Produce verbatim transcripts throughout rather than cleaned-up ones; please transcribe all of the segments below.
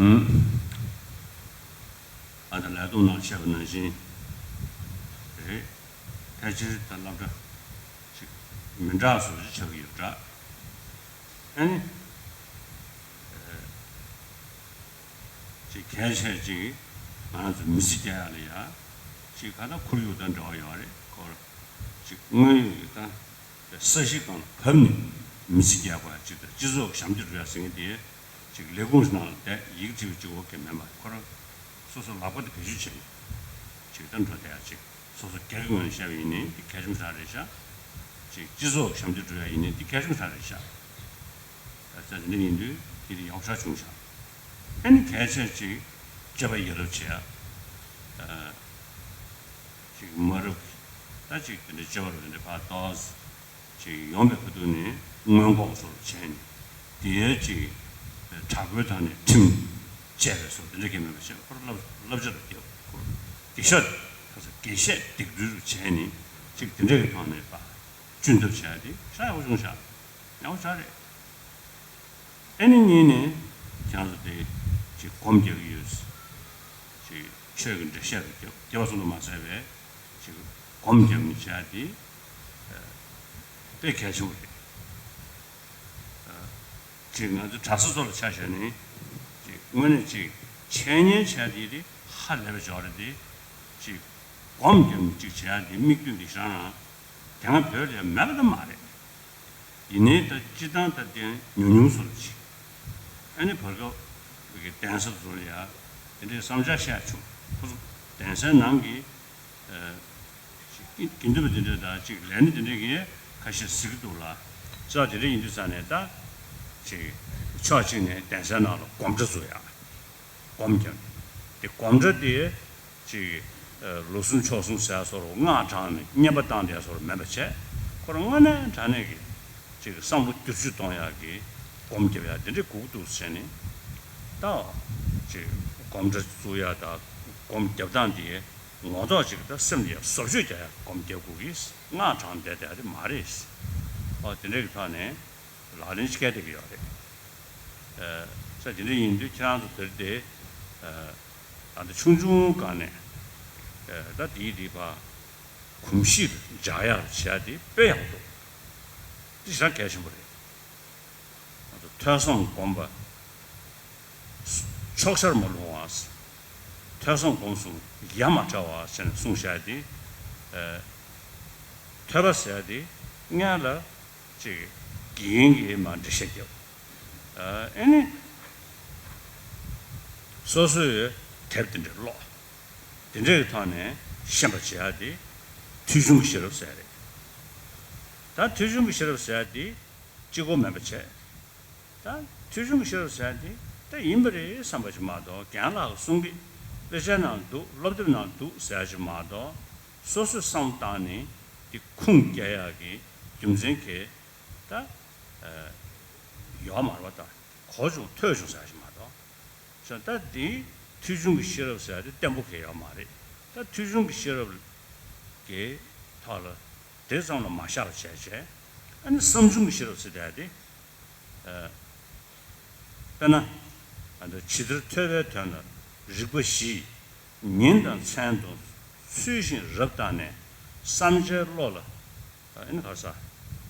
ཨང་། ཨ་ད་ལས་བསྡོམས་ནང་བཤད་པ་ནང་བཞིན་རེད། ཕལ་ཆེར་ད་སློབ་གྲྭ་ཅིག་མི་འདྲ་བཟོ་ཅིག་ཆགས་ཀྱི་ཡོད་འདྲ། ཨ་ནི། ཅིག་གལ་ཆེ་ཅིག་ང་རང་ཚོ་མི་ཚེ་སྐྱེལ་ཡག་ལ་ཡ་ཅིག་ག་ད་ཁོར་ཡུག་དང་འབྲེལ་བ་ཡོད་རེད། ཁོ་ཅིག་དངོས་ཡོད་ཀྱི་ད་ས་གཞི་སྒང་ལ་བབས་ནས་མི་ཚེ་སྐྱེལ་དགོས་ཡ་ཅིག་དང་སྤྱི་ཚོགས་ཞབས་འདེགས་སྒྲུབ་ཡ་ཟེར་མཁན་དེ་ཅིག་ལས་ཁུངས་ནང་ལ་བསྡད་ཡིག་བྲིས་པ་ཅིག་འོ་གེ་མེད་པ་ཁོ་རང་སོ་སོ་ལག་པ་དེ་བེད་སྤྱོད་བྱས་ནས་ཅིག་ད་འགྲོ་བསྡད་ཡ་ཅིག་སོ་སོ་སྒེར་གྱི་ངོས་ནས་བཤད་པ་ཡིན་ནའི་དེ་གལ་ཆེན་པོ་ཞིག་རེད་ཤག་ཅིག་སྤྱི་ཚོགས་ཞབས་འདེགས་སྒྲུབ་ཡ་ཡིན་ནའི་དེ་གལ་ཆེན་པོ་ཞིག་རེད་ཤག་ད་དེ་འདྲ་ཡིན་དུས་དེ་དེ་ཡག་ཤོས་བྱུང་ཤག་ཨ་ནི་གལ་ཆེ་ཅིག་སྤྱོད་པ་ཡ་རབས་བྱེད་ཡ། ཅིག་མ་རབས་ད་ཅིག་དེ་འདྲ་སྤྱོད་པ་རབས་དེ་འདྲ་ཕར་ཏོག་ཙམ་ཅིག་ཡོང་བའི་ཁ་ཐུག་ནས་སྔོན་འགོག་སོགས་བྱས་ནས་དེའི་ཅིག་དྲག་པོའི་ཐོག་ནས་ཁྲིམས་བཅད་པའི་སོགས་དེ་འདྲ་གི་མེད་པ་བྱས་ཁོ་རང་བསླབ་བསླབ་བྱ་རུ་བརྒྱབ། ཁོ་རང་དགེ་ཤ་ཁ་ས་དགེ་བཤད་སྡིགས་རུས་རུ་བྱས་ནས་ཅིག་དེ་འདྲ་གི་ཐོག་ནས་ཕར་གཅུན་ཐབས་བྱས་ཏེ་ཤ་ཡག་པོ་བྱུང་ཤག་ཡག་པོ་ཆགས་རེད། ཨ་ནི་གཉིས་ནས་ཁྱེད་རང་ཚོ་དེ་ཅིག་སྒོམ་རྒྱག་གི་ཡོད། ཅིག་ཆོས་ཀྱི་འགྲེལ་བཤད་རུ་རྒྱབ་རྒྱབ་པ་ཙམ་དུ་མ་ཟད་པའི་ཅིག་སྒོམ་རྒྱབ་ནས་བྱས་ཏེ་དཔེ་གལ་ཆེན་པོ་རེད། ཅིག་ང་ཚོ་གྲྭ་ས་ཚོ་ལ་ཆ་བཞག་ནས་ཅིག་དངོས་གནས་ཅིག་འཆད་ཉན་བྱས་ཏེ་དེ་ཧ་ལས་པ་འཇོག་རེད་དེ། ཅིག་སྒོམ་རྒྱབ་ནས་ཅིག་བྱས་ཏེ་དམིགས་དོན་དེ་ཤང་རང་དེ་སྔ་བོད་ལ་མེད་པ་ད་མ་རེད། ཡིན་ནའི་ད་སྤྱི་བཏང་ད་དེ་ཉུང་ཉུང་སོང་ཅིག་ཨ་ནི་བར་སྐབས་ཀྱི་གདན་ས་ཚོ་ལ་ཡ་དེ་འདྲའི་བསམ་འཆར་བཤད་བྱུང་། ཁོ་ཚོ་གདན་སའི་ནང་གི་དགེ་འདུན་པ་དེ་འདྲ་དང་ཅིག་ལས་སྣེ་དེ་འདྲ་གིས་ཁ་ཤས་གཟིགས་ཀྱི་འདུག་ལ། ཙག་དེ་འདྲ་ཡིན་དུས་ཙང་ནས་ད་ཅིག་ཕྱོགས་གཅིག་ནས་གདན་སའི་ནང་ལ་སྒོམ་གྲྭ་བཙུགས་ཡ། སྒོམ་རྒྱབ་ནས་དེ་སྒོམ་གྲྭ་དེ་ཅིག་ལོ་གསུམ་ཕྱོགས་གསུམ་ཟེར་ཡ་སོགས་སྔགས་བགྲངས་ནས་བསྙེན་པ་བཏང་བསྡད་ཡ་སོགས་མེད་པ་བྱས། ཁོ་རང་དངོས་གནས་དྲང་གནས་ཀྱི་ཅིག་བསམ་བློ་བསྒྱུར་བཅོས་གཏོང་ཡག་གི་སྒོམ་རྒྱབ་ཡག་དེ་འདྲ་དགོས་ཀྱི་འདུག་ཟེར་ནས་ད་ཅིག་སྒོམ་གྲྭ་བཙུགས་ཡག་དང་སྒོམ་རྒྱབ་སྟངས་དེ་ངོ་ཐོག་ཅིག་ད་སེམས་ལ་ཡ་བཟོ་བཅོས་རྒྱག་ཡག་སྒོམ་རྒྱབ་དགོས་ཀྱི། སྔགས་བགྲངས་བསྡད་བསྡད་ཡག་དེ་མ་རེད། ཨོ་དེ་འདྲ་གི་ཐོག་ནས་ལག་ལེན་ཅིག་བཀལ་བསྡད་ཀྱི་ཡོད་རེད། ས་དེ་འདྲ་ཡིན་དུས་ཁྱེད་རང་ཚོ་དེར་དེ་ད་ལྟ་ཆུང་ཆུང་སྒང་ནས་ད་དེའི་དེ་ཕར་གོམས་གཤིས་འཇགས་ཡག་བྱས་དེ་དཔེ་ཡག་འདུག་དེ་ཞེ་དྲག་གལ་ཆེན་པོ་རེད། ཐོས་བསམ་སྒོམ་པ་ཕྱོགས་ཆར་མ་ལྷུང་བ། ཐོས་བསམ་སྒོམ་གསུམ་ཡ་མ་བྲལ་བ་ཟེར་ནས་གསུངས་བཞག་དེ། ཐོས་པ་ཟེར་དེ་སྔོན་ལ་ཅིག་དགེ་རྒན་གྱིས་མར་འགྲེལ་བཤད་བརྒྱབ། ཨ་ནི་སོ་སོས་དེབ་དེ་འདྲ་ཀློག་དེ་འདྲའི་ཐོག་ནས་ཤེས་པ་བྱེད་ཡག་དེ་ཐོས་བྱུང་གི་ཤེས་རབ་ཟེར་རེད། ད་ཐོས་བྱུང་གི་ཤེས་རབ་ཟེར་དེ་གཅིག་པོ་མིན་པ་བྱས། ད་ཐོས་བྱུང་གི་ཤེས་རབ་ཟེར་དེ་ད་ཡིན་པ་རེད་བསམ་པ་ཞིག་མ་གཏོགས། རྒན་ལགས་ཀྱིས་གསུང་གི་དཔེ་ཆའི་ནང་འདུག་སློབ་དེབ་ནང་འདུག་ཟེར་ཞིག་མ་གཏོགས། སོ་སོས་བསམ་བཏང་ནས་དེ་ཁུངས་སྐྱེལ་ཡག་གི་རྒྱུ་མཚན་གྱིས་ད་ཡོད་མ་རེད་པ། ད་གོ་བྱུང་ཐོས་བྱུང་ཟེར་ཞིག་མ་གཏོགས། བྱས་ད་དེ་ཐོས་བྱུང་གི་ཤེས་རབ་ཟེར་དེ་བརྟན་པོ་གང་ཡང་ཡོད་མ་རེད། ད་ཐོས་བྱུང་གི་ཤེས་རབ་ཀྱི་ཐོག་ལ་དེ་ཙམ་ལ་མ་བཞག་པ་བྱས་བྱས། ཨ་ནི་བསམ་བྱུང་གི་ཤེས་རབ་ཟེར་དེ་དེ། དཔེར་ན། ཇི་ལྟར་ཐོས་པའི་དོན་ལ་རིགས་པ་བཞི། ཉིན་དང་མཚན་དང་ཚུལ་བཞིན་རབ་བརྟགས་ནས། བསམ་བྱའི་བློ་ལ། ཨ་ནི་ག་ས།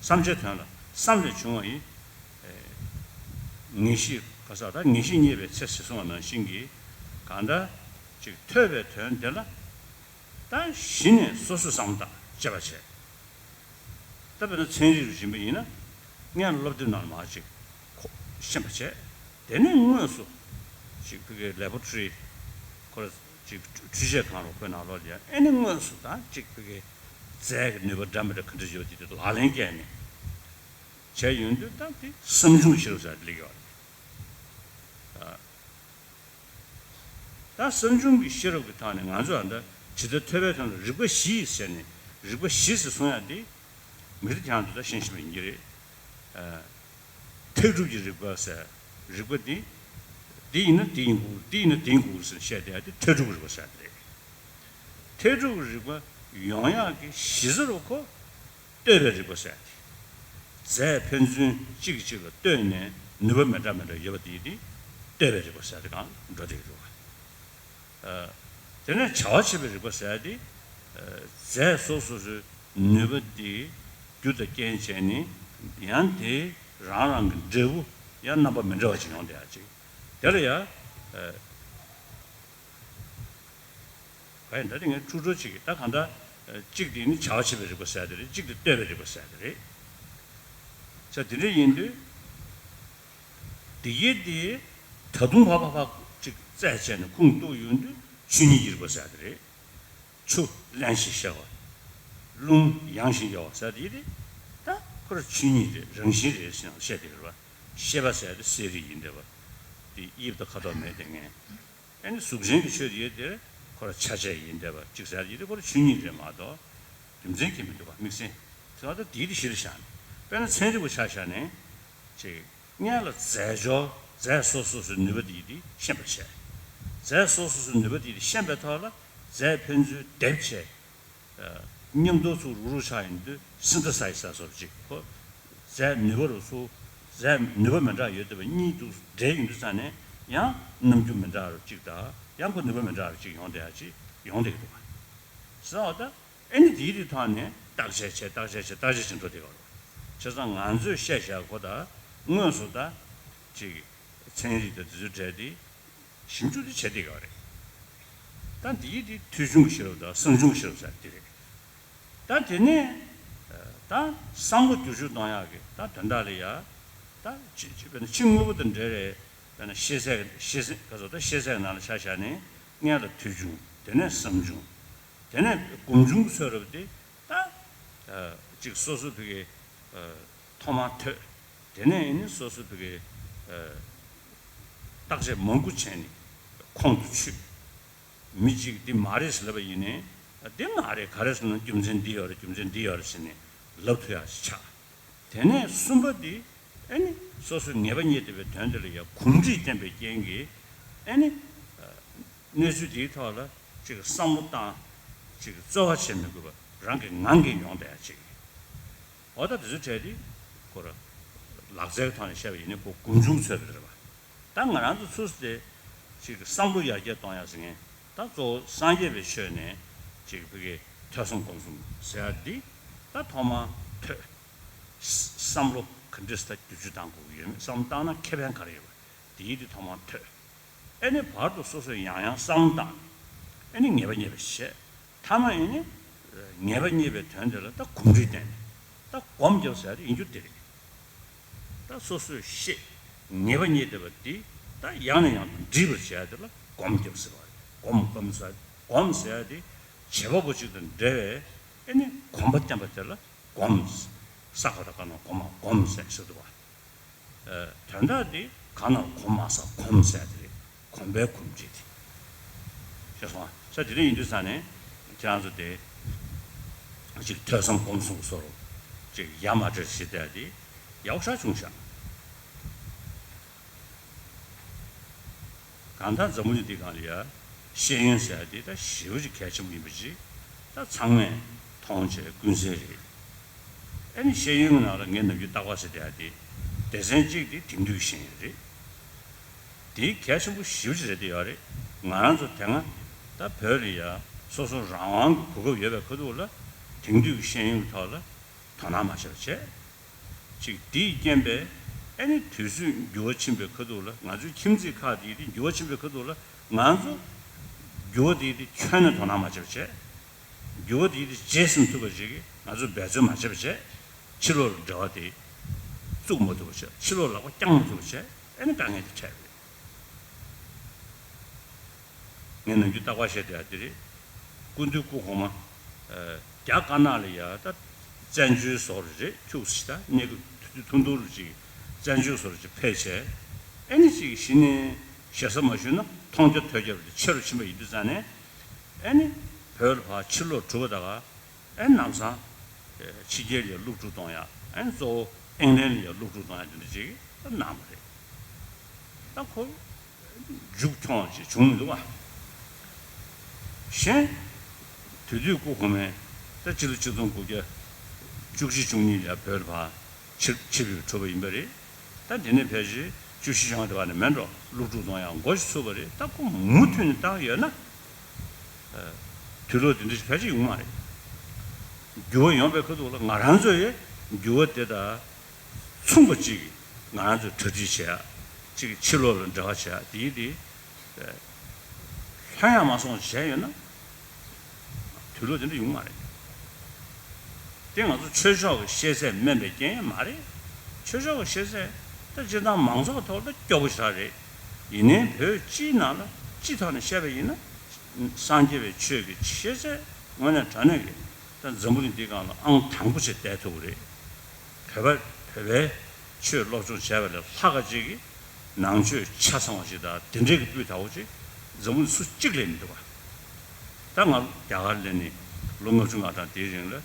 བསམ་བྱའི་དོན་ལ་བསམ་ལས་བྱུང་བ་ཡི། ངེས་ཤེས་ག་ས་ད་ངེས་ཤེས་རྙེད་པའི་ཚེ་ཟེར་གསུངས་པ་ནང་བཞིན་གྱི། གང་ལྟར་ཅིག་ཐོས་པའི་དོན་དེ་ལ་ད་གཞི་ནས་སོ་སོས་བསམ་བཏང་དཔྱད་པ་བྱས། ད་དཔེར་ན་ཚན་རིག་རུ་འབྱིན་པ་ཡིན་ན། སྔོན་སློབ་དེབ་ནང་ལ་མར་ཅིག་ཁོ་ཤེས་པ་བྱས། དེ་ནས་དངོས་སུ་ཅིག་ཕ་གིའི་ལེ་བོ་ཊོ་རི་ཁོ་ར་ཅིག་འཕྲུལ་ཆས་ཁང་རུ་ཁོའི་ནང་ལོགས་ལ་ཡ་ཨེ་ནི་དངོས་སུ་ད་ཅིག་ཕ་གིའི་རྫས་ཀྱི་ནུས་པ་འདྲ་མི་འདྲ་ག་འདྲ་ཡོད་དེ་དེ་ལག་ལེན་བཀལ་ནས་བྱས་ཡོང་དུས་ད་དེ་བསམ་བྱུང་ཤེས་རབ་ཟེར་དེ་སླེབས་ཡོད་རེད། ད་བསམ་བྱུང་གི་ཤེས་རབ་ཀྱི་ཐོག་ནས་ང་ཚོ་ཨ་ད་ཇི་ལྟར་ཐོས་པའི་དོན་ལ་རིགས་པ་བཞི་ཟེར་ནས་རིགས་པ་བཞི་ཟེར་གསུང་ཡ་དེ་མི་རིགས་ཀྱང་དུ་ད་ཤེས་ཤེས་པ་ཡིན་གྱི་རེད། ཨ། མཐའ་གྲུབ་ཀྱི་རིགས་པ་ཟེར་རིགས་པ་འདི་འདི་ཡིན་ན་འདི་ཡིན་དགོས་འདི་ཡིན་ན་འདི་ཡིན་དགོས་ཟེར་བཤད་བསྡད་ཡ་དེ་མཐའ་གྲུབ་ཀྱི་རིགས་པ་ཟེར་དེ་རེད། མཐའ་གྲུབ་ཀྱི་རིགས་པ་ཡོང་ཡག་གི་གཞི་རྩ་རུ་ཁོ། ལྟོས་པའི་རིག་པ་ཟེར་ཏེ། རྫས་ཕན་ཚུན་གཅིག་གིས་གཅིག་ལ་ལྟོས་ནས་ནུས་པ་མི་འདྲ་མི་འདྲ་ཡོད་པ་དེ་ཡིན་ཏེ། ལྟོས་པའི་རིག་པ་ཟེར་ཡ་དེ་སྒང་འགྲོ་བསྡད་ཀྱི་འདུག་བ། ཨ། དེ་ནས་བྱ་བ་བྱེད་པའི་རིག་པ་ཟེར་ཡ་དེ། ཨ། རྫས་སོ་སོ་སོའི་ནུས་པ་དེ་རྒྱུ་དང་རྐྱེན་བྱས་ནས་ཡང་དེ་རང་རང་གི་འབྲས་བུ་ཡང་རྣམ་པ་མི་འདྲ་བ་ཅིག་ཡོང་བསྡད་ཡ་ཅིག་དེ་ལ་ཡ། ཨ། ག་ཡིན་ད་དེ་ངས་འཁྲུག་འགྲོ་ཅིག་ད་གང་ལྟར། ཨ། གཅིག་དེ་ནི་བྱ་བ་བྱེད་པའི་རིག་པ་ཟེར་ཡ་དེ་རེད། གཅིག་དེ་ལྟོས་པའི་རིག་པ་ཟེར་ཡ་དེ་རེད། ས་དེ་འདྲ་ཡིན་དུས། འདི་ཡི་འདི་ད་དུང་ཕ་ཕ་ཕ་ཅིག་རྩད་བཅད་ནས་ཁུངས་གཏུགས་ཡོང་དུས་ཆོས་ཉིད་ཀྱི་རིག་པ་ཟེར་ཡ་དེ་རེད། ཆུ་བརླན་ཞིང་གཤེར་བ། རླུང་ཡང་ཞིང་གཡོ་བ་ཟེར་དེ་ཡི་དེ། ད་ཁོ་ར་ཆོས་ཉིད་རེད། རང་བཞིན་རེད་ཟེར་ནས་བཤད་དེ་རེད་བ། ཤེས་པ་ཟེར་དེ་གསལ་རིག་ཡིན་བསྡད་པ། དེ་དབྱིབས་དང་ཁ་དོག་མེད་དེ་ངས། ཨ་ནི་གཟུགས་ཅན་གྱི་ཆོས་དེ་ཡི་དེར་ཁོ་ར་ཆ་བྱད་ཡིན་བསྡད་པ་ཅིག་ཟེར་དེ་ཡི་དེ་ཁོ་ར་ཆོས་ཉིད་རེད་མ་གཏོགས། རྒྱུ་མཚན་གྱིས་མི་འདུག་པ། དམིགས་བསལ་དེ་བ་ད་དེ་ཡི་དེ་གཞིར་བཞག་ནས། དཔེར་ན་ཚན་རིག་པ་ཆ་བཞག་ནས། ཅིག་སྔོན་ལ་རྫས་སྦྱོར་རྫས་སོ་སོ་སོའི་ནུས་པ་དེ་ཡི་དེ་ཤེས་པར་བྱས། རྫས་སོ་སོ་སོའི་ནུས་པ་དེ་ཡི་དེ་ཤེས་པའི་ཐོག་ལ་རྫས་ཕན་ཚུན་སྡེབ་བྱས། ཨ། མཉམ་དུ་ཚུར་རུག་རུག་ཆགས་ཡོང་དུས་སིན་ཐེ་སའི་ཟེར་སོགས་ཅིག་ཁོ། རྫས་ནུས་པ་རུ་ཚུར། རྫས་ནུས་པ་མི་འདྲ་ཡོད་བསྡད་པ་གཉིས་དུ་འདྲེས་ཡོང་དུས་ཙང་ནས་ཡང་རྣམ་འགྱུར་མི་འདྲ་རུ་ཅིག་དང་ཡང་ཁོ་ནུས་པ་མི་འདྲ་རུ་ཅིག་ཡོང་བསྡད་ཡ་ཅིག་ཡོང་བསྡད་ཀྱི་འདུག་ག་ཟེར་བ་ད། ཨ་ནི་དེའི་དེ་ཐོག་ནས་བརྟག་དཔྱད་བྱས། བརྟག་དཔྱད་བྱས། བརྟག་དཔྱད་བྱས་འགྲོ་བསྡད་ཀྱི་ཡོད་རེད། བྱས་ཙང་ང་ཚོས་བཤད་བཞག་ཁོ་ད་དངོས་སུ་ད་ཅིག་ཚན་རིག་དང་དེ་ཚོའི་གྲས་དེ་ཞིབ་འཇུག་དེ་བྱས་བསྡད་ཀྱི་ཡོད་རེད། ད་འདིའི་དེ་ཐོས་བྱུང་གི་ཤེས་རབ་དང་གསང་བྱུང་གི་ཤེས་རབ་ཟེར་དེ་རེད། ད་དེ་ནས་ད་བསམ་བློ་བསྒྱུར་བཅོས་གཏོང་ཡག་གི་ད་དོན་དག་ལ་ཡ། ད་ཅི་ཅི་དཔེར་ན་ཕྱི་དངོས་པོ་དང་འབྲེལ་བའི། དཔེར་ན་ཤེས་ཚད། ཤེས་ཚད་ག་ཚོད་ད་ཤེས་ཚད་ནང་ལ་ཆ་བཞག་ནས་སྔོན་ལ་ཐོས་བྱུང་། དེ་ནས་བསམ་བྱུང་། དེ་ནས་སྒོམ་བྱུང་གི་ཚོད་རབ་དེ་ད། ཨ། ཅིག་སོ་སོ་ཕ་གི། ཨ། ཐོག་མར་ཐོས། དེ་ནས་ཨ་ནི་སོ་སོ་ཕ་གི། ཨ། བརྟག་དཔྱད་མང་པོ་བྱས་ནས་ཁོང་དུ་ཆུད། མི་གཅིག་འདི་མ་རེད་ཟེར་ལབ་པ་ཡིན་ནའི། འདི་མ་རེད། ག་རེ་ཟེར་ན་རྒྱུ་མཚན་འདི་ཡོད་རེད། རྒྱུ་མཚན་འདི་ཡོད་རེད་ཟེར་ནས་ལབ་ཐུབ་ཡག་ཅིག་ཆགས། དེ་ནས་གསུམ་པ་འདི་ཨ་ནི་སོ་སོའི་ངེས་པ་རྙེད་བསྡད་པའི་དོན་དེ་ལ་ཡང་གོམས་འདྲིས་བསྟེན་པའི་རྐྱེན་གྱིས་ཨ་ནི་གནས་ཚུལ་དེའི་ཐོག་ལ་ཅིག་བསམ་བློ་བཏང་། ཅིག་རྩོལ་བ་བྱེད་མི་དགོས་པ་རང་གི་ངང་གིས་ཡོང་བསྡད་ཡག་ཅིག་འོ་ད་དེ་ཚོའི་གྲས་དེ་ཁོ་ར་ལག་རྩལ་གྱི་ཐོག་ནས་བཤད་པ་ཡིན་ན་ཁོ་སྒོམ་བྱུང་ཚོད་དཔག་རེད་པ། ད་ང་རང་ཚོ་ཚུར་དེ་ཅིག་བསམ་བློ་ཡར་རྒྱས་གཏོང་ཡག་ཟེར་མཁན་ད་གཙོ་བོ་སངས་རྒྱས་པའི་ཆོས་ནས་ཅིག་ཕ་གི་ཐོས་བསམ་སྒོམ་གསུམ་ཟེར་ཡག་འདི་ད་ཐོག་མར་ཐོས། བསམ་བློ་ག་འདྲས་ད་བསྒྱུར་བཅོས་གཏང་དགོས་ཀྱི་ཡོད་མེད། བསམ་བློ་བཏང་ན་ཁེ་ཕན་ག་རེ་ཡོད་པ་དེའི་དེ་ཐོག་མར་ཐོས། ཨ་ནི་བར་དུ་སོ་སོས་ཡང་ཡང་བསམ་བློ་བཏང་། ཨ་ནི་ངེས་པ་རྙེད་པ་བྱས། མཐའ་མ་ཨ་ནི་ངེས་པ་རྙེད་པའི་དོན་དེ་ལ་ད་གོམས་འདྲིས་བསྟེན་ནས་ད་སྒོམ་རྒྱབ་ཟེར་ཡག་དེ་ཡིན་རྒྱུ་དེ་རེད། ད་སོ་སོས་ཤེས། ངེས་པ་རྙེད་བསྡད་པ་དེ་ད་ཡང་ནས་ཡང་དུ་འདྲིས་པར་བྱེད་ཡག་དེ་ལ་སྒོམ་རྒྱབ་ཟེར་བ་རེད། སྒོམ་སྒོམ་ཟེར། སྒོམ་ཟེར་ཡག་དེ་བྱེད་པ་པོ་གཅིག་དང་འབྲེལ་བའི་ཨ་ནི་གོམས་པ་བསྟེན་པ་དེ་ལ་སྒོམ། ས་ག་བཏགས་སྒ་ན་སྒོ་མ་སྒོམ་ཟེར་ཟེར་འདུག་བ། ཨ། དོན་དག་འདི་ག་ན་གོ་མ་ས་གོམས་ཟེར་དེ་རེད། གོམས་པའི་གོམས་བྱེད་དེ། ཤེས་སོང་ང་། ས་དེ་འདྲ་ཡིན་དུས་ཙང་ནས་ཁྱེད་རང་ཚོ་དེ་ཅིག་ཐོས་བསམ་སྒོམ་གསུམ་སོགས་ཅིག་ཡ་མ་བྲལ་ཞིག་བལྟས་ཏེ་ཡག་ཤོས་བྱུང་ཤག་གང་ལྟར་འཛམ་བུ་གླིང་འདི་སྒང་ལ་ཡ་ཤེས་ཡོན་ཟེར་ཡག་དེ་ད་ཞེ་པོ་ཅིག་གལ་ཆེན་པོ་ཡིན་པ་ཅིག་ད་ཚང་མས་མཐོང་བྱས་ཀུན་གསལ་རེད། ཨ་ནི་ཤེས་ཡོན་གྱི་ནང་ལ་ངས་ནམ་རྒྱུན་རྟག་པར་ཟེར་བསྡད་ཡག་དེ་སྡེ་ཚན་གཅིག་དེ་དེང་དུས་ཤེས་ཡོན་རེད། དེ་གལ་ཆེན་པོ་ཞེ་པོ་ཅིག་རེད་བསྡད་ཡོད་རེད། ང་རང་ཚོ་དེ་སྔ་ད་བོད་ལ་ཡ་སོ་སོ་རང་དབང་གི་གོ་སྐབས་ཡོད་པའི་ཁ་ཐུག་ལ་དེང་དུས་ཀྱི་ཤེས་ཡོན་གྱི་ཐོག་ལ་དོ་སྣང་མ་བྱས་པ་བྱས། ཅིག་དེའི་རྐྱེན་པས་ཨ་ནི་དུས་ཚོད་འགྱུར་བ་ཕྱིན་པའི་ཁ་ཐུག་ལ་ང་ཚོའི་ཁྱིམ་མཚེས་ཁག་དེའི་དེ་འགྱུར་བ་ཕྱིན་པའི་ཁ་ཐུག་ལ་ང་ཚོ་འགྱུར་བ་དེའི་དེ་ཁྱོན་ནས་དོ་སྣང་མ་བྱས་པ་བྱས། འགྱུར་བ་དེའི་དེ་རྗེས་ཟིན་ཐུབ་པ་ཞིག་གིས་ང་ཚོས་འབད་བརྩོན་མ་བྱས་པ་བྱས། ཕྱི་ལོགས་ལ་འབྲེལ་བ་དེ་བཙུགས་མ་ཐུབ་པ་བྱས། ཕྱི་ལོགས་ལ་ལག་པ་བརྐྱངས་མ་ཐུབ་པ་བྱས། ཨ་ནི་དཀའ་ངལ་དེ་འཕྲད་ཡོད། ངས་ནམ་རྒྱུན་རྟག་པར་བཤད་བསྡད་ཡག་དེ་རེད། སྐུ་མདུན་སྐུ་གོང་མ། ཨ། རྒྱ་དཀར་ནག་ལ་ཡ་ད་བཙན་བྱོལ་བཟོ་འདྲ་རེད། ཁྱུག་ཙམ་ད་གནས་སྐབས་ཐུང་ཐུང་རུ་ཅིག་བཙན་བྱོལ་བཟོ་འདྲ་ཅིག་ཕེབས་བྱས། ཨ་ནི་ཅིག་གཞི་ནས་ཞེ་ས་མ་ཞུས་ན་མཐོང་རྒྱ་ཐོས་རྒྱ་རུ་ཆེ་རུ་ཕྱིན་པ་ཡིན་དུས་ཙང་ནས། ཨ་ནི་བོད་ལ་ཕར་ཕྱིར་ལོག་གྲུབ་པ་ད་ག་ཨ་ནི་ལམ་སང་ཕྱི་རྒྱལ་ལ་སློབ་ཕྲུག་གཏོང་ཡག་ཨ་ནི་གཙོ་བོ་ཨིང་ལན་ལ་ཡ་སློབ་ཕྲུག་གཏོང་ཡག་དེ་འདྲ་ཅིག་གནང་བ་རེད། ད་ཁོ་མཇུག་འཁྱོངས་ཅིག་བྱུང་མི་འདུག་བ། གཞན་དེ་དུས་སྐུ་གོང་མས་ད་སྤྱི་ལོ་ཆིག་སྟོང་དགུ་བརྒྱ་བཅུ་གཅིག་བཅུ་གཉིས་ལ་བོད་ལ་ཕར་ཕྱིར་ཕྱིར་འབུད་གྲུབ་པ་ཡིན་པ་རེད། ད་དེ་ནས་ཕལ་ཆེར་ བཅུ་བཞི་ལྗོངས་དེ་བ་ནི་མེད་འགྲོ། སློབ་ཕྲུག་ཚོ་ཡང་མགོ་ཞིག་ཚུད་པ་རེད། ད་ཁོ་མུ་མཐུད་ནས་བཏང་ཡོད་ན། དུས་ལོ་དེ་འདྲ་ཞིག་ཕལ་ཆེར་ཡོང་མ་རེད། འགྱུར་བ་ཡོང་པའི་ཁ་ཐུག་ལ་ང་རང་ཚོ་ཡི་འགྱུར་བ་དེ་དང་མཚུངས་པ་ཅིག་ང་རང་ཚོས་གྲ་སྒྲིག་བྱེད་ཡ། ཅིག་ཕྱི་ལོགས་ལ་འབྲེལ་བ་བྱེད་ཡ་དེ་ཡི་དེ། ལྷོད་ཡ་མ་སོང་བྱས་ཡོད་ན། དུས་ལོ་དེ་འདྲ་ཡོང་མ་རེད། དེ་ང་ཚོ་ཆོས་ཕྱོགས་ཀྱི་ཤེས་ཚད་དམན་པའི་རྐྱེན་ཡང་མ་རེད། ཆོས་ཕྱོགས་ཀྱི་ཤེས་ཚད་ད་སྤྱིར་བཏང་མང་ཚོགས་ཐོག་ད་སྐྱོ་པོ་ཞེ་དྲག་རེད། ཡིན་ནའི་བོད་སྤྱིའི་ནང་ལ་སྤྱི་ཐོག་ནས་བཤད་པ་ཡིན་ན། སངས་རྒྱས་པའི་ཆོས་ཀྱི་ཤེས་ཚད་དངོས་གནས་དྲང་གནས་ཀྱི་ད་འཛམ་བུ་གླིང་འདིའི་སྒང་ལ་ཨང་དང་པོ་ཆེ་བསྡད་ཐུབ་ཀྱི་རེད། བོད་པ་བོད་པའི་ཆོས་སློབ་སྦྱོང་བྱས་པ་ལས་ལྷག་ག་ཅིག་གིས་ནང་ཆོས་ཆ་ཚང་བ་ཞིག་དང་དེ་འདྲའི་གི་སྤུས་དག་པོ་ཅིག་འཛམ་བུ་གླིང་སུ་གཅིག་ལས་མི་འདུག་པ། ད་ང་རྒྱ་གར་སླེབས་ནས་ལོ་ལྔ་བཅུ་ང་གྲངས་དེའི་རིང་ལ་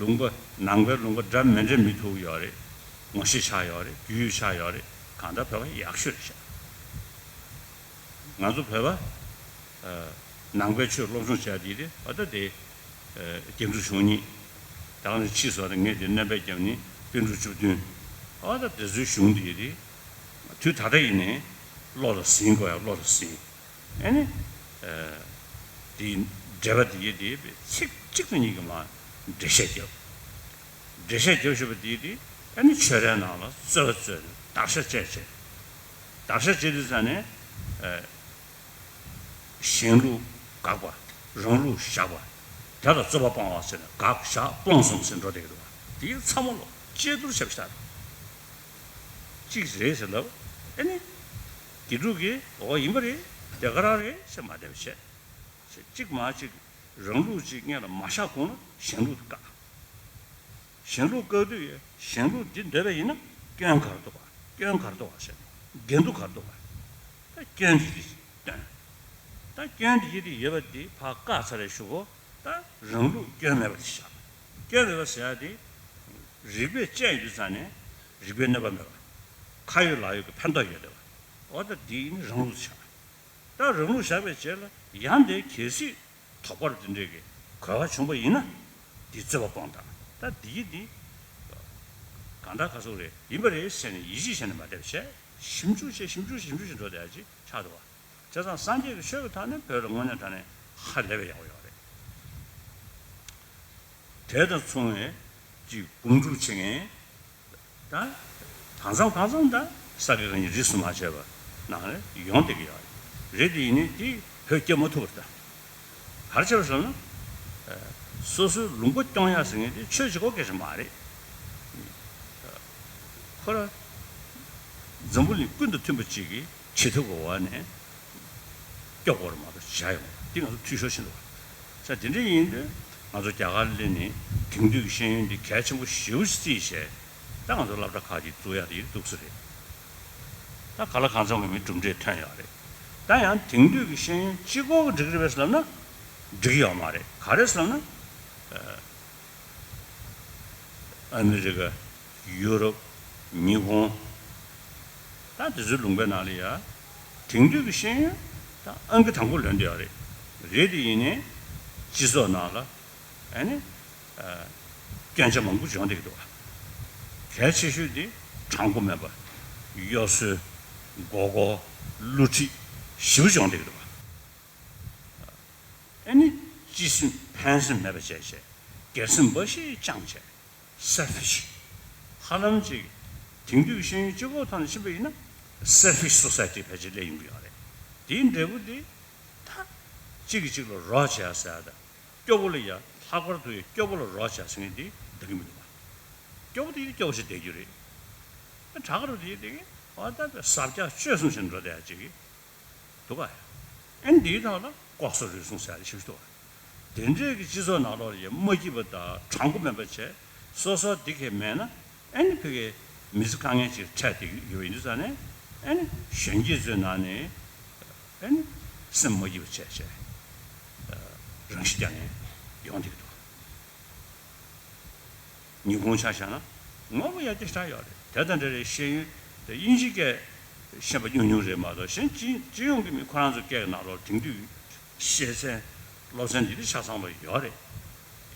ལུང་པ་ནང་པའི་ལུང་པ་འདྲ་མི་འདྲ་མི་ཐུག་ཡོད་རེད། ངོ་ཤེས་ཆགས་ཡོད་རེད། རྒྱུས་ཡོད་ཆགས་ཡོད་རེད། གང་ལྟར་བོད་པ་ཡག་ཤོས་རེད་ཤག་ང་ཚོ་བོད་པ་ནང་པའི་ཆོས་སློབ་སྦྱོང་བྱས་དེ་དེ་ཨ་ད་དེ་རྒྱན་དྲུག་གཞུང་གཉིས་དེ་ག་ནས་ཕྱིས་སོང་། ངས་དེ་སྣོན་པ་བརྒྱབ་ནས་པཎ་གྲུབ་བཅུ་བདུན་ཨ་ད་དེ་ཚོའི་གཞུང་དེ་དེ་དུས་ད་ལྟ་ཡིན་ནའི་བློ་ལ་ཟིན་དགོས་ཡ། བློ་ལ་ཟིན། ཨ་ནི། དེའི་འགྲེལ་པ་དེ་ཡི་དེ་ཚིག་གཅིག་དང་གཉིས་ཀྱི་མ་འགྲེལ་བཤད་བརྒྱབ། འགྲེལ་བཤད་བརྒྱབ་ཞུས་པ་དེ་དེ་ཨ་ནི་ཆོས་རའི་ནང་ལ་རྩོད་པ་རྩོད་ནས་དག་ཆ་བཅད་བྱས། དག་ཆ་བཅད་དུས་ཙ་ནས་གཞན་ལུགས་དགག་པ། རང་ལུགས་བཞག་པ། དེ་ལ་རྩོད་པ་སྤོང་བ་ཟེར་ནས་དགག་བཞག་སྤོང་གསུམ་ཟེར་འགྲོ་བསྡད་ཀྱི་འདུག་བ། དེ་ཚང་མ་ལོ་དཔྱད་བསྡུར་བྱས་པ་ཞིག་རེད། གཅིག་རེད་ཟེར་ལབ། ཨ་ནི། དགེ་ཕྲུག་གིས་འོ་ཡིན་པ་རེད། དེ་ག་རང་རེད་ཟེར་མ་བསྡད་པ་བྱས། གཅིག་མ་གཅིག་རང་ལུགས་གཅིག་སྔོན་ལ་མ་བཞག་གོང་ལ་གཞན་ལུགས་དེ་བཀག་གཞན་ལུགས་བཀག་དུས་ཡ་གཞན་ལུགས་འདི་འདོད་པ་ཡིན་ན་སྐྱོན་ག་རེ་འདུག་ག་སྐྱོན་ག་རེ་འདུག་ག་ཟེར་ནས་འགལ་འདུ་ག་རེ་འདུག་ག་ད་སྐྱོན་འདི་འདི་སྟོན། ད་སྐྱོན་འདི་འདི་ཡོད་པ་འདི་ཕར་བཀག་ཚར་རེ་ཞུ་གོ་ད་རང་ལུགས་སྐྱོན་མེད་པ་དེ་བཞག་སྐྱོན་མེད་པ་ཟེར་ཡ་དེ་རིགས་པས་དཔྱད་ཡོད་དུས་ཙང་ནས་རིགས་པའི་གནོད་པ་མེད་པ། ཁ་ཡོད་ལག་ཡོད་ཀྱི་ཕན་ཐོགས་ཡོད་བསྡད་པ། འོ་ད་འདི་ནི་རང་ལུགས་བཞག་ད་རང་ལུགས་བཞག་པའི་རྗེས་ལ་ཡང་དེ་གལ་སྲིད་དོགས་པ་དེ་འདྲས་ཀྱི་གོ་བ་བྱུང་པ་ཡིན་ན། འདི་རྩོད་པ་སྤོང་དང་། ད་འདི་འདི་གང་ལྟར་ག་ཚོད་རེད། ཡིན་པ་རེད་ཟེར་ནས་ཡིད་ཆེས་བྱས་ནས་མ་བསྡད་པ་བྱས། ཞིབ་འཇུག་བྱས། ཞིབ་འཇུག་ཞིབ་འཇུག་བྱས་འགྲོ་བསྡད་ཡ་ཅིག་ཆགས་འདུག་བ། བྱས་ཙང་སངས་རྒྱས་ཀྱི་ཆོས་ཀྱི་ཐོག་ནས་བོད་ལ་དངོས་གནས་དྲང་གནས་ཧ་ལས་པའི་ཡག་པོ་ཡོད་རེད། དེ་དང་མཚུངས་པའི་ཅིག་སྒོམ་སྒྲུབ་བྱེད་མཁན་ད། གང་འཚམ་གང་འཚམ་ད་ས་དགེ་བཀའ་རྙིང་རིས་སུ་མ་ཆད་པ་ནང་ལ་ཡོང་བསྡད་ཀྱི་ཡོད་རེད། རེད་དེ་ཡིན་ནའི་དེ་བོད་སྐྱོབ་མ་ཐུབ་པ་རེད་ད། ག་རེ་བྱས་པ་ཟེར་ན། སོ་སོའི་ལུང་པ་སྐྱོང་ཡག་ཟེར་མཁན་དེ་ཆོས་གཅིག་པོ་སྐད་ཆ་མ་རེད། ཁོ་ར་འཛམ་བུ་གླིང་ཀུན་ཏུ་མཐུན་པ་ཅིག་གིས་བྱེད་ཐུབ་དགོས་པ་ནས་སྐྱོབ་དགོས་རེད་མ་གཏོགས་བྱ་ཡོང་། འདི་ང་ཚོ་འཐུས་ཤོར་ཕྱིན་འདུག་བ། ས་དེ་འདྲ་ཡིན་དུས་ང་ཚོ་རྒྱ་གར་སླེབས་ནས་དེང་དུས་ཀྱི་ཤེས་ཡོན་འདི་གལ་ཆེན་པོ་ཞེ་པོ་ཅིག་བརྩིས་བྱས། ད་ང་ཚོ་སློབ་གྲྭ་ཁག་ཅིག་བཙུགས་ཡག་དེ་ཡིན་འདུག་ས་རེད། ད་ག་ལ་གང་འཚམ་གྱི་མི་གྲུབ་འབྲས་ཐོན་ཡོད་རེད། ད་ཡང་དེང་དུས་ཀྱི་ཤེས་ཡོན་གཅིག་པོ་གིས་འགྲིག་གི་རེད་པས་ལབ་ན། འགྲིག་གི་ཡོད་མ་རེད། ག་རེ་ཟེར་ན། ཨ་མི་རི་ཀ། ཡུ་རོབ། ཉི་ཧོང་། ད་དེ་ཚོའི་ལུང་པའི་ནང་ལ་ཡ། དེང་དུས་ཀྱི་ཤེས་ཡོན་ད་ཨང་ཀི་དང་པོ་ལོན་བསྡད་ཡོད་རེད། རེད་དེ་ཡིན་ནའི་སྤྱི་ཚོགས་ནང་ལ་ཨ་ནི་སྐྱོན་ཆ་མང་པོ་བྱུང་བསྡད་ཀྱི་འདུག་བ། གལ་ཆེ་ཤོས་དེ་དྲང་པོ་མེད་པ། གཡོ་ཟོལ། མགོ་སྐོར། བསླུ་བྲིད་ཞེ་པོ་བྱུང་བསྡད་ཀྱི་འདུག་བ། ཨ་ནི་སྤྱི་སེམས་ཕན་སེམས་མེད་པ་བྱས་བྱས། སྒེར་སེམས་འབའ་ཞིག་བཅངས་བྱས། selfish། ཧ་ལམ་ཅིག་དེང་དུས་ཤེས་ཡོན་གཅིག་པོ་ཐོག་ནས་ཕྱིན་པ་ཡིན་ན། selfish society ཕལ་ཆེར་སླེབས་ཡོང་གི་ཡོད་རེད། དེའི་འབྲས་བུ་དེ་ད་གཅིག་གིས་གཅིག་ལ་རོགས་བྱས་ཟེར་ཡ་དང་། སྐྱོ་པོ་ལ་ཡ་ལྷག་པར་དུ་ཡ་སྐྱོ་པོ་ལ་རོགས་བྱས་ཟེར་མཁན་དེ་འདང་གི་མི་འདུག་བ། སྐྱོ་པོ་དེ་ཡིན་སྐྱོ་པོ་ཞིག་བསྡད་རྒྱུ་རེད། དྲག་རུ་དེ་ཡིན་དེ་གི་འོ་ད་ཟབ་རྒྱ་གཅོད་གསུམ་བྱས་འགྲོ་བསྡད་ཡ་ཅིག་གི་འདུག་ག་ཨ་ནི་འདིའི་ཐོག་ལ་ལྐོག་ཟ་རུལ་སུངས་ཟེར་ཡ་ཞིག་འདུག་ག་དེ་འདྲའི་གི་སྤྱི་ཚོགས་ནང་ལོགས་ལ་ཡ་མ་སྐྱིད་པ་དང་དྲང་པོ་མེད་པ་བྱས། སོ་སོ་འདི་གས་མེད་ན་ཨ་ནི་ཕ་གིའི་མི་ཚེ་དཀའ་ངལ་ཅིག་འཕྲད་བསྡད་ཀྱི་ཡོད་པ་ཡིན་དུས་ཙང་ནས་ཨ་ནི་གཞོན་སྐྱེས་ཚོའི་ནང་ནས་ཨ་ནི་སེམས་མ་སྐྱིད་པ་བྱས་བྱས་རང་ཤི་རྒྱག་མཁན་ཡོང་བསྡད་ཀྱི་འདུག་ཉིན་གུང་ཆ་བཞག་ན་ངོ་མ་ཡར་རྒྱས་ཤ་སྟག་ཡོད་རེད། དེ་དང་འབྲེལ་བའི་ཤེས་ཡོན་དེ་དབྱིན་ཇིའི་སྐད་ཤེས་པ་ཉུང་ཉུང་རེད་མ་གཏོགས། གཞན་སྤྱི་སྤྱི་ཡོངས་ཀྱི་མི་ཁོ་རང་ཚོ་སྐད་ཀྱི་ནང་ལོགས་དེང་དུས་ཤེས་ཚད་སློབ་ཚན་འདི་འདྲ་ཆ་ཚང་པ་ཡོད་རེད།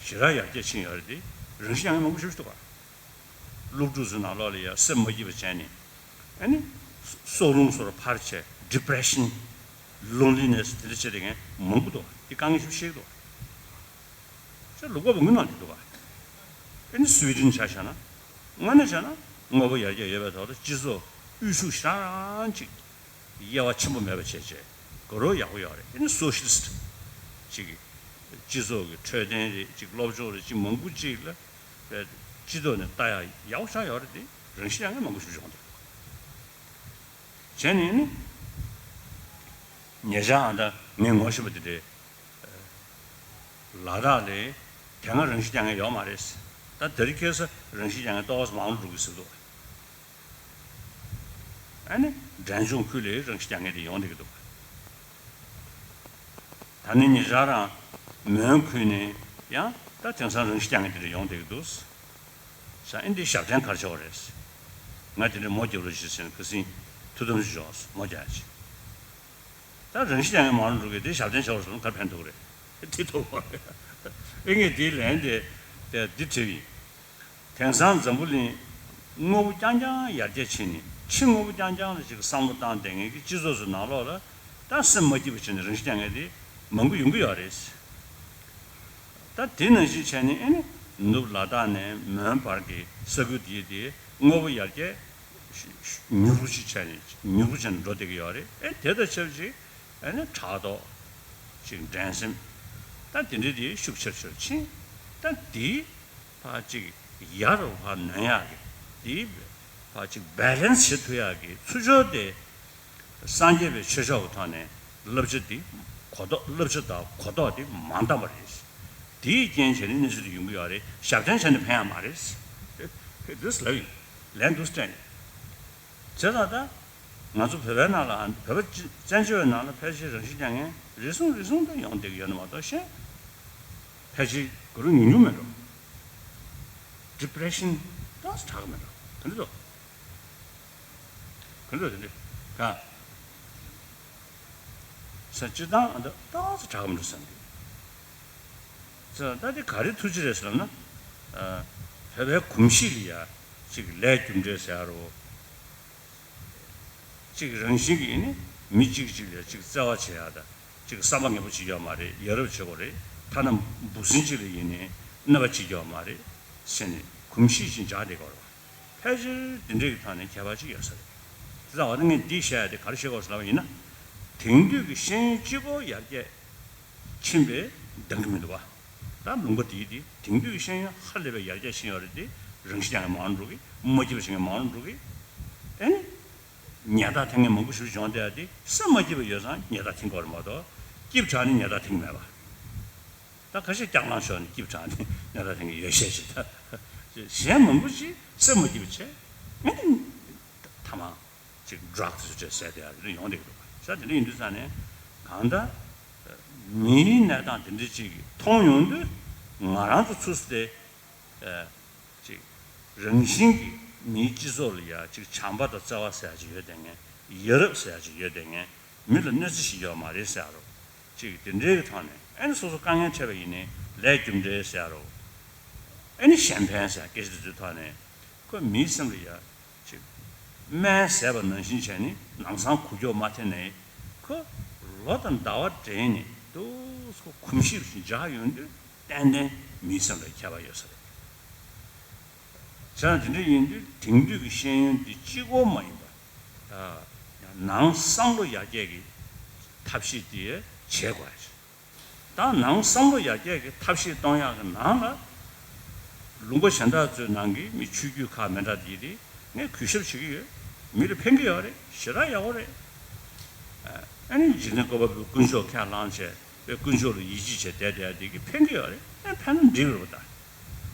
ཞེ་དྲག་ཡར་རྒྱས་ཕྱིན་ཡོད་རེད་དེ། རང་ཤི་རྒྱག་མཁན་མང་པོ་ཞིག་འདུག་ག་སློབ་ཕྲུག་ཚོའི་ནང་ལོགས་ལ་ཡ་སེམས་མ་སྐྱིད་པ་བྱས་ནས་ཨ་ནི་ སྲོག་རླུང་སོགས་ལ་ཕར་བྱས། depression, loneliness དེ་འདྲ་བྱས་བསྡད་མཁན་མང་པོ་འདུག་དེ་དཀའ་ངལ་ཞིག་ཤེས་ཀྱི་འདུག་ཅེས་ལུང་པ་པོ་ངུས་གནང་གི་འདུག་པ། ཨེ་ནི་སུའི་ཌེན་ཆ་བཞག་ན། དངོས་གནས་བྱས་ན་དངོས་པོ་ཡར་རྒྱས་ཡོད་པའི་ཐོག་ཏུ་སྤྱི་ཚོགས་དབུལ་ཕྱུག་ཞེ་དྲག་ཅིག་དབྱེ་བ་ཆེན་པོ་མེད་པ་བྱས་བྱས་དགོས་རོགས་ཡག་པོ་ཡོད་རེད། ཨེ་ནི་སོ་ཤི་ལི་སི་ཊི་ཅིག་སྤྱི་ཚོགས་ཀྱི་འཕྲོད་བསྟེན་རེད། ཅིག་སློབ་སྦྱོང་རེད། ཅིག་མང་པོ་ཅིག་ལ་སྤྱི་ཚོགས་ནས་ལྟ་ཡག་ཡག་པོ་ཆགས་ཡོད་རེད། དེ་རང་བཞིན་ཡང་མང་པོ་ཞིག་བྱུང་འདུག་བྱས་ནས་ནི། ཉེ་ཆར་ཨ་ད་ངས་ངོ་ཤེས་པ་དེ་འདྲའི་ལ་དྭགས་ལ་དེ་སྔ་རང་བཞིན་རྒྱག་མཁན་ཡོད་མ་རེད། ད་དེ་རིང་ཁ་སང་རང་བཞིན་རྒྱག་མཁན་ཏོག་ཙམ་མང་རུ་འགྲོ་གི་ཟེར་འདུག་ཨ་ནི་འབྲས་ལྗོངས་ཁུལ་ལ་རང་བཞིན་རྒྱག་མཁན་དེ་ཡོང་བསྡད་ཀྱི་འདུག་ད་ནི་ཉེ་ཆར་རང་མོན་ཁུལ་ནས་ཡང་ད་དེང་སང་རང་བཞིན་རྒྱག་མཁན་དེ་འདྲ་ཡོང་བསྡད་ཀྱི་འདུག་ས་ཨིན་དེའི་ཞབས་བརྟན་ག་རེ་བྱེད་པ་རེད། ང་དེ་འདྲའི་མོ་རྒྱབ་རོགས་བྱེད་ཟེར་ནས་ཁ་སང་ཐུགས་དམ་ཞུ་ཆོག་མོ་རྒྱག་ཅིག་ད་རང་བཞིན་ཅན་གྱི་མ་རུང་འགྲོ་གི་དེ་ཞབས་བརྟན་བྱ་བར་སོང་གར་ཕན་ཐོགས་རེད། དེ་ཐོག་པ་རེད། ཨེ་ངས་དེའི་ལན་དེ་དེ་འདི་དྲིས་ཡིན། དེང་སང་འཛམ་བུ་གླིང་དངོས་པོ་རྐྱང་རྐྱང་ཡར་རྒྱས་ཕྱིན་ནས་ཕྱི་དངོས་པོ་རྐྱང་རྐྱང་ལ་ཅིག་བསམ་བློ་བཏང་བསྡད་མཁན་གྱི་སྤྱི་ཚོགས་སུ་ནང་ལོགས་ལ་ད་སེམས་མ་སྐྱིད་པ་བྱས་ནས་རང་བཞིན་རྐྱང་ངན་དེ་མང་པོ་ཡོང་གི་ཡོད་རེད། ད་དེ་ནང་བཞིན་བྱས་ནས་ཨེ་ནི་ནུབ་ལ་དྭགས་ནས་མོན་བར་གྱི་ས་ཁུལ་དེ་དེ་དངོས་པོ་ཡར་རྒྱས་མྱུར་པོ་ཞིག་བྱས་ནས་མྱུར་པོ་བྱས་ནས་འགྲོ་བསྡད་ཀྱི་ཡོད་རེད། ཨེ་དེ་དང་ཆབས་ཅིག་ཨེ་ནི་ཕྲག་དོག་ཅིག་འགྲན་སེམས་ད་དེ་འདྲའི་དེ་ཤུགས་ཆེར་ཆེར་ཕྱིན། ད་དེ་ཕར་ཅིག་ཡར་རུ་ཕར་ནོན་ཡག་གི་དེ་ཕར་ཅིག་བེ་ལེན་སི་བྱེད་ཐུབ་ཡག་གི་ཚུར་ཕྱོགས་དེ། སངས་རྒྱས་པའི་ཆོས་ཕྱོགས་ཀྱི་ཐོག་ནས་བསླབ་བྱ་འདི་གོ་རྟོགས། བསླབ་བྱ་དང་གོ་རྟོགས་འདི་མ་འདང་བ་རེད། དེའི་རྐྱེན་བྱས་ནས་གནས་ཚུལ་འདི་ཡོང་གི་ཡོད་རེད། ཞབས་བརྟན་བྱས་ནས་ཕན་ཡག་མ་རེད། འདི་ལབ་ཡིན། ལན་འདུག་སྤྲད་ཡིན། བྱས་ཙང་ད་ང་ཚོ་བོད་པའི་ནང་ལ་བོད་པ་སྤྱི་བཙན་བྱོལ་བའི་ནང་ལ་ཕལ་ཆེར་རང་བཞིན་རྐྱང་ངན་རེ་ཟུང་རེ་ཟུང་ད་ཡོང་བསྡད་ཀྱི་ཡོད་ན་མ་གཏོགས་གཞན་ཕལ་ཆེར་གུ་རུ་ཉུང་ཉུང་མེད་འགྲོ། ཌི་པི་རེ་ཤན་ཏོག་ཙམ་དྲག་གི་མེད་འགྲོ། ག་འདྲ་འདུག་ག་འདྲ་འདུག་དེ་འདྲ་ག་ས་སྤྱིར་བཏང་ཨ་འདི་ཏོག་ཙམ་དྲག་གི་མི་འདུག་བསམ་གི། ཙང་ད་དེ་ག་རེ་ཐུགས་རྗེ་རེད་ཟེར་ན། ཨ། བོད་པའི་གོམས་གཤིས་ལ་ཡ་ཅིག་ལས་རྒྱུ་འབྲས་ཟེར་ཡ་རོ། གཅིག་རང་བཞིན་གྱིས་ནི་མི་གཅིག་གཅིག་ལ་ཅིག་བརྩེ་བ་བྱེད་ཡ་དང་ཅིག་བསམ་པ་ངན་པ་བྱེད་ཀྱི་ཡོད་མ་རེད། ཡ་རབས་བྱེད་དགོས་རེད། ཐ་ན་འབུ་སྲིན་གཅིག་ལ་ཡིན་ནའི་གནོད་པ་བྱེད་ཀྱི་ཡོད་མ་རེད་ཟེར་ནས་གོམས་གཤིས་ཤིག་འཇགས་བསྡད་དགོས་རེད་བ། ཕལ་ཆེར་འདི་འདྲའི་གི་ཐོག་ནས་ཁྱད་པར་ཅིག་ཡོད་ས་རེད། དེ་ཙང་འོ་ན་ངས་འདི་བཤད་ཡ་དེ་ག་རེ་བཤད་དགོས་ཟེར་ལབ་པ་ཡིན་ན། དེང་དུས་ཀྱི་ཤེས་ཡོན་གཅིག་པོ་ཡར་རྒྱས་ཕྱིན་པའི་འདང་གི་མི་འདུག་བ། ད་ལུང་པ་དེའི་དེ་དེང་དུས་ཀྱི་ཤེས་ཡོན་ཧ་ལས་པའི་ཡར་རྒྱས་ཕྱིན་ཡོད་རེད་དེ། རང་ཤི་རྒྱག་མཁན་མང་རུ་འགྲོ་གི། མ་སྐྱིད་པ་བྱེད་མཁན་མང་རུ་འགྲོ་གི། ཨེ་ནི། ཉལ་ཐ་འཐེན་མཁན་མང་པོ་ཞིག་བྱུང་བསྡད་ཡ་དེ་སེམས་མ་སྐྱིད་པ་ཡོད་ཙང་ཉལ་ཐ་འཐེན་དགོས་རེད་མ་གཏོགས། སྐྱིད་པ་དྲགས་ནས་ཉལ་ཐ་འཐེན་གི་མེད་པ། ད་ཁ་ཤས་སྐྱག་ལང་ཤོར་ནས་སྐྱིད་པ་དྲགས་ནས་ཉལ་ཐ་འཐེན་གི་ཡོད་ཤས་ཤིག་ད། གཞན་མང་པོ་ཞིག་སེམས་མ་སྐྱིད་པ་བྱས། ཨེ་ནི། ཐ་མ། ཅིག་ཌྲག་དེ་ཚོ་བྱས་བསད་དེ་ཡ་རེ་ཡོང་བསྡད་ཀྱི་འདུག་པ། ས་དེ་འདྲ་ཡིན་དུས་ཙང་ནས་གང་ལྟར་མིའི་གནས་སྟངས་དེ་འདྲ་ཅིག་མཐོང་ཡོང་དུས་ང་རང་ཚོ་ཚུར་དེ་ཅིག་རང་བཞིན་གྱིས་མིའི་སྤྱི་ཚོགས་ལ་ཡ་ཅིག་བྱམས་པ་དང་བརྩེ་བ་ཟེར་ཡ་ཅིག་ཡོད་བསྡད་མཁན། ཡ་རབས་ཟེར་ཡ་ཅིག་ཡོད་བསྡད་མཁན། མི་ལ་གནོད་འཚེ་བྱེད་ཀྱི་ཡོད་མ་རེད་ཟེར་ཡ་རོ། ཅིག་དེ་འདྲའི་གི་ཐོག་ནས་ཨེ་ནི་སོ་སོ་དཀའ་ངལ་འཕྲད་པ་ཡིན་ནའི་ལས་རྒྱུ་འབྲས་ཟེར་ཡ་རོ། ཨེ་ནི་གཞན་ཕན་ཟེར་ཡ་སྐད་ཆ་དེ་ཚོའི་ཐོག་ནས་ཁོ་མིའི་སེམས་ལ་ཡ། ཅིག་སྨན་ཟས་པ་ནང་བཞིན་བྱས་ནས་ལམ་སང་འགུལ་སྐྱོད་མ་ཐེབས་ནའི་ཁོ་ལོ་དང་ཟླ་བ་འདྲེས་ནས་ཏོག་ཙམ་གོམས་གཤིས་བཞིན་འཇགས་ཡོང་དུས་ཏན་ཏན་མིའི་སེམས་ལ་ཁྱད་པར་ཡོད་ས་རེད། བྱས་ན་དེ་འདྲ་ཡིན་དུས་དེང་དུས་ཀྱི་ཤེས་ཡོན་འདི་གཅིག་པོ་མ་ཡིན་པ། ནང་བསམ་བློ་ཡར་རྒྱས་ཀྱི་ཐབས་ཤེས་དེ་བྱེད་དགོས་རེད། ད་ནང་བསམ་བློ་ཡར་རྒྱས་ཀྱི་ཐབས་ཤེས་གཏོང་ཡག་གི་ནང་ལ། ལུང་པ་གཞན་དག་ཚོའི་ནང་གི་མི་ཆོས་བརྒྱུད་ཁག་མི་འདྲ་དེ་དེ་ངས་གུས་ཞབས་བྱེད་ཀྱི་ཡོད། མི་ལ་ཕན་གྱི་ཡོད་རེད། ཞེ་དྲག་ཡག་པོ་རེད། ཨ་ནི་འཇིག་རྟེན་བཀོད་པ་པོའི་དཀོན་མཆོག་ཁས་བླངས་བྱས་པའི་དཀོན་མཆོག་ལ་ཡིད་ཆེས་བྱས་བསྡད་བསྡད་དེ་གི་ཕན་གྱི་ཡོད་རེད། ཨ་ཕན་ན་འགྲིག་གི་རེད་པ་ད།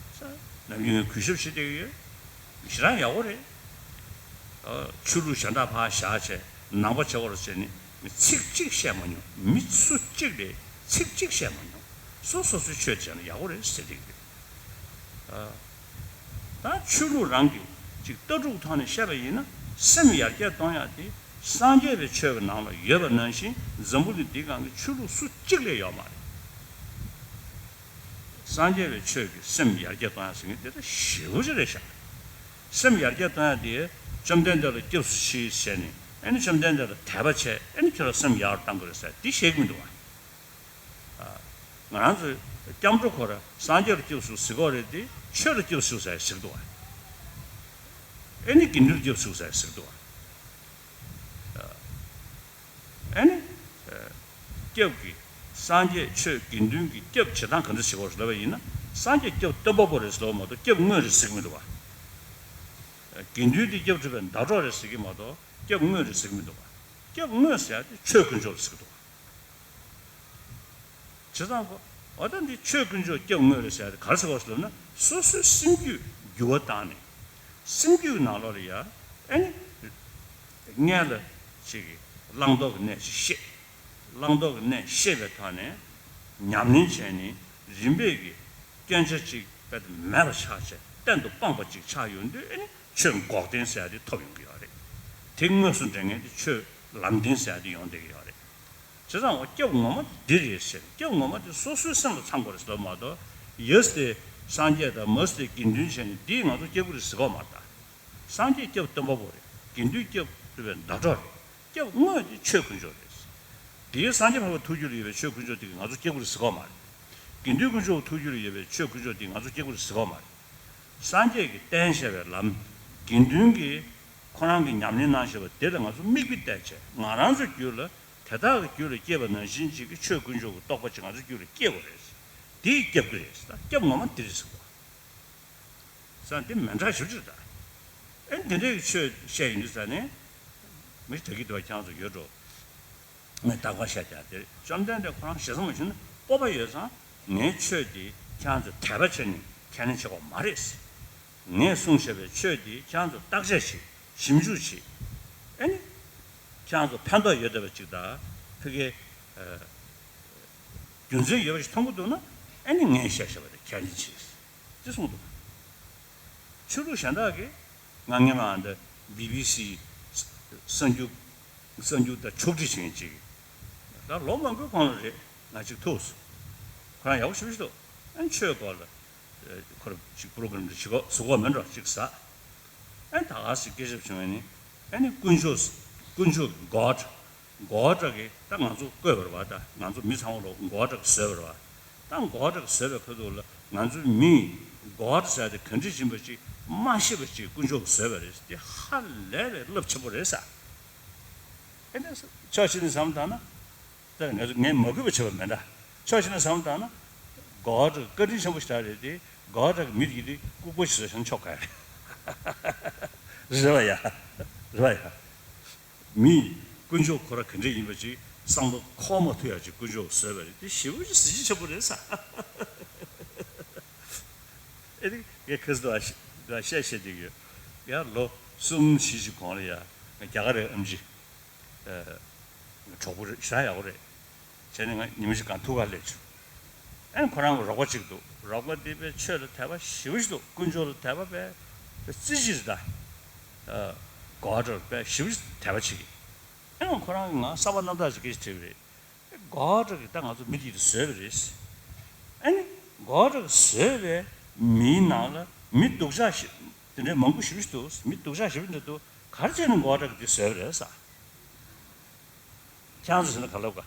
ནམ་རྒྱུན་ངས་གུས་ཞབས་བྱེད་བསྡད་ཀྱི་ཡོད། ཞེ་དྲག་ཡག་པོ་རེད། ཆོས་ལུགས་གཞན་དག་ཕར་བཞག་བྱས་ནང་པ་བྱེད་དགོས་རེད་ཟེར་ནས་མི་ཚིག་གཅིག་བཤད་མ་མྱོང་། མི་སུ་གཅིག་ལས་ཚིག་གཅིག་བཤད་མ་མྱོང་། སོ་སོ་སོའི་ཆོས་བྱས་ན་ཡག་པོ་རེད་ཟེར་བསྡད་ཀྱི་རེད། ད་ཆོས་ལུགས་རང་གི་ཅིག་ལྟ་གྲུབ་ཐོག་ནས་བཤད་པ་ཡིན་ན་སེམས་ཡར་རྒྱས་གཏོང་ཡག་དེ་སངས་རྒྱས་པའི་ཆོས་ཀྱི་ནང་ལ་ཡོད་པ་ནང་བཞིན་འཛམ་བུ་གླིང་འདིའི་སྒང་གི་ཆོས་ལུགས་སུ་གཅིག་ལས་ཡོད་མ་རེད། སངས་རྒྱས་པའི་ཆོས་ཀྱི་སེམས་ཡར་རྒྱས་གཏོང་ཡག་ཟེར་མཁན་དེ་ད་ཞེ་པོ་ཅིག་རེད་ཤག་སེམས་ཡར་རྒྱས་གཏོང་ཡ་དེ་བཅོམ་ལྡན་འདས་ལ་སྐྱབས་སུ་མཆི་ཟེར་ནས་ཨ་ནི་བཅོམ་ལྡན་འདས་ལ་དད་པ་བྱས་ཨ་ནི་ཁྱོད་ལ་སེམས་ཡར་བཏང་དགོས་རེད་ཟེར་འདི་ཤེས་ཀྱི་མི་འདུག་བ། ང་རང་ཚོའི་སྐྱབས་འགྲོ་ཁོ་ར་སངས་རྒྱས་ལ་སྐྱབས་སུ་ཟེར་གོ་རེད་དེ་ཆོས་ལ་སྐྱབས་སུ་ཟེར་ཟེར་གི་འདུག་བ། ཨེ་ནི་དགེ་འདུན་ལ་སྐྱབས་སུ་ཟེར་ཟེར་གི་འདུག་བ། ཨེ་ནི། སྐྱབས་ཀྱི། སངས་རྒྱས་ཆོས་དགེ་འདུན་གྱི་སྐྱབས་བྱེད་སྟངས་ག་འདྲ་བྱེད་དགོས་ལབ་པ་ཡིན་ན། སངས་རྒྱས་སྐྱབས་སྟོན་པ་པོ་རེད་ཟེར་བ་མ་གཏོགས་སྐྱབས་དངོས་རེད་ཟེར་གྱི་མི་འདུག་བ། དགེ་འདུན་དེ་སྐྱབས་སྒྲུབ་པའི་ཟླ་གྲོགས་རེད་ཟེར་གྱི་མ་གཏོགས་སྐྱབས་དངོས་རེད་ཟེར་གྱི་མི་འདུག་བ། སྐྱབས་དངོས་ཟེར་ཡ་དེ་ཆོས་དཀོན་མཆོག་ལ་ཟེར་གྱི་འདུག་བ། བྱས་ཙང་གོ། འོ་ད་འདི་ཆོས་དཀོན་མཆོག་སྐྱབས་དངོས་རེད་ཟེར་ཡ་དེ་ག་རེ་ཟེར་བ་ཟེར་ན་སོ་སོའི་སེམས་རྒྱུད་འགྱུར་བ་བཏང་ནས། སེམས་རྒྱུད་ནང་ལོགས་ལ་ཡ། ཨེ་ནི། སྔོན་ལ་ཅིག་གི་བླང་དོར་གྱི་གནས་ཅིག་ཤེས། བླང་དོར་གྱི་གནས་ཤེས་པའི་ཐོག་ནས་ཉམས་ལེན་བྱས་ནས་རིམ་པས་ཀྱི་སྐྱོན་ཆ་ཅིག་རྦད་དེ་མེད་པ་ཆགས་བྱས་གཏན་དུ་སྤངས་པ་ཅིག་ཆགས་ཡོང་དུས་ཨེ་ནི་ཆོས་འགོག་བདེན་ཟེར་ཡ་དེ་ཐོབ་ཡོང་གི་ཡོད་རེད། དེ་དངོས་སུ་འདྲེན་མཁན་དེ་ཆོས་ལམ་བདེན་ཟེར་ཡ་དེ་ཡོང་བསྡད་ཀྱི་ཡོད་རེད། བྱས་ཙང་འོ་སྐྱབས་ངོ་མ་དེ་འདི་རེད་ཟེར། སྐྱབས་ངོ་མ་དེ་སོ་སོའི་སེམས་ལ་ཚང་དགོས་རེད་ཟེར་བ་མ་གཏོགས། ཡས་ཏེ་སངས་རྒྱས་དང་མས་ཏེ་དགེ་འདུན་བྱས་ནས་འདིས་ང་ཚོ་སྐྱབས་ཀྱི་རེད་ཟེར་གོ་མ་རེད་ད། སངས་རྒྱས་སྐྱབས་སྟོན་པ་པོ་རེད། དགེ་འདུན་སྐྱབས་སྒྲུབ་པའི་ཟླ་གྲོགས་རེད། སྐྱབས་དངོས་དེ་ཆོས་དཀོན་མཆོག་རེད། དེའི་སངས་རྒྱས་འཕགས་པའི་ཐུགས་རྒྱུད་ལ་ཡོད་པའི་ཆོས་དཀོན་མཆོག་དེ་གིས་ང་ཚོ་སྐྱབས་ཀྱི་རེད་ཟེར་གོ་མ་རེད། དགེ་འདུན་དཀོན་མཆོག་གི་ཐུགས་རྒྱུད་ལ་ཡོད་པའི་ཆོས་དཀོན་མཆོག་དེ་ང་ཚོ་སྐྱབས་ཀྱི་རེད་ཟེར་གོ་མ་རེད། སངས་རྒྱས་ཀྱིས་བསྟན་བཞག་པའི་ལམ། དགེ་འདུན་གྱིས་ཁོ་རང་གི་ཉམས་ལེན་གནང་བཞག་པ་དེ་ལ་ང་ཚོ་མིག་དཔེ་བལྟས་བྱས་ང་རང་ཚོའི་རྒྱུད་ལ་དེ་དག་གི་རྒྱུད་ལ་སྐྱེས་པ་ནང་བཞིན་ཅིག་གི་ཆོས་དཀོན་མཆོག་གི་རྟོགས་པ་ཅིག་ང་ཚོའི་རྒྱུད་ལ་སྐྱེ་དགོས་རེད། དེ་སྐྱབས་ཀྱི་རེད། ད་སྐྱབས་ངོ་མ་དེ་རེད་ཟེར་གོ། ས་འདི་མི་འདྲ་ཞིག་ཅིག་ད། ཨེ་འདི་འདྲའི་ཆོས་བཤད་ཡིན་དུས་ས་ནས། མི་ད་གི་དུ་བ་ཁྱང་ཚོ་ཡོད་འགྲོ། ངས་རྟག་པར་བཤད་ཀྱང་དེར་བཅོམ་ལྡན་འདས་ཁོ་རང་ཞེ་ས་མ་ཞུ་ན་སྤོབས་པ་ཡོད་ཙང་ངའི་ཆོས་འདི་ཁྱང་ཚོས་དད་པ་བྱས་ནས་ཁས་ལེན་བྱེད་དགོས་མ་རེད། ངས་གསུངས་བཞག་པའི་ཆོས་འདི་ཁྱང་ཚོས་བརྟག་དཔྱད་བྱེད་ཞིབ་འཇུག་བྱེད། ཨེ་ནི། ཁྱང་ཚོ་ཕན་ཐོགས་ཡོད་བསྡད་པ་ཅིག་དང་ཕ་གི། རྒྱུ་མཚན་ཡོད་པ་ཞིག་མཐོང་གི་འདུག་ན་ཨ་ནི་ངས་བཤད་བཞག་པ་དེ་ཁས་ལེན་བྱེད། ཅེས་གསུངས་འདུག་ཆོས་ལུགས་གཞན་དག་གིས་ང་ངས་མ་འདི་བི་བི་སི་གསར་འགྱུར་གསར་འགྱུར་དང་ཕྱོགས་སྒྲིག་བྱེད་མཁན་ཅིག་ད་ལོ་མང་པོའི་གོང་ལ་རེད་ང་ཅིག་ཐུག་སོང་། ཁོ་རང་ཡག་པོ་ཞེ་པོ་ཞིག་འདུག་ཨ་ནི་ཆོས་སྐོར་ལ་ཁོ་རང་ཅིག་པོ་རོ་གྷ་རམ་ཅིག་བཟོ་གོ་མེད་འགྲོ་ཅིག་ཟ། ཨ་ནི་ད་ག་ཟེ་སྐད་ཆ་བྱུང་བ་ནི་ཨ་ནི་དཀོན་མཆོག་དཀོན་མཆོག་གི་གོ་ཌ། གོ་ཌ་གིས་ད་ང་ཚོ་བཀོད་པ་རེད་བ། ད་ང་ཚོ་མི་ཚང་མ་ལོ་གོ་ཌ་གིས་བཟོས་པ་རེད་བ། ད་གོ་ཌ་གིས་བཟོས་པའི་ཁ་ཐུག་ལ་ང་ཚོའི་མིས་གོ་ཌ་ཟེར་དེ་ག་འདྲ་ཡིན་པ་ཅིག་མ་ཤེས་པ་ཅིག་དཀོན་མཆོག་གིས་བཟོས་པ་རེད། དེ་ཧ་ལས་པའི་རླབས་ཆེན་པོ་རེད་ས། ཨེ་ནས་ཕྱོགས་གཅིག་ནས་བསམ་བཏང་ན། ད་ང་ཚོ་ངས་མ་གུས་པ་བྱེད་པ་མེད་ད། ཕྱོགས་གཅིག་ནས་བསམ་བཏང་ན། གོ་ཌ་བཀའ་དྲིན་ཆེན་པོ་ཞིག་རེད་དེ་གོ་ཌ་གི་མི་དེ་ལྐུགས་པ་ཞིག་བཟོས་ཤིང་ཆོག་ག་རེད་བ་ཡ། རེད་བ་ཡ། མི། དཀོན་མཆོག་ཁོ་རང་ག་འདྲ་ཡིན་པ་ཅིག་བསམ་བློ་འཁོར་མ་ཐུབ་ཡག་ཅིག་དཀོན་མཆོག་བཟོས་པ་རེད་དེ་ཞེ་པོ་ཅིག་གཟི་བརྗིད་ཆེན་པོ་རེད་ས། ཨེ་རིག་ངས་ཁ་སང་བཤད་བཤད་བསྡད་ཡོད། ཡ་ལོ་གསུམ་བཞི་ཅིག་གོང་ལ་ཡ་ང་རྒྱ་གར་རའི་ཨེམ་ཆི། གྲོགས་པོ་རེད་ཞེ་དྲག་ཡག་པོ་རེད། བྱས་ནས་ང་ཉི་མ་ཞིག་གང་ཐུག་ག་སླེབས་བྱུང་། ཨེ་ཁོ་རང་གི་རོགས་པ་གཅིག་འདུག་རོགས་པ་འདི་དཔེ་ཆོས་ལ་དད་པ་ཞེ་པོ་ཞིག་འདུག་དཀོན་མཆོག་ལ་དད་པ་དཔེ་རྩེ་གཅིག་རེད་ད། གོ་ཌ་དཔེ་ཞེ་པོ་ཞིག་དད་པ་བྱེད་ཀྱི། ཨེ་ཁོ་རང་གིས་ང་གསར་པ་རྣམ་དག་ཅིག་སྐད་ཆ་དྲིས་པ་རེད། གོ་ཌ་གིས་ད་ང་ཚོ་མི་དེ་བཟོས་པ་རེད། ཨ་ནི་གོ་ཌ་གིས་བཟོས་པའི་མིའི་ནང་ལ་མི་སྡུག་ཅག་ཞིག་དེ་འདྲའི་མང་པོ་ཞེ་པོ་ཞིག་འདུག་མི་སྡུག་ཅག་ཞེ་པོ་འདྲ་འདུག་ག་རེ་བྱས་ནས་གོ་ཌ་གིས་དེ་བཟོས་པ་རེད་ས། ཁྱེད་རང་ཚོ་ཟེར་ན་ག་ལབ་ག་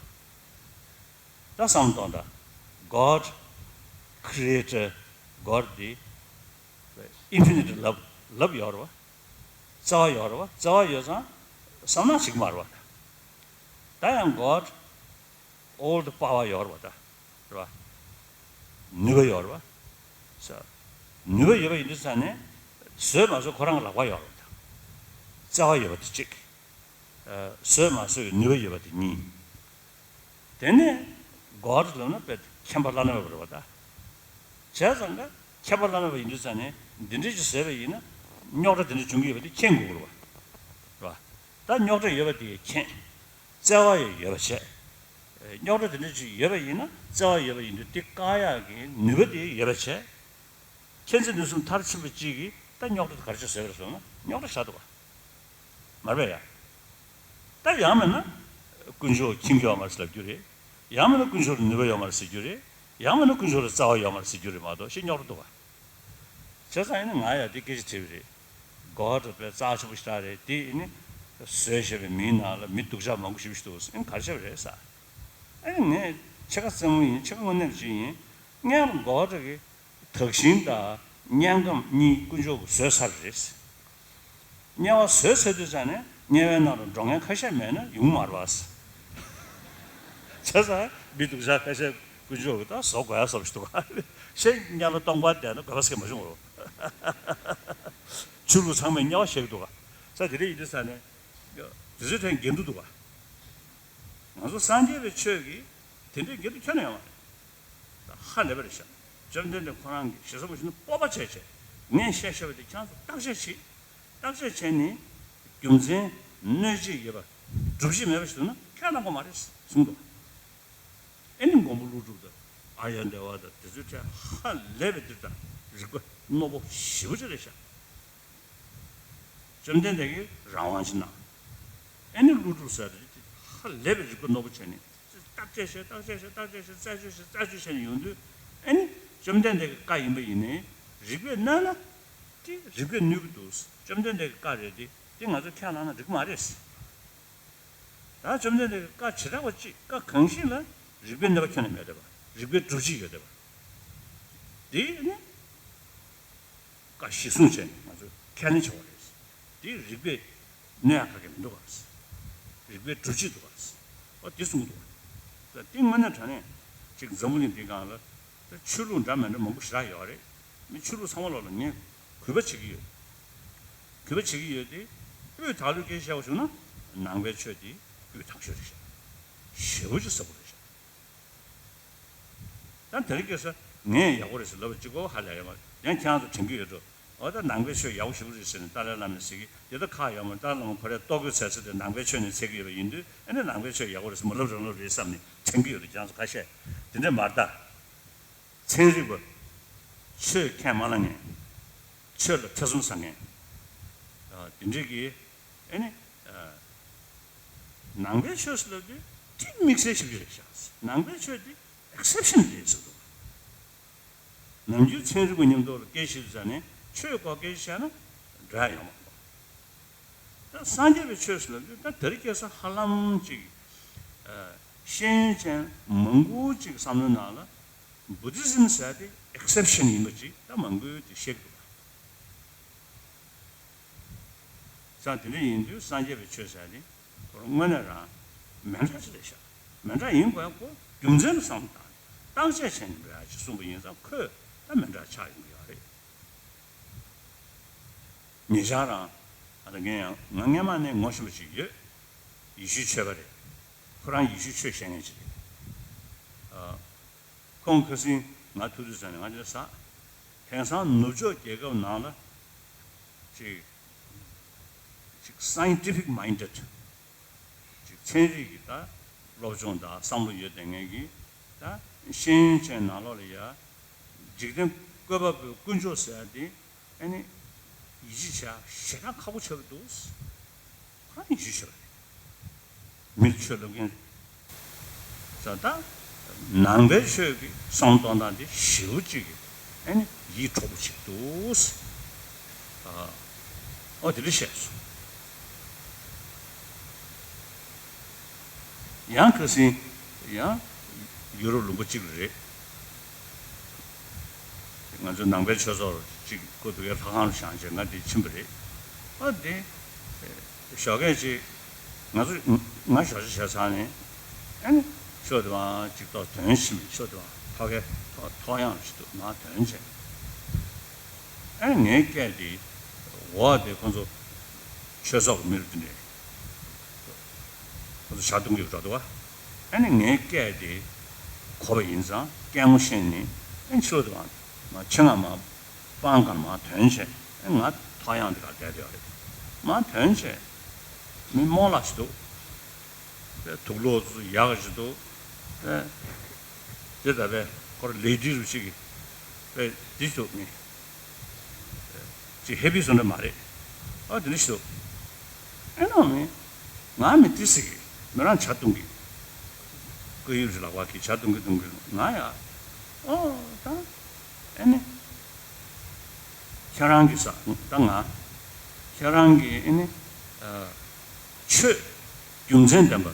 ད་བསམ་བློ་གཏོང་དང་། God, Creator, God འདི་Infinite Love, Love ཡོད་རེད་བ། བརྩེ་བ་ཡོད་རེད་བ། བརྩེ་བ་ཡོད་ཙང་བསམ་ན་ཞིག་མ་རེད་བ། ད་ཡང་God, All the Power ཡོད་རེད་བ་ད། རེད་བ། ནུས་པ་ཡོད་རེད་བ། ས། ནུས་པ་ཡོད་པ་ཡིན་དུས་ཙང་ནས་བཟོས་མ་བཟོས་ཁོ་རང་གི་ལག་པ་ཡོད་རེད་བ་ད། བརྩེ་བ་ཡོད་པ་དེ་གཅིག་བཟོས་མ་བཟོས་ཀྱི་ནུས་པ་ཡོད་པ་དེ་གཉིས། དེ་ནས་God ལབ་ན་དཔེ་མཁྱེན་པ་བླ་ན་མེད་པ་རེད་བ་ད། བྱས་ཙང་ཀ་མཁྱེན་པ་བླ་ན་མེད་པ་ཡིན་དུས་ཙང་ནས་འདི་འདྲས་ཅིག་བཟོས་པ་ཡིན་ན་རྙོག་དྲ་དེ་འདྲས་འབྱུང་གི་ཡོད་པ་དེ་མཁྱེན་དགོས་ཀྱི་རེད་བ། རེད་བ། ད་རྙོག་དྲ་ཡོད་པ་དེ་མཁྱེན། བརྩེ་བ་ཡང་ཡོད་པ་བྱས། རྙོག་དྲ་དེ་འདྲ་ཅིག་ཡོད་པ་ཡིན་ན་བརྩེ་བ་ཡོད་པ་ཡིན་དུས་དེ་བཀག་ཡག་གི་ནུས་པ་དེ་ཡོད་པ་བྱས། མཁྱེན་བརྩེ་ནུས་གསུམ་མཐར་ཕྱིན་པ་གཅིག་གིས་ད་རྙོག་དྲ་དེ་ག་རེ་བྱས་བཟོས་པ་རེད་ཟེར་ན་རྙོག་དྲ་བཞག་འདུག་ག་མ་རེད་པས་ཡ། ད་ཡང་མིན་ན་དཀོན་མཆོག་ཁྱིམ་ཡོད་མ་རེད་ཟེར་ལབ་རྒྱུ་རེད། ཡང་མིན་ན་དཀོན་མཆོག་ལ་ནུས་པ་ཡོད་མ་རེད་ཟེར་རྒྱུ་རེད། ཡང་མིན་ན་དཀོན་མཆོག་ལ་བརྩེ་བ་ཡོད་མ་རེད་ཟེར་རྒྱུ་རེད་མ་གཏོགས་ཤི་རྙོག་དྲ་འདུག་ག་བྱས་ཙང་ཡིན་ན་ང་ཡང་དེ་སྐད་ཆ་དྲིས་པ་རེད། གོ་བ་འགྲོ་པའི་རྩ་ཆེན་པོ་ཞིག་རེད། དེ་ནི་བཟོས་བཞག་པའི་མིའི་ནང་ལ་མི་སྡུག་ཅག་མང་པོ་ཞིག་འདུག་ཨ་ནི་ག་རེ་བྱས་པ་རེད་ཟེར། ཨ་ནི་ངས་ཕྱེད་ཀ་རྩེད་མོ་ཡིན། ཕྱེད་ཀ་དངོས་གནས་ཅིག་ཡིན། སྔོན་ལ་གོ་བ་འགྲོ་གི་དག་ཞིང་དང་དམྱལ་ཁམས་གཉིས་དཀོན་མཆོག་གིས་བཟོས་ཚར་རེད། དམྱལ་བ་བཟོས་ཚར་དུས་ཙང་ནས་དམྱལ་བའི་ནང་ལ་འགྲོ་མཁན་ཁ་ཤས་མེད་ན་ཡོང་མ་རེད་པ། བྱས་ཙང་མི་སྡུག་ཅག་ཁ་ཤས་དཀོན་མཆོག་གིས་ད་བཟོ་དགོས་ཡ་བཟོ་བཞག་འདུག་ག་གཞན་དམྱལ་བ་སྟོང་པར་བསྡད་ན་དགོས་པ་ཟེར་མ་བྱུང་རོ། ཆོས་ལུགས་ཚང་མས་དམྱལ་བ་བཞག་གི་འདུག་ག་ས་དེ་འདྲ་ཡིན་དུས་ཙང་ནས་དུས་ཚོད་ཐོན་འགལ་འདུ་འདུག་ག་ང་ཚོ་སངས་རྒྱས་པའི་ཆོས་ཀྱིས་དེ་འདྲའི་འགལ་འདུ་ཁྱོན་ནས་ཡོང་བ་རེད། ཧ་ལས་པ་རེད་ཤག་བཅོམ་ལྡན་འདས་ཁོ་རང་གིས་ཞེ་ས་པོ་ཞིག་ནི་སྤོབས་པ་བྱས་བྱས། ངས་བཤད་བཤད་པ་དེ་ཁྱེད་ཚོ་བརྟག་དཔྱད་བྱེད། བརྟག་དཔྱད་བྱས་ནས་རྒྱུ་མཚན་གནོད་བྱེད་ཡོད་པ་སྒྲུབ་བྱེད་མེད་པ་ཞིག་འདུག་ན་ཁས་བླངས་དགོས་མ་རེད་གསུངས་འདུག་ཨེ་ནི་མགོན་པོ་ཀླུ་སྒྲུབ་དང་ཨཱརྱ་དེ་ཝ་དང་དེ་ཚོའི་གྲས་ཧ་ལས་པའི་འདིར་དང་རིག་པ་རྣོ་པོ་ཞེ་པོ་ཅིག་རེད་ཤག་བཅོམ་ལྡན་འདས་ཀྱིས་རང་དབང་ཅིག་གནང་། ཨེ་ནི་ཀླུ་སྒྲུབ་ཟེར་དེ་ཧ་ལས་པའི་རིག་པ་རྣོ་པོ་བྱས་ནས་བརྟག་དཔྱད་བྱས། བརྟག་དཔྱད་བྱས། བརྟག་དཔྱད་བྱས། རྩད་གཅོད་བྱས། རྩད་གཅོད་བྱས་ནས་ཡོང་དུས་ཨེ་ནི་བཅོམ་ལྡན་འདས་ཀྱི་བཀའ་ཡིན་པ་ཡིན་ནའི་རིག་པས་གནོན་ན་དེ་རིག་པས་གནོད་ཀྱི་འདུག་བཅོམ་ལྡན་འདས་ཀྱི་བཀའ་རེད་དེ། དེ་ང་ཚོས་ཁས་བླངས་ན་འགྲིག་གི་མ་རེད། ད་བཅོམ་ལྡན་འདས་ཀྱི་བཀའ་བྱེ་བྲག་པ་གཅིག་བཀའ་གང་ཞིག་ལ་རིག་པའི་གནོད་པ་ཁྱོན་ནས་མེད་བསྡད་པ། རིག་པའི་སྒྲུབ་བྱེད་ཡོད་བསྡད་པ། དེ་ནི་བཀའ་གཞིར་བཟུང་བྱས་ནས་ང་ཚོས་ཁས་ལེན་བྱེད་དགོས་རེད། དེ་རིག་པས་གནོད་ཡག་ག་གེ་མི་འདུག་ག་རིག་པའི་སྒྲུབ་བྱེད་འདུག་ག་འོ་དེ་གསུང་གི་འདུག་ག་ད་དེ་དངོས་གནས་དྲང་གནས་ཅིག་འཛམ་བུ་གླིང་འདིའི་སྒང་ལ་ད་ཆོས་ལུགས་འདྲ་མི་འདྲ་མང་པོ་ཞེ་དྲག་ཡོད་རེད། མི་ཆོས་ལུགས་ཚང་མ་ལོག་ལ་ངས་གུས་པ་བྱེད་ཀྱི་ཡོད། གུས་པ་བྱེད་ཀྱི་ཡོད་དེ། དབུས་དག་ལུས་སྐད་ཆ་བཤད་པ་བྱུང་ན་ནང་པའི་ཆོས་དེ་དབུས་དག་ཤོས་རེད་ཤག་ཞེ་པོ་ཅིག་ཟབ་པོ་རེད་ཤག་ད་དེ་རིང་ཁ་སང་ངས་ཡག་པོ་རེད་ཟེར་ལབ་པ་གཅིག་པོ་ཧ་ལས་ཡོད་མ་རེད། ཡང་ཁྱེད་རང་ཚོ་དྲན་གྱི་ཡོད་འགྲོ། འོ་ད་ནང་པའི་ཆོས་ཡག་པོ་ཞེ་པོ་རེད་ཟེར་ནས་ཏཱ་ལའི་བླ་མས་ཟེར་གྱི་དེ་ད་ཁག་ཡོད་མ་རེད། ཏཱ་ལའི་བླ་མ་ཁོ་རའི་ལྟོ་གོས་ཚད་ཚད་དེ་ནང་པའི་ཆོས་ནས་འཚོལ་གྱི་ཡོད་པ་ཡིན་དུས་ཨ་ནི་ནང་པའི་ཆོས་ཡག་པོ་རེད་ཟེར་མ་ལབ་རང་ལབ་རེད་བསམ་ནས་དྲན་གྱི་ཡོད་འགྲོ། ཁྱེད་རང་ཚོ་ཁ་ཤས་དེ་འདྲས་མ་རེད་ད། ཚན་རིག་པ། ཆོས་ཁས་མ་བླངས་མཁན། ཆོས་ལ་ཐེ་ཚོམ་ཟ་མཁན། ཨ། དེ་འདྲས་ཀྱི་ཨེ་ནི། ཨ། ནང་པའི་ཆོས་ཟེར་ལབ་དུས་དེ་དམིགས་བསལ་ཞིག་རེད་ཤག་ནང་པའི་ཆོས་དེ་ཨེག་སེབ་ཤན་རེད་ཟེར་འདུག་ནམ་རྒྱུན་ཚན་རིག་པ་མཉམ་དུ་ལ་སྐད་ཆ་བཤད་དུས་ཙང་ནས་ཆོས་སྐོར་སྐད་ཆ་བཤད་ན་འགྲིག་ཡོང་མ་རེད། ད་སངས་རྒྱས་པའི་ཆོས་ཟེར་ལབ་དུས་ད་དེ་རིང་ཁ་སང་ཧ་ལམ་ཅིག་ཨ། ཤེས་ཡོན་ཅན་མང་པོ་ཅིག་བསམ་བློའི་ནང་ལ་བུ་དྷི་ཛིམ་ཟེར་དེ་ཨེག་སེབ་ཤན་ཡིན་པ་ཅིག་ད་མང་པོས་དེ་བཤད་ཀྱི་འདུག་ཙང་དེ་འདྲ་ཡིན་དུས་སངས་རྒྱས་པའི་ཆོས་ཟེར་དེ་ཁོ་རང་དངོས་གནས་རང་མི་འདྲ་ཅིག་རེད་ཤག་མི་འདྲ་ཡིན་དགོས་ཡ་ཁོ་རྒྱུ་མཚན་ལ་བསམ་བློ་བཏང་བརྟག་དཔྱད་བྱས་ནས་འགྲོ་ཡ་ཅིག་གསུངས་པ་ཡིན་ཙང་ཁོས་ད་མི་འདྲ་ཆགས་ཡོང་གི་ཡོད་རེད། ཉེ་ཆར་རང་ཨ་ད་ངས་ཡང་ང་སྔན་མ་ནས་ངོ་ཤེས་པ་ཅིག་ཡོད། ཡེ་ཤུའི་ཆོས་པ་རེད། ཁོ་རང་ཡེ་ཤུའི་ཆོས་བཤད་མཁན་ཅིག་རེད། ཨ། ཁོང་ཁ་སང་ང་ཐུག་དུས་ཙང་ནས་ང་དེ་ཟ། དེང་སང་ནུབ་ཕྱོགས་རྒྱལ་ཁབ་ནང་ལ་ཅིག་ཅིག་scientific minded། ཅིག་ཚན་རིག་གི་ད་སློབ་སྦྱོང་དང་བསམ་བློ་ཡོད་བསྡད་མཁན་གྱི་ད་ཤེས་ཡོན་ཅན་ནང་ལོགས་ལ་ཡ། འཇིག་རྟེན་བཀོད་པ་པོའི་དཀོན་མཆོག་ཟེར་ཡ་དེ་ཨ་ནི་ཡིད་ཆེས་བྱ་ཞེ་དྲག་ཁག་པོ་ཆགས་ཀྱི་འདུག་ཁོ་རང་ཡིད་ཆེས་བྱེད་པ་རེད། མིར་ཆོས་ལབ་མཁན་ཟེར་ད། ནང་པའི་ཆོས་ཀྱི་བསམ་བློ་གཏོང་སྟངས་དེ་ཞེ་པོ་ཅིག་གི་ཨ་ནི་ཡིད་འཕྲོག་པོ་ཅིག་འདུག་ཨ། ཨོ་དེ་འདྲ་བཤད་སོང་། ཡང་ཁ་སང་ཡང་ཡུ་རོབ་ལུང་པ་གཅིག་ལ་རེད། ང་ཚོ་ནང་པའི་ཆོས་ཚོགས་གཅིག་སྐུ་འདུག་ཡ་ལྷ་ཁང་ལ་བཞེངས་བྱས་ང་འདིར་ཕྱིན་པ་རེད། ཨ་འདི་ཞོགས་ཀས་ཅིག་ང་ཚོ་ང་ཞོགས་ཇ་བྱས་ཚར་ནས་ཨ་ནི་ཤོག་དེ་བང་གཅིག་ཐོག་དོན་ཕྱིན་པ་ཤོག་དེ་བང་ཐོག་ཁའི་ཐོག་ཐོག་ཡང་ཞིག་འདུག་མ་དོན་བྱས། ཨ་ནི་ངའི་སྐད་དེ་འོག་དེ་ཁོ་ཚོ་ཆོས་ཚོགས་ཀྱི་མི་རུ་འདི་ནས་ཁོ་ཚོ་ཇ་འཐུང་གི་འགྲོ་འདུག་བ། ཨ་ནི་ངའི་སྐད་དེ་གོ་བ་ཡིན་ཙང་སྐད་ངོ་ཤེས་ནས་ཨ་ནི་ཕྱི་ལོགས་དེ་བང་མ་ཆེད་མངགས་མ་པང་ཁར་མ་དོན་བྱས་ཨ་ནི་ང་ཐོག་ཡང་དེ་གར་བསྡད་བསྡད་ཡོད་རེད། མ་དོན་བྱས་མི་རྨོ་ལགས་ཤིག་འདུག་དུག་ལོག་ཚོ་ཡག་ཞིག་འདུག་དེ་ད་བས་ཁོར་ལེ་ཌི་རུ་ཞིག་གིས་བས་འདི་ཞིག་འདུག་ནི། ཅིག་ཧེ་པི་བཟོ་འདྲ་མ་རེད། ཨ་དེ་འདྲ་ཞིག་འདུག་ཨེ་ནོ་མི། ང་མི་ཏི་སི་གི་མི་རང་ཇ་བཏུང་གི་ཀུ་ཡུ་རི་ལག་པ་གི་ཇ་བཏུང་གི་བཏུང་གི་ང་ཡ། ཨོ་ད། ཨེ་ནི། ཁྱེད་རང་གི་ས་ད་ང་ ཁྱེད་རང་གིས་ཨེ་ནི་ཆོས་རྒྱུ་མཚན་ལྡན་པ་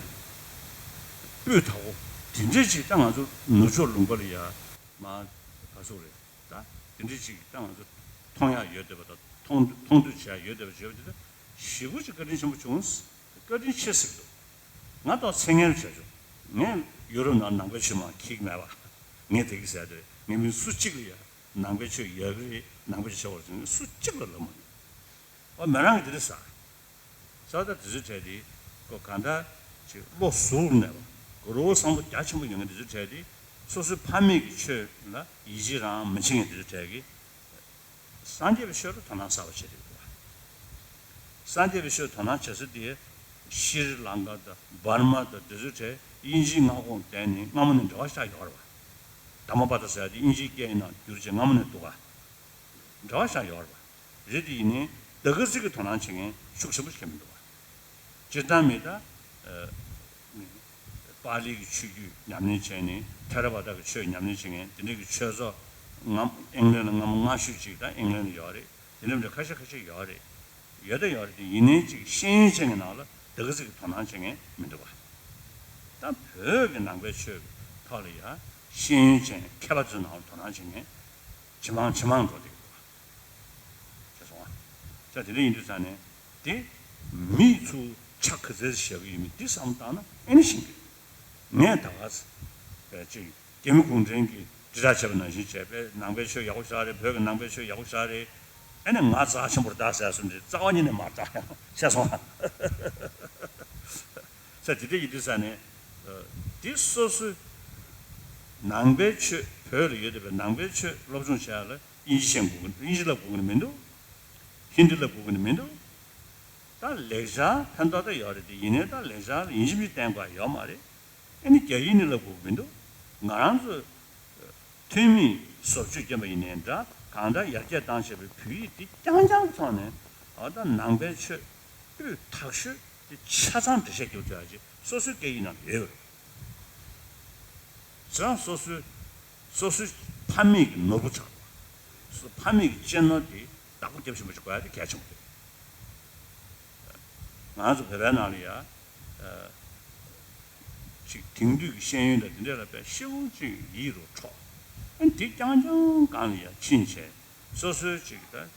སྤུས་དག་པོ་དེ་འདྲས་ཅིག་ད་ང་ཚོ་ནུབ་ཕྱོགས་ལུང་པ་ལ་ཡ་མ་ག་ཟུག་རེད། ད་དེ་འདྲས་ཅིག་ད་ང་ཚོ་མཐོང་ཡག་ཡོད་བསྡད་པ་དང་མཐོང་མཐོང་ཐོས་བྱེད་ཡག་ཡོད་བསྡད་པ་བརྗོད་པ་དེ་ད་ཞེ་པོ་ཅིག་བཀའ་དྲིན་ཆེན་པོ་བྱུང་། བཀའ་དྲིན་ཆེ་ཟེར་གི་འདུག་ང་ཏོག་ཚེ་ངན་བྱས་བྱུང་། ངས་ཡུ་རོབ་ནང་ནང་པའི་ཆོས་མང་འཁྱེར་གི་མེད་པ། ངས་དེ་གི་ཟེར་དེ་ངས་མི་སུ་གཅིག་ལ་ཡ་ནང་པའི་ཆོས་ཡག་གི་རེད་ནང་པའི་ཆོས་བྱེད་དགོས་རེད་ཟེར་ནས་སུ་གཅིག་ལ་ལབ་མ་མྱོང་། ཨོ་མི་རང་གི་དེ་རེད་ཟེར། ས་ད་དེ་ཚོའི་གྲས་དེ་ཁོ་གང་འདྲ་ཅིག་བློ་གཟུར་གནས་པ་གུ་རུ་བསམ་བློ་རྒྱ་ཆེན་པོ་ཡོང་མཁན་དེ་ཚོའི་གྲས་དེ་སོ་སོའི་ཕ་མེས་ཀྱི་ཆོས་ལ་ཡིད་ཆེས་རང་མི་བྱེད་མཁན་དེ་ཚོའི་གྲས་ཀྱིས་སངས་རྒྱས་པའི་ཆོས་ལ་དོ་སྣང་གསར་པ་བྱེད་རེད་འདུག་བ། སངས་རྒྱས་པའི་ཆོས་དོ་སྣང་བྱེད་ས་དེ་ཤྲི་ལང་ཀ་དང་འབར་མ་དང་དེ་ཚོའི་གྲས་དབྱིན་ཇིའི་མངའ་ཁོངས་དེ་ནི་སྔ་མོ་ནས་འབྲེལ་བ་ཆགས་ཡོད་རེད་བ། དྷརྨ་པ་ཏ་ཟེར་ཡ་དེ་དབྱིན་ཇིའི་སྐད་ཡིག་ནང་བསྒྱུར་བྱས་སྔ་མོ་ནས་འདུག་བ། འབྲེལ་བ་ཆགས་ཡོད་རེད་བ། རེད་དེ་ཡིན་ནའི་ད་ག་ཚོད་ཀྱི་དོ་སྣང་བྱེད་མཁན་ཤུགས་ཆེན་པོ་ཞིག་མི་འདུག་བ། སྤྱིར་བཏང་མི་ད། ཨ། པཱ་ལི་གི་ཆོས་བརྒྱུད་ཉམས་ལེན་བྱས་ནས་ཐེ་ར་བ་ད་གི་ཆོས་ཉམས་ལེན་བྱེད་མཁན་དེ་འདྲ་གི་ཆོས་ཚོགས་ངམ་ཨིང་ལན་ལ་སྔ་མོ་སྔ་ཤོས་ཅིག་ད་ཨིང་ལན་ལ་ཡོད་རེད། དེ་འདྲ་མི་འདྲ་ཁ་ཤས་ཁ་ཤས་ཡོད་རེད། ཡོད་ད་ཡོད་རེད་དེ་ཡིན་ནའི་ཅིག་ཤེས་ཡོན་ཅན་གྱི་ནང་ལ་ད་ག་ཚོད་ཀྱི་དོ་སྣང་བྱེད་མཁན་མི་འདུག་བ། ད་བོད་ཀྱི་ནང་པའི་ཆོས་ཀྱི་ཐོག་ལ་ཡ་ཤེས་ཡོན་ཅན་མཁས་པ་ཚོའི་ནང་ལ་དོ་སྣང་བྱེད་མཁན་ཇེ་མང་ཇེ་མང་འགྲོ་བསྡད་ཀྱི་འདུག་བ། ཅེས་གསུངས་པ། ཅེས་དེ་འདྲ་ཡིན་དུས་ཙང་ནས་དེ་མིས་ཚུར་ཕྱག་ག་ཚོད་བཞག་གི་ཡོད་མེད་འདི་བསམ་བཏང་ན་ཨེ་ནི་ཤེས་ཀྱི་རེད། ངས་ད་ག་ཚོད་ཅིག་རྒྱ་མི་གུང་ཁྲན་གྱིས་དྲིལ་བསྒྲགས་བྱས་པ་ནང་བཞིན་བྱས་པས་ནང་པའི་ཆོས་ཡག་པོ་ཞེ་དྲག་རེད། བོད་ཀྱི་ནང་པའི་ཆོས་ཡག་པོ་ཞེ་དྲག་རེད། ཨེ་ནི་ང་རྩ་ཆེན་པོར་བལྟ་ཟེར་སོང་དེ་རྩ་བ་ཉིད་ནས་མ་བལྟ་ཡང་བཤད་སོང་ཨ། ས་དེ་འདྲ་ཡིན་དུས་ཙང་ནས་དེ་སོ་སོའི་ནང་པའི་ཆོས་བོད་ལ་ཡོད་བསྡད་པའི་ནང་པའི་ཆོས་སློབ་སྦྱོང་བྱས་ལ་དབྱིན་ཇི་ཤེས་དགོས་ཀྱི་དབྱིན་ཇི་བསླབ་དགོས་ཀྱི་མི་འདུག་ཧིན་དི་བསླབ་དགོས་ཀྱི་མི་འདུག་ད་ལེགས་སྦྱར་ཕན་ཐོགས་ད་ཡོད་རེད་དེ་ཡིན་ནའི་ད་ལེགས་སྦྱར་ལ་ཡིན་གཅིག་མིན་གཅིག་བསྟན་དགོས་ཡོད་མ་རེད། ཨ་ནི་རྒྱ་ཡིག་ནི་བསླབ་དགོས་ཀྱི་མི་འདུག་ང་རང་ཚོ་ཐོན་མིས་བཟོ་བཅོས་བརྒྱབ་པ་ཡིན་ནའི་འདྲ་གང་ལྟར་ཡར་རྒྱས་བཏང་བྱས་པའི་བོད་ཡིག་འདི་རྐྱང་རྐྱང་གི་ཐོག་ནས་ཨ་ད་ནང་པའི་ཆོས་སྤུས་དག་ཤོས་དེ་ཆ་ཚང་འགྲེལ་བཤད་རྒྱབ་ཐུབ་ཡག་ཅིག་སོ་སོའི་སྐད་ཡིག་ནང་ཡོད་རེད། ཚེ་རང་སོ་སོའི་སོ་སོའི་ཕ་མེས་ཀྱི་ནོར་བུ་ཆགས་པ། སོ་ཕ་མེས་ཀྱི་གཅེས་ནོར་དེ་བདག་པོ་རྒྱབ་ཤེས་པ་ཞིག་དགོས་ཡ་དེ་གལ་ཆེན་པོ་རེད། ང་ཚོ་བོད་པའི་ནང་ལ་ཡ། ཅིག་དེང་དུས་ཀྱི་ཤེས་ཡོན་དང་དེ་འདྲ་ལ་དཔེ་ཞེ་པོ་ཅིག་ཡིད་རུ་འཕྲོག་ཨ་འདི་རྐྱང་རྐྱང་སྒང་ལ་ཡ་ཕྱིན་བྱས་སོ་སོའི་ཅིག་ད།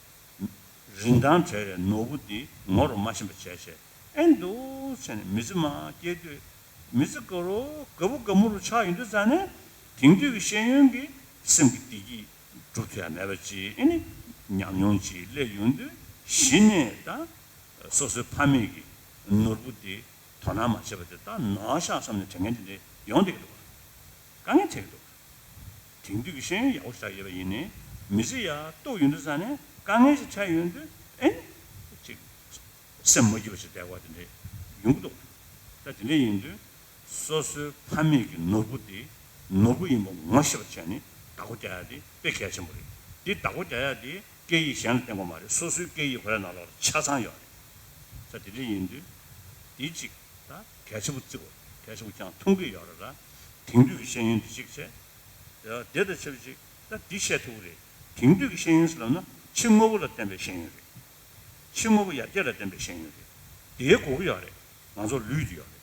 རིན་ཐང་བྲལ་བའི་ནོར་བུ་འདི་ངོ་རུ་མ་ཤེས་པ་བྱས་བྱས་ཨེ་འདུག་བྱས་ནས་མི་ཚེ་མར་སྐྱེལ་དུས་མི་ཚེ་དགའ་རུ་དགའ་པོ་དགའ་མོ་རུ་ཆགས་ཡོང་དུས་ཙང་ནས་དེང་དུས་ཀྱི་ཤེས་ཡོན་གྱི་སེམས་ཀྱི་བདེ་སྐྱིད་སྒྲུབ་ཐུབ་ཡ་མེད་པ་ཅིག་ཨེ་ནི་ཉམས་མྱོང་ཅིག་སླེབས་ཡོང་དུས་གཞི་ནས་ད་སོ་སོའི་ཕ་མེས་ཀྱི་ནོར་བུ་འདི་དོ་སྣང་མ་བྱས་པ་དེ་ད་ནོར་ཤག་བསམ་ནས་དྲན་མཁན་དེ་འདྲ་ཡོང་བསྡད་ཀྱི་འདུག་ག་དཀའ་ངལ་འཕྲད་ཀྱི་འདུག་དེང་དུས་ཀྱི་ཤེས་ཡོན་ཡག་པོ་ཞིག་ཡོད་པ་ཡིན་ནའི་མི་ཚེ་ཡར་གཏོར་ཡོང་དུས་ཙང་ནས་དཀའ་ངལ་ཞིག་འཕྲད་ཡོང་དུས་ཨེ་ནི་ཅིག་སེམས་མ་སྐྱིད་པ་ཞིག་བསྡད་པ་དེ་འདྲ་ཡོང་གི་འདུག་ད་དེ་འདྲ་ཡིན་དུས་སོ་སོའི་ཕ་མེས་ཀྱི་ནོར་བུ་དེ་ནོར་བུ་ཡིན་པ་ངོ་ཤེས་པ་བྱས་ནས་བདག་པོ་རྒྱག་ཡ་དེ་དཔེ་གལ་ཆེན་པོ་རེད། དེ་བདག་པོ་རྒྱག་ཡ་དེ་སྐད་ཡིག་གཞན་ལ་བརྟེན་དགོས་མ་རེད། སོ་སོའི་སྐད་ཡིག་ཁོ་རའི་ནང་ལོགས་ལ་ཆ་ཚང་ཡོད་རེད། ད་དེ་འདྲ་ཡིན་དུས་དེ་གཅིག་ད་གལ་ཆེན་པོ་བརྩི་དགོས། གལ་ཆེན་པོ་ཀྱང་མཐོང་གི་ཡོད་རེད་ལ། དེང་དུས་ཀྱི་ཤེས་ཡོན་འདི་གཅིག་བྱས། དེ་དང་ཆབས་ཅིག་ད་འདི་བཤད་ཐུབ་ཀྱི་རེད། དེང་དུས་ཀྱི་ཤེས་ཡོན་ཟེར་ལབ་ན་ཕྱི་དངོས་པོ་ལ་བརྟེན་པའི་ཤེས་ཡོན་རེད། ཕྱི་དངོས་པོ་ཡར་རྒྱས་ལ་བརྟེན་པའི་ཤེས་ཡོན་རེད། དེའི་དགོས་ཀྱི་ཡོད་རེད། ང་ཚོར་ལུས་ཀྱི་ཡོད་རེད།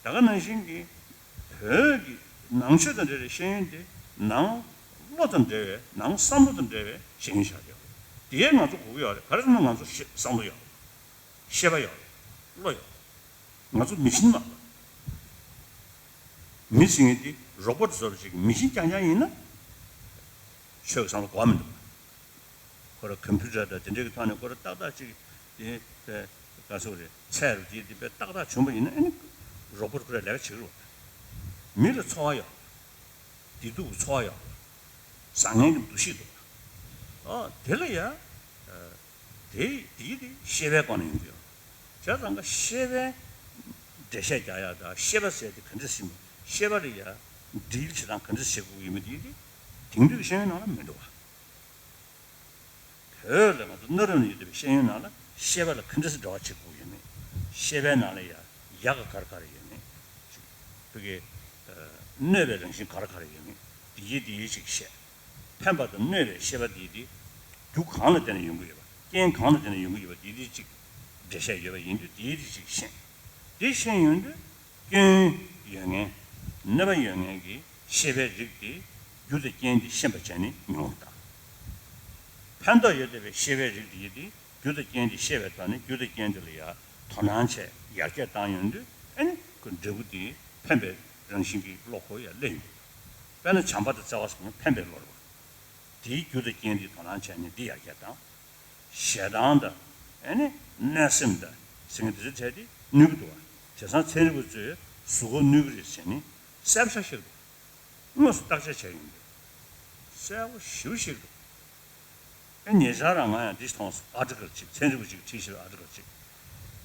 ད་ག་ནང་བཞིན་གྱི་བོད་ཀྱི་ནང་ཆོས་དང་འབྲེལ་བའི་ཤེས་ཡོན་དེ་ནང་བློ་དང་འབྲེལ་བའི་ནང་བསམ་བློ་དང་འབྲེལ་བའི་ཤེས་ཡོན་ཆགས་ཀྱི་ཡོད་རེད། དེའི་ང་ཚོ་དགོས་ཀྱི་ཡོད་རེད། ག་རེ་ཟེར་ན་ང་ཚོར་ཤེས་བསམ་བློ་ཡོད་རེད། ཤེས་པ་ཡོད་རེད། བློ་ཡོད་རེད། ང་ཚོ་མི་ཤིན་མ་རེད། མི་ཟེར་མཁན་དེ་རོ་བོ་ཊི་བཟོ་འདྲ་ཅིག་མི་ཤིན་རྐྱང་རྐྱང་ཡིན་ན་ཆོས་ཀྱི་བསམ་བློ་གོ་བ་མི་འདུག་ཁོ་ར་ཀམ་པུ་ཊར་དང་དེ་འདྲའི་གི་ཐོག་ནས་ཁོ་ར་ཏག་ཏག་ཅིག་དེ་དཔེ་ག་ཚོད་རེད། ཚད་རུ་དེ་དེ་དཔེ་ཏག་ཏག་བྱུང་བ་ཡིན་ན་ཨ་ནི་རོ་བོ་ཊི་ཁོ་ར་ལས་ཀ་བྱེད་ཀྱི་རེད། མི་ལ་འཚོ་བ་ཡོད། བདེ་སྡུག་གི་འཚོ་བ་ཡོད། བཟང་ངན་གྱི་འདུ་ཤེས་འདུག་ཨ་དེ་ལ་ཡ། དེ་དེའི་དེ་ཤེས་པའི་སྒོ་ནས་ཡོང་གི་ཡོད། བྱས་ཙང་ཀ་ཤེས་པའི་འགྲེལ་བཤད་རྒྱག་ཡ་དང་ཤེས་པ་ཟེར་དེ་ག་འདྲ་ཞིག་ཤེས་པ་ལ་ཡ་འགྲེལ་བྱེད་སྟངས་ག་འདྲ་བྱེད་དགོས་ཡོད་མེད་དེ་དེ་དེང་དུས་ཀྱི་ཤེས་ཡོན་ནང་ལ་མི་འདུག་བ། བོད་ལ་ང་ཚོ་གནའ་རབས་ནས་ཡོད་བསྡད་པའི་ཤེས་ཡོན་ནང་ལ་ཤེས་པ་ལ་ག་འདྲ་ཞིག་འབྲེལ་བ་བྱེད་དགོས་ཡོད་མེད། ཤེས་པའི་ནང་ལ་ཡ་ཡག་ག་ག་རེ་ག་རེ་ཡོད་མེད། ཅིག་བོད་ཀྱི་གནོད་པའི་རང་བཞིན་ག་རེ་ག་རེ་ཡོད་མེད་དེ་ཡི་དེ་ཡི་ཅིག་བཤད། ཕན་པ་དང་གནོད་པའི་ཤེས་པ་འདི་དེ་རྒྱུ་གང་ལ་བརྟེན་ནས་ཡོང་གི་ཡོད་ རྐྱེན་གང་ལ་བརྟེན་ནས་ཡོང་གི་ཡོད་པ་དེའི་རིགས་གཅིག་འགྲེལ་བཤད་ཡོད་པ་ཡིན་དུས། དེའི་རིགས་གཅིག་ཤེས། དེ་ཤེས་ཡོང་དུས། སྐྱོན་ཡོད་མཁན། གནོད་པ་ཡོད་མཁན་གྱི་ཤེས་པའི་རིགས་དེ་རྒྱུ་དང་རྐྱེན་དེ་ཤེས་པ་བྱས་ནས་མྱོང་བ་དང་། ཕན་ཐོགས་ཡོད་བསྡད་པའི་ཤེས་པའི་རིགས་དེ་ཡིན་དུས། རྒྱུ་དང་རྐྱེན་དེ་ཤེས་པའི་ཐོག་ནས་རྒྱུ་དང་རྐྱེན་དེ་ལ་ཡར་དོ་སྣང་བྱས་ཡར་རྒྱས་བཏང་ཡོང་དུས། ཨ་ནི་ཁོ་འབྲས་བུ་དེ་ཕན་པའི་རང་བཞིན་གྱི་བློ་ཁོ་ཡར་སླེབས་ཡོང་གི་ཡོད། དཔེར་ན་བྱམས་པ་དང་བརྩེ་བ་སོགས་ནི་ཕན་པའི་བློ་རེད་བ། དེའི་རྒྱུ་དང་རྐྱེན་དེ་དོ་སྣང་བྱས་ནས་འདི་ཡར་རྒྱས་བཏང་། ཞེ་སྡང་དང་། ཨ་ནི་གནོད་སེམས་དང་ཟེར་མཁན་དེ་ཚོ་བྲལ་ཏེ་གནོད་ཀྱི་འདུག་བ། དེང་སང་ཚན་རིག་པ་ཚོས་གཟུགས་པོ་གནོད་ཀྱི་རེད་ཟེར་ནས་གསལ་པོ་ཆགས་ཤིག་འདུག་དངོས་སུ་བརྟག་དཔྱད་བྱས་ཡོང་དུས་གསལ་པོ་ཞེ་པོ་ཞིག་འདུག་ཨེ་ཉེ་ཆར་རང་ང་ཡང་འདི་མཐོང་སོང་། ཨར་ཊི་ཀལ་ཅིག་ཚན་རིག་པ་ཅིག་བྲིས་ཤིག་ཨར་ཊི་ཀལ་ཅིག་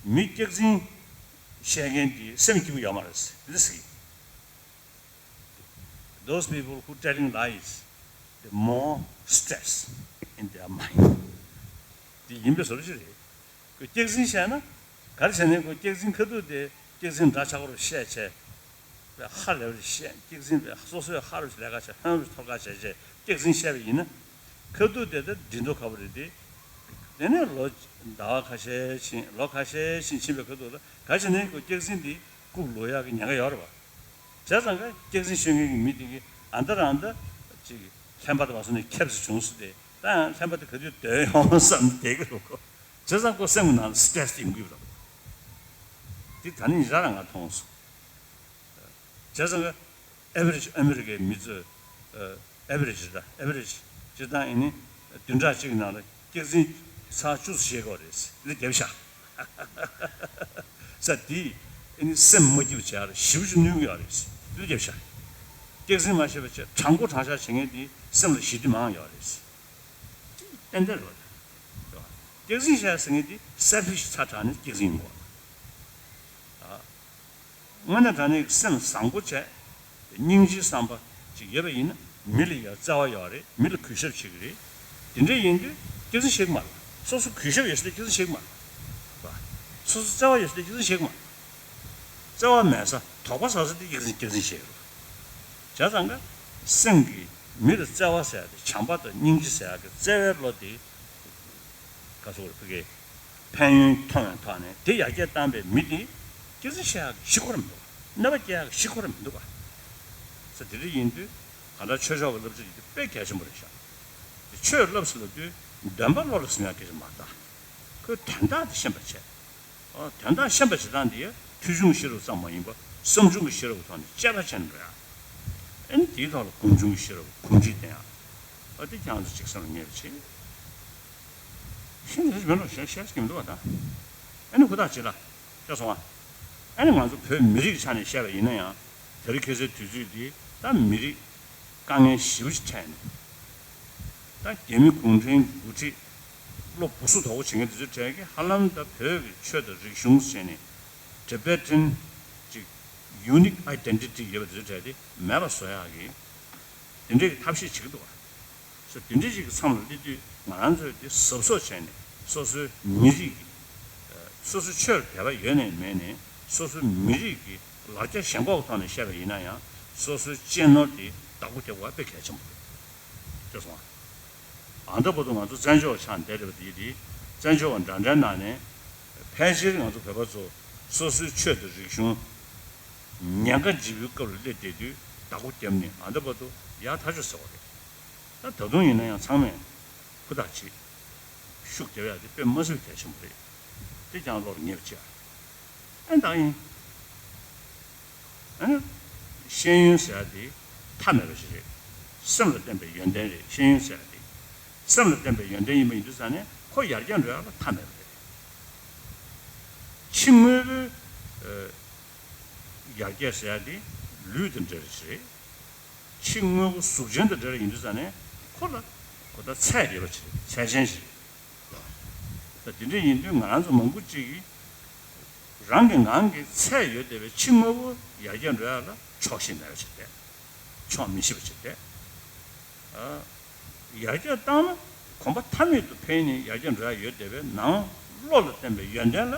མི་སྐྱག་རྫུན་བཤད་མཁན་དེ་སེམས་སྐྱིད་པོ་ཡོད་མ་རེད་ཟེར། འདི་ཟེར་གི། Those people who telling lies, the more stress in their mind. དེ་ཡིན་པའི་བཟོ་ཞིག་རེད། ཁོས་སྐྱག་རྫུན་བཤད་ན། ག་རེ་བྱས་ནས་ཁོས་སྐྱག་རྫུན་ཁ་ཐུག་དེ་སྐྱག་རྫུན་འདྲ་ཆགས་པ་རུ་བཤད་བྱས། པའི་ཧ་ལས་པ་བཤད། སྐྱག་རྫུན་པའི་སོ་སོའི་ཧ་རུ་ལས་ཀ་བྱས། ཧོན་རུ་ཐོར་ཀ་བྱས་བྱས་སྐྱག་རྫུན་བཤད་པ་ཡིན་ན། ཁ་ཐུག་དེ་ལྟར་འགྲིག་མདོག་ཁ་པོ་རེད་དེ། དེ་ནས་ལོ་ཟླ་བ་ཁ་ཤས་ཕྱིན། ལོ་ཁ་ཤས་ཕྱིན་ཕྱིན་པའི་ཁ་ཐུག་ལ་ག་བྱས་ནས་ཁོས་སྐྱག་རྫུན་འདི་རྐུབ་ལོག་ཡག་གི་ཉེན་ཁ་ཡོད་རེད་བ། བྱས་ཙང་ཀ་སྐྱག་རྫུན་ཤོད་མཁན་གྱི་མི་དེ་གིས་ཨ་མདའ་རང་ད་ཅིག་ལྷན་པ་དང་བ་སོ་ནས་ཁེབས་སུ་བྱུང་སོང་སྟེ། ད་ཡང་ལྷན་པ་དེ་ག་དུས་འདོན་ཡོང་བསམ་བསྡད་ཀྱི་འདུག་གོ། བྱས་ཙང་ཁོ་སེམས་ཀྱི་ནང་ལ་སི་ཊེ་རེ་སི་དེ་ཡོང་གི་ཡོད་རེད། འདི་ད་ནི་ཡིན་ས་རང་ང་མཐོང་སོང་། བྱས་ཙང་ཀ་ཨེ་ཝ་རེ་ཇི་ཨ་མི་རི་ཀའི་མི་ཚོས། ཨེ་ཝ་རེ་ཇི་ད་ཨེ་ཝ་རེ་ཇི་སྤྱིར་བཏང་ཨེ་ནི་བདུན་ཕྲག་གཅིག་གི་ནང་ལ་སྐྱག་རྫུན་ཚར་བཅུ་ཙམ་བཤད་ཀྱི་ཡོད་རེད། འདི་རྒྱབ་ཤག་ས་དེས་ཨེ་ནི་སེམས་མ་སྐྱིད་པ་བྱེད་ཡག་ལ་ཞེ་པོ་ཅིག་གནོད་ཀྱི་ཡོད་རེད། འདི་རྒྱབ་ཤག་སྐྱག་རྫུན་མ་བཤད་པ་བྱས་དྲང་པོ་དྲང་བཞག་བྱེད་མཁན་དེ་སེམས་ལ་ཞི་བདེ་མང་ཡོད་རེད། ཏན་ཏན་རེད་བ། སྐྱག་རྫུན་བཤད་ཟེར་མཁན་དེ་སེལ་ཕི་ཤི་ཚ་དྲགས་ནས་སྐྱག་རྫུན་ཡིན་དགོས། དངོས་གནས་དྲང་གནས་ཀྱི་སེམས་བཟང་པོ་བྱས། སྙིང་རྗེའི་བསམ་པ་ཅིག་ཡོད་པ་ཡིན་ན། མི་ལ་ཡང་བརྩེ་བ་ཡོད་རེད། མི་ལ་གུས་ཞབས་བྱེད་ཀྱི་རེད། དེ་འདྲ་ཡིན་དུས་སྐྱག་རྫུན་བཤད་ཀྱི་མ་རེད། སོ་སོ་གུས་ཞབས་ཡོད་ས་དེ་སྐྱག་རྫུན་བཤད་ཀྱི་མ་རེད། སོ་སོ་བརྩེ་བ་ཡོད་ས་དེ་སྐྱག་རྫུན་བཤད་ཀྱི་མ་རེད། བརྩེ་བ་མེད་ས། དོགས་པ་ཟ་ས་དེ་སྐྱག་རྫུན་སྐྱག་རྫུན་བཤད་ཀྱི་རེད། བྱས་ཙང་ཀ་སེམས་ཀྱི་མི་ལ་བརྩེ་བ་ཟེར་ཡག་དེ། བྱམས་པ་དང་སྙིང་རྗེ་ཟེར་ཡག་གི་བརྩེ་བའི་བློ་དེ། ག་སོགས་ཕ་གིའི་ཕན་ཡོན་མཐོང་བའི་ཐོག་ནས་དེ་ཡར་རྒྱས་བཏང་པའི་མི་དེ་སྐྱག་རྫུན་བཤད་ཡག་གི་གཞི་ཁོ་རང་མི་འདུག་ག་གནོད་པ་སྐྱེལ་ཡག་གི་གཞི་ཁོ་རང་མི་འདུག་ག་ས་དེ་འདྲ་ཡིན་དུས་གང་ལྟར་ཆོས་ཕྱོགས་ཀྱི་བསླབ་བྱ་ཡིན་དུས་དཔེ་གལ་ཆེན་པོ་རེད་ཤག་དེ་ཆོས་བསླབ་ཟེར་ལབ་དུས་འདོན་པ་བློ་ལ་ཟིན་ཡག་སྐད་ཆ་མ་རེད་ད། ཁོའི་དོན་དག་དེ་ཤེས་པར་བྱས། ཨོ། དོན་དག་ཤེས་པ་བྱེད་སྟངས་འདི་ཐོས་བྱུང་གི་ཤེས་རབ་ཙམ་མ་ཡིན་པར་བསམ་བྱུང་གི་ཤེས་རབ་ཀྱི་ཐོག་ནས་དཔྱད་པ་བྱས་ནས་འགྲོ་ཡ། ཨ་ནི་དེའི་ཐོག་ལ་སྒོམ་བྱུང་གི་ཤེས་རབ་གོམས་འདྲིས་ལྡན་ཡ། ཨ་དེ་ཁྱེད་རང་ཚོ་ཅིག་བསམ་བློ་ངེས་པ་བྱེད། ཤེས་ནས་མེད་ནོ་ཤེས་ཤེས་ཀྱི་མི་འདུག་བ་ད། ཨ་ནི་ཧུར་ཐག་བྱེད་ལ། ཤེས་སོང་ང་། ཨ་ནི་ང་ཚོ་བོད་མི་རིགས་ཆ་ནས་བཤད་པ་ཡིན་ན་ཡང་། དེ་རིང་ཁ་སང་དུས་ཚོད་འདི་ད་མི་རིགས་དཀའ་ངལ་ཞེ་པོ་ཅིག་འཕྲད་ནས། ད་རྒྱ་མི་གུང་ཁྲན་འགོ་ཁྲིད་བློ་སྦུག་སུབ་དོག་པོ་བྱེད་མཁན་དེ་ཚོའི་གྲས་ཀྱིས་ཧ་ལམ་ད་བོད་ཀྱི་ཆོས་དང་རིག་གཞུང་བྱས་ནས། Tibetan་ཅིག་unique identity་ཡོད་པ་དེ་ཚོའི་གྲས་དེ་མེད་པ་བཟོ་ཡག་གི་དེ་འདྲའི་གི་ཐབས་ཤེས་བྱེད་ཀྱི་འདུག་བ། ས་དེ་འདྲའི་ཅིག་གི་མཚམས་ལ་སླེབས་དུས་ང་རང་ཚོས་དེ་གཟབ་གཟབ་བྱས་ནས། སོ་སོའི་མི་རིགས་ཀྱི་སོ་སོའི་ཆོས་ལ་དད་པ་ཡོད་ནའི་མེད་ནའི། སོ་སོའི་མི་རིགས་ཀྱི་ལ་རྒྱ་ཞེན་ཁོག་གི་ཐོག་ནས་བཤད་པ་ཡིན་ན་ཡང་། སོ་སོའི་གཅེས་ནོར་དེ་བདག་པོ་རྒྱག་དགོས་པ་དཔེ་གལ་ཆེན་པོ་རེད། ཤེས་སོང་ང་། ཨ་ད་བར་དུ་ང་ཚོ་བཙན་བྱོལ་བ་ཆགས་བསྡད་རེད་པ། དེ་དེ་བཙན་བྱོལ་བ་འདྲ་འདྲའི་ནང་ནས་ཕལ་ཆེར་ང་ཚོ་བོད་པ་ཚོ་སོ་སོའི་ཆོས་དང་རིག་གཞུང་ཉེན་ཁ་ལྗིད་པོའི་སྐབས་ལ་སླེབས་བསྡད་དུས་བདག་པོ་བརྒྱབ་ནས་ཨ་ད་བར་དུ་ཡག་ཐག་ཆོད་ཟེར་བ་རེད། ད་ད་དུང་ཡིན་ན་ཡང་ཚང་མས་ཧུར་ཐག་བྱེད། ཤུགས་རྒྱབ་ཡག་དེ་དཔེ་མ་སྲིད་པའི་གལ་ཆེན་པོ་རེད། དེ་ཀྱང་བློ་ལ་ངེས་པ་བྱེད། ཨེ་ད་ཡིན། ཨ་ནི། ཤེས་ཡོན་ཟེར་ཡག་དེ་མཐའ་མེད་པ་ཞིག་རེད། སེམས་ལ་བརྟེན་པའི་ཡོན་ཏན་རེད། ཤེས་ཡོན་ཟེར་ཡག་དེ། སེམས་ལ་བརྟེན་པའི་ཡོན་ཏན་ཡིན་པ་ཡིན་དུས་ཙང་ནས་ཁོ་ཡར་རྒྱས་འགྲོ་ཡག་ལ་མཐའ་མེད་པ་རེད། ཕྱི་དངོས་པོའི་ཡར་རྒྱས་ཟེར་ཡག་དེ་ལུས་དང་འབྲེལ་བ་ཞིག་རེད། ཕྱི་དངོས་པོ་གཟུགས་ཅན་དང་འབྲེལ་བ་ཡིན་དུས་ཙང་ནས་ཁོ་ལ་ཁོ་ད་ཚད་ཡོད་པ་ཅིག་རེད། ཚད་ཅན་ཞིག་རེད། ད་དེ་འདྲ་ཡིན་དུས་ང་རང་ཚོ་མང་པོ་ཅིག་གིས་རང་གི་ངང་གིས་ཚད་ཡོད་བསྡད་པའི་ཕྱི་དངོས་པོ་ཡར་རྒྱས་འགྲོ་ཡག་ལ་ཆོག་ཤེས་མེད་པ་ཅིག་བསྡད། ཆོག་མི་ཤེས་པ་ཅིག་བསྡད། ཡར་རྒྱས་བཏང་ན་གོམ་པ་མཐའ་མེད་དུ་འཕེལ་ནས་ཡར་རྒྱས་འགྲོ་ཡག་ཡོད་བསྡད་པའི་ནང་བློ་ལ་བརྟེན་པའི་ཡོན་ཏན་ལ་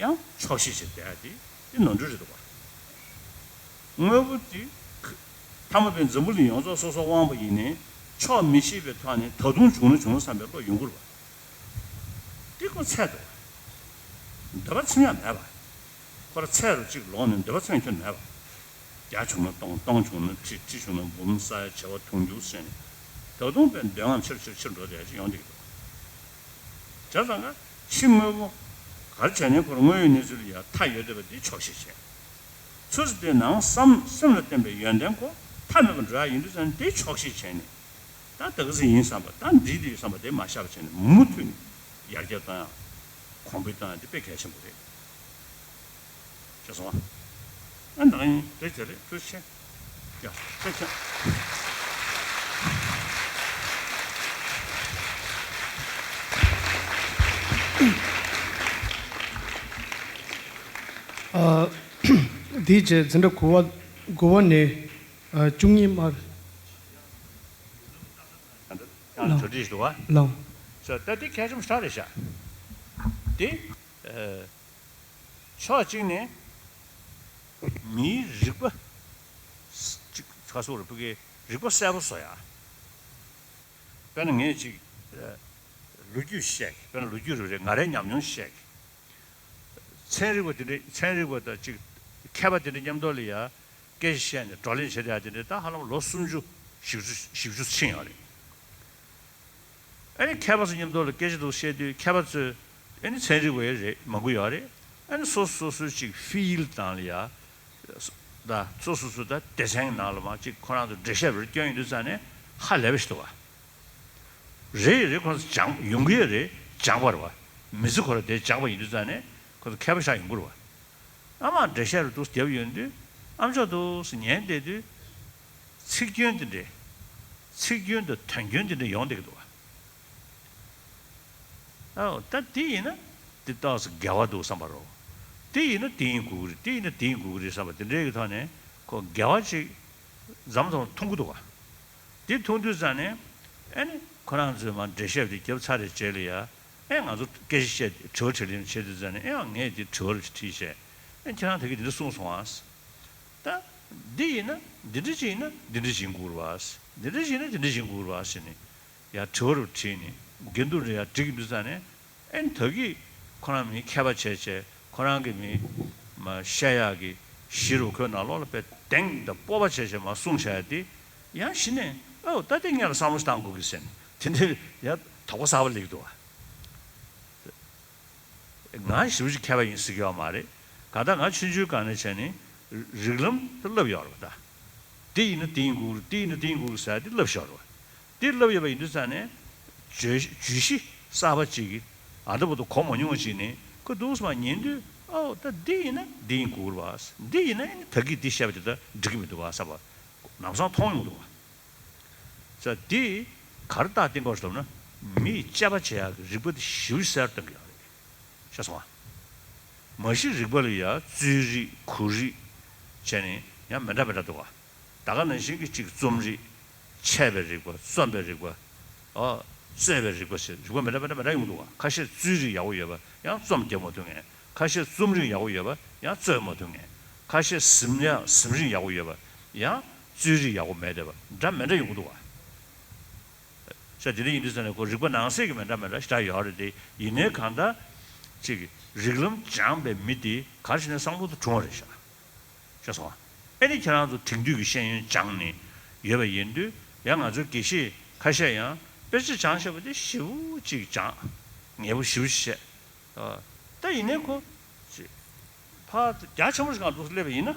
ཡང་ཆོག་ཤེས་ཅིག་བསྡད་ཡག་དེ། དེ་ནོར་འཁྲུལ་རེད་འདུག་བ། དངོས་པོ་དེ། ཐ་མ་པའི་འཛམ་བུ་གླིང་ཡོངས་རྫོགས་སོ་སོར་དབང་པོ་ཡིན་ནའི། ཆོག་མི་ཤེས་པའི་ཐོག་ནས་ད་དུང་བྱུང་ན་བྱུང་བསམ་པའི་བློ་ཡོང་གི་རེད་བ། དེ་ཁོ་ཚད་འདུག་འདོད་པ་ཚིམ་ཡག་མེད་པ། ཁོ་ར་ཚད་རུ་གཅིག་ལོངས་ནས་འདོད་པ་ཚིམ་ཁྱོན་མེད་པ། བརྒྱ་བྱུང་ན་སྟོང་། སྟོང་བྱུང་ན་ཁྲི། ཁྲི་བྱུང་ན་འབུམ། ས་ཡ་བྱེ་བ་དུང་ཕྱུར་ཟེར་ནས། ད་དུང་པའི་འདོད་རྔམ་ཆེར་ཆེར་ཆེར་འགྲོ་བསྡད་ཅིག་ཡོང་བསྡད་ཀྱི་འདུག་བྱས་ཙང་ཀ་ཕྱི་དངོས་པོ་ག་རེ་བྱས་ནས་ཁོ་ར་དངོས་ཡོད་གནས་ཚུལ་ལ་ཡ་མཐའ་ཡོད་བསྡད་པ་འདི་ཆོག་ཤེས་བྱས། ཚུར་དེ་ནང་བསམ་སེམས་ལ་བརྟེན་པའི་ཡོན་ཏན་ཁོ་མཐའ་མེད་པར་འགྲོ་ཡ་ཡིན་དུས་ཙང་དེ་ཆོག་ཤེས་བྱས་ནས། ད་ད་ག་ཟེ་ཡིན་བསམ་པ། ད་འདི་འདི་ཡིན་བསམ་པ་དེ་མ་བཞག་པ་བྱས་ནས་མུ་མཐུད་ནས་ཡར་རྒྱས་གཏོང་ཡ། གོང་འཕེལ་གཏོང་ཡ་འདི་དཔེ་གལ་ཆེན་པོ་རེད། ཤེས་སོང་ཨ། ཨ་ནི་ད་ག་ཡིན་རེད། དེ་རེད། ཐུགས་རྗེ་ཆེ། ཡ་ཐུགས་རྗེ་ཆེ། ཨ། དེའི་རྗེས་འཛིན་གྲྭ་དགུ་པ། དགུ་པ་ནས་ཨ་བཅུ་གཉིས་མར། ཡང་གྲ་སྒྲིག་ཞིག་འདུག་བ། ལགས། ཟེར་ད་འདི་གལ་ཆེན་པོ་ཞེ་དྲག་རེད་ཤག་འདི་ཨ་ཕྱོགས་གཅིག་ནས་མིའི་རིག་པ་ཅིག་ཁ་སོགས་རེད། ཕ་གིའི་རིག་པ་གསལ་པོ་བཟོ་ཡ། དཔེར་ན་ངས་ཅིག་ཨ་ལོ་རྒྱུས་བཤད་གི། དཔེར་ན་ལོ་རྒྱུས་རེད་རེད། ང་རའི་ཉམས་མྱོང་བཤད་གི། ཚན་རིག་པ་དེ་འདྲ། ཚན་རིག་པ་དང་ཅིག་མཁས་པ་དེ་འདྲ་མཉམ་དུ་ལ་ཡ་སྐད་ཆ་བཤད་ནས་བགྲོ་གླེང་བྱེད་ཡ་དེ་འདྲ་ད་ཧ་ལམ་ལོ་སུམ་ཅུ་བཞི་བཅུ་བཞི་བཅུ་ཕྱིན་ཡོད་རེད། ཨ་ནི་མཁས་པ་ཚོ་མཉམ་དུ་ལ་སྐད་ཆ་འདུག་བཤད་དུས་མཁས་པ་ཚོས་ཨ་ནི་ཚན་རིག་པ་ཡང་རེད། མང་པོ་ཡོད་རེད། ཨ་ནི་སོ་སོ་སོ་སོའི་ཅིག་ཕི་ལྡི་ནང་ལ་ཡ། ད་སོ་སོ་སོ་ད་སྡེ་ཚན་གྱི་ནང་ལ་མར་ཅིག་ཁོ་རང་ཚོ་འགྲེལ་བཤད་རེ་སྐྱོན་ཡོང་དུས་ཙང་ནས་ཧ་ལས་པ་ཞིག་འདུག་བ། རེད་རེད། ཁོ་ཚོ་སྦྱངས་ཡོང་གི་ཡོད་རེད། སྦྱངས་པ་རེད་བ། མི་ཚེ་ཁོ་ར་དེ་སྦྱངས་པ་ཡིན་དུས་ཙང་ནས་ཁོ་ཚོ་མཁས་པ་ཆགས་ཡོང་གི་རེད་བ། ཨ་མ་འགྲེལ་བཤད་རུ་འདུག་བསྡད་པ་ཡོང་དུས་ཨ་མཆོག་འདུག་སེ་ཉན་བསྡད་དུས། ཚིག་སྐྱོན་དེ་འདྲས། ཚིག་སྐྱོན་དང་དོན་སྐྱོན་དེ་འདྲས་ཡོང་བསྡད་ཀྱི་འདུག་བ། ཨའོ་ད་འདི་ཡིན་ན་འདི་ཏོག་ཙམ་འགལ་བ་འདུག་བསམ་པ་རོ། འདི་ཡིན་ན་འདི་ཡིན་དགོས་ཀྱི་རེད། འདི་ཡིན་ན་འདི་ཡིན་དགོས་ཀྱི་རེད་བསམ་པ་དེ་འདྲའི་གི་ཐོག་ནས་ཁོ་འགལ་བ་ཅིག་མཚམས་མཚམས་མཐོང་གི་འདུག་བ། འདི་མཐོང་དུས་ཙང་ནས་ཨེ་ནི་ཁོ་རང་ཚོས་མར་འགྲེལ་བཤད་དེ་བརྒྱབ་ཚར་རེ་རྗེས་ལ་ཡ། ཨེ་ང་ཚོ་སྐད་ཆ་བཤད། དྲི་བ་དྲིས་ལན་བྱེད་དུས་ཙང་ནས་ཨེ་ཡང་ངས་འདི་དྲི་བ་རེ་དྲིས་བྱས། ཨེ་ཁྱེད་རང་ད་གིན་འདི་འདྲ་གསུངས་སོང་ཨ། ད་འདི་ཡིན་ན་འདི་འདྲ་ཅིག་ཡིན་ན་འདི་འདྲ་ཅིག་ཡིན་དགོས་རེད་བ། འདི་འདྲ་ཅིག་ཡིན་ན་འདི་འདྲ་ཅིག་ཡིན་དགོས་རེད་བ་ཟེར་ནས་ཡ་དྲི་བ་རུ་དྲིས་ནས་འགལ་འདུ་རེ་ཡ་འགྲིག་གི་འདུག་ཙང་ནས། ཨེ་ད་གིན་ཁོ་རང་མི་མཁས་པ་བྱས་བྱས་ཁོ་རང་གི་མི་མ་བཤད་ཡག་གི་གཞི་རུ་ཁོའི་ནང་ལོགས་ལ་དཔེ་གདེང་དང་སྤོབས་པ་བྱས་བྱས་མ་གསུངས་བཞག་ཡ་དེ་ཡང་གཞི་ནས་ཨོ་ད་དེ་སྔོན་ལ་བསམ་བློ་བཏང་དགོས་ཀྱི་ཟེར་ནས་དེ་འདྲ་ཡ་དོགས་པ་གསར་པ་སླེབས་འདུག་བ། ང་ཞེ་པོ་ཅིག་མཁས་པ་ཡིན་ཟེར་གྱི་ཡོད་མ་རེད། གང་ལྟར་ང་ཆུང་ཆུང་སྒང་ནས་བྱས་ནས་རིགས་ལམ་དེ་བསླབས་ཡོད་རེད་པ། ད་འདི་ཡིན་ན་འདི་ཡིན་དགོས་རེད། འདི་ཡིན་ན་འདི་ཡིན་དགོས་རེད་ཟེར་ཡ་དེ་བསླབས་ཡོད་རེད་པ། འདི་བསླབས་ཡོད་པ་ཡིན་དུས་ཙང་ནས་བརྗོད་བརྗོད་གཞི་གསར་པ་ཅིག་གིས་ཨ་འདྲ་པོ་དུ་གོ་མ་མྱོང་བ་ཅིག་ནས་ཁོ་འདུག་སེ་མར་ཉན་དུས་ཨོ་ད་འདི་ཡིན་ན་འདི་ཡིན་དགོས་རེད་པ། འདི་ཡིན་ན་ཨ་ནི་ད་གིན་འདི་བཤད་པ་དེ་ད་འགྲིག་གི་མི་འདུག་པ་བསམ་པ་ལམ་སང་མཐོང་ཡོང་འདུག་པ། ས་འདི་ག་རེ་རྟགས་བསྟན་དགོས་ཟེར་ན་མིས་དཔྱད་པ་བྱེད་ཡག་གི་རིག་པ་འདི་ཞེ་པོ་གསལ་པོ་སྟོན་གྱི་ཡོད་རེད། ཤེས་སོང་ང་། མ་གཞི་རིག་པ་ལ་ཡ་རྩོད་རིག་གུག་རིག་བྱས་ནས་ཡང་མི་འདྲ་མི་འདྲ་འདུག་ག་ད་ག་ནང་བཞིན་གྱི་གཅིག་རྩོམ་རིག་འཆད་པའི་རིག་པ། རྩོམ་པའི་རིག་པ། ཨ་རྩོད་པའི་རིག་པ་ཟེར་རིག་པ་མི་འདྲ་མི་འདྲ་མི་འདྲ་ཡོང་འདུག་ག་ཁ་ཤས་རྩོད་རིག་ཡག་པོ་ཡོད་པ་ཡང་རྩོམ་རྒྱབ་མ་ཐུབ་མཁན། ཁ་ཤས་རྩོམ་རིག་ཡག་པོ་ཡོད་པ་ཡང་རྩོད་མ་ཐུབ་མཁན། ཁ་ཤས་གཟིམ་ཡག་གཟིམ་རིག་ཡག་པོ་ཡོད་པ་ཡང་རྩོད་རིག་ཡག་པོ་མེད་བསྡད་པ་འདྲ་མི་འདྲ་ཡོང་གི་འདུག་ག་ཤ་དེ་འདྲ་ཡིན་དུས་ཙང་ནས་ཁོ་རིག་པ་ནང་གསེས་ཀྱི་མི་འདྲ་མི་འདྲ་ཞེ་དྲག་ཡོད་རེད་དེ། ཡིན་ནའི་གང་ལྟར་ཅིག་རིགས་ལམ་སྦྱངས་པའི་མི་དེ་ག་རེ་བྱས་ནས་བསམ་བློ་དེ་འཁྲུངས་པ་རེད་ཤག་ཤེས་སོང་ང་། ཨེ་ནི་ཁྱེད་རང་ཚོ་དེང་དུས་ཀྱི་ཤེས་ཡོན་སྦྱངས་ནས་ཡོད་པ་ཡིན་དུས་ཡང་ང་ཚོའི་དགེ་བཤེས་ཁ་ཤས་ཡང་དཔེ་ཆ་སྦྱངས་ཤེས་པ་དེ་ཞེ་པོ་ཅིག་སྦྱངས། ངེས་པོ་ཞེ་པོ་ཅིག་བཤད། ད་ཡིན་ནའི་ཁོ་ཅིག་ཕར་རྒྱ་ཆེན་པོ་ཞིག་སྒང་འདུག་སེ་སླེབས་པ་ཡིན་ན།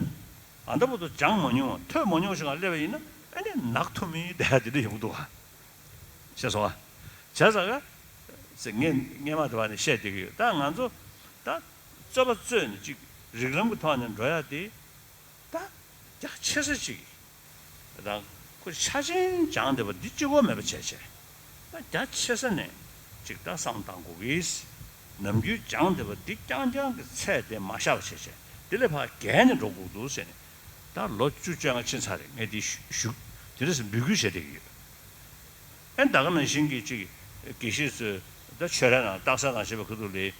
ཨ་འདྲ་པོ་དུ་སྦྱངས་མ་མྱོང་བ་ཐོས་མ་མྱོང་ཞིག་སྒང་སླེབས་པ་ཡིན་ན་ཨ་ནི་ནག་ཐུམ་མིན་བསྡད་དེ་འདྲ་ཡོང་གི་འདུག་ག་ཤེས་སོང་ང་། བྱས་ཙང་ཀ་ངས་སྔས་མ་དེ་བ་ནས་བཤད་བསྡད་ཀྱི་ཡོད། ད་ང་ཚོ་ད་རྩོད་པ་རྩོད་ནས་ཅིག་རིགས་ལམ་གྱི་ཐོག་ནས་འགྲོ་ཡ་དེ་ད་རྒྱ་ཆེ་ས་ཅིག་རང་ཁོ་ཆ་ཆེན་སྦྱངས་བསྡད་པ་འདི་གཅིག་པོ་མེད་པ་བྱས་བྱས། ད་རྒྱ་ཆེ་ས་ནས་ཅིག་ད་བསམ་བཏང་དགོས་ཀྱིས། ནམ་རྒྱུན་སྦྱངས་བསྡད་པ་འདི་རྐྱང་རྐྱང་གི་ཚད་དེ་མ་བཞག་པ་བྱས་བྱས་འདི་ལས་ཕར་བརྒལ་ནས་འགྲོ་དགོས་འདུག་ཟེར་ནས། ད་ལོ་བཅུ་བཅོ་ལྔ་ཕྱིན་ཚར་རེད། ངས་འདི་ཞུ་ཞུ་དེ་འདྲ་ཟེར་འབོད་སྐུལ་བྱས་བསྡད་ཀྱི་ཡོད། ཨེ་ད་ག་ནང་བཞིན་གྱི་ཅིག་དགེ་བཤེས་ཚོས་ད་ཆོས་ར་ནང་རྟགས་གསལ་ནང་བཞིན་པ་ཁུ་ཐུག་ལས་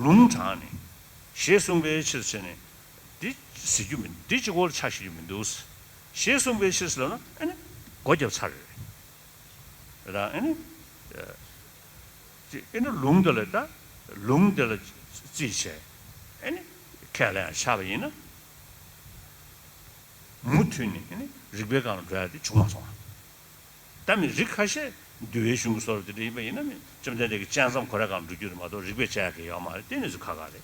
ལུང་དྲངས་ནས་ཞེས་གསུངས་པའི་ཕྱིར་ཟེར་ནས་འདི་ཟེར་རྒྱུ་མི་འདི་གཅིག་པོར་ཆ་བཞག་རྒྱུ་མི་འདུག་ཞེས་གསུངས་པའི་ཕྱིར་ཟེར་ལབ་ན་ཨེ་ནི་སྒོ་བརྒྱབ་ཚར་རེད། ད་ཨེ་ནི་ཅིག་ཨེ་ནི་ལུང་འདི་ལ་ད་ ལུང་དེ་ལ་རྩིས་བྱས། ཨ་ནི་ཁས་ལེན་ཡང་ཆགས་པ་ཡིན་ན། མུ་མཐུད་ནས་ཨ་ནི་རིགས་པའི་སྒང་ལ་འགྲོ་ཡ་དེ་བྱུང་མ་སོང་བ། ད་མི་རིགས་ཁ་ཤས་འདུལ་བའི་གཞུང་གི་བཟོ་འདྲ་དེ་འདྲ་ཡིན་པ་ཡིན་ན། མི་བཅོམ་ལྡན་འདས་ཀྱི་སྤྱན་ཙམ་ཁོ་རའི་སྒང་ལ་འགྲོ་རྒྱུ་རེད་མ་གཏོགས། རིགས་པས་དཔྱད་ཡ་གི་ཡོད་མ་རེད། དེ་ནི་ཚོ་ཁ་ཁ་རེད།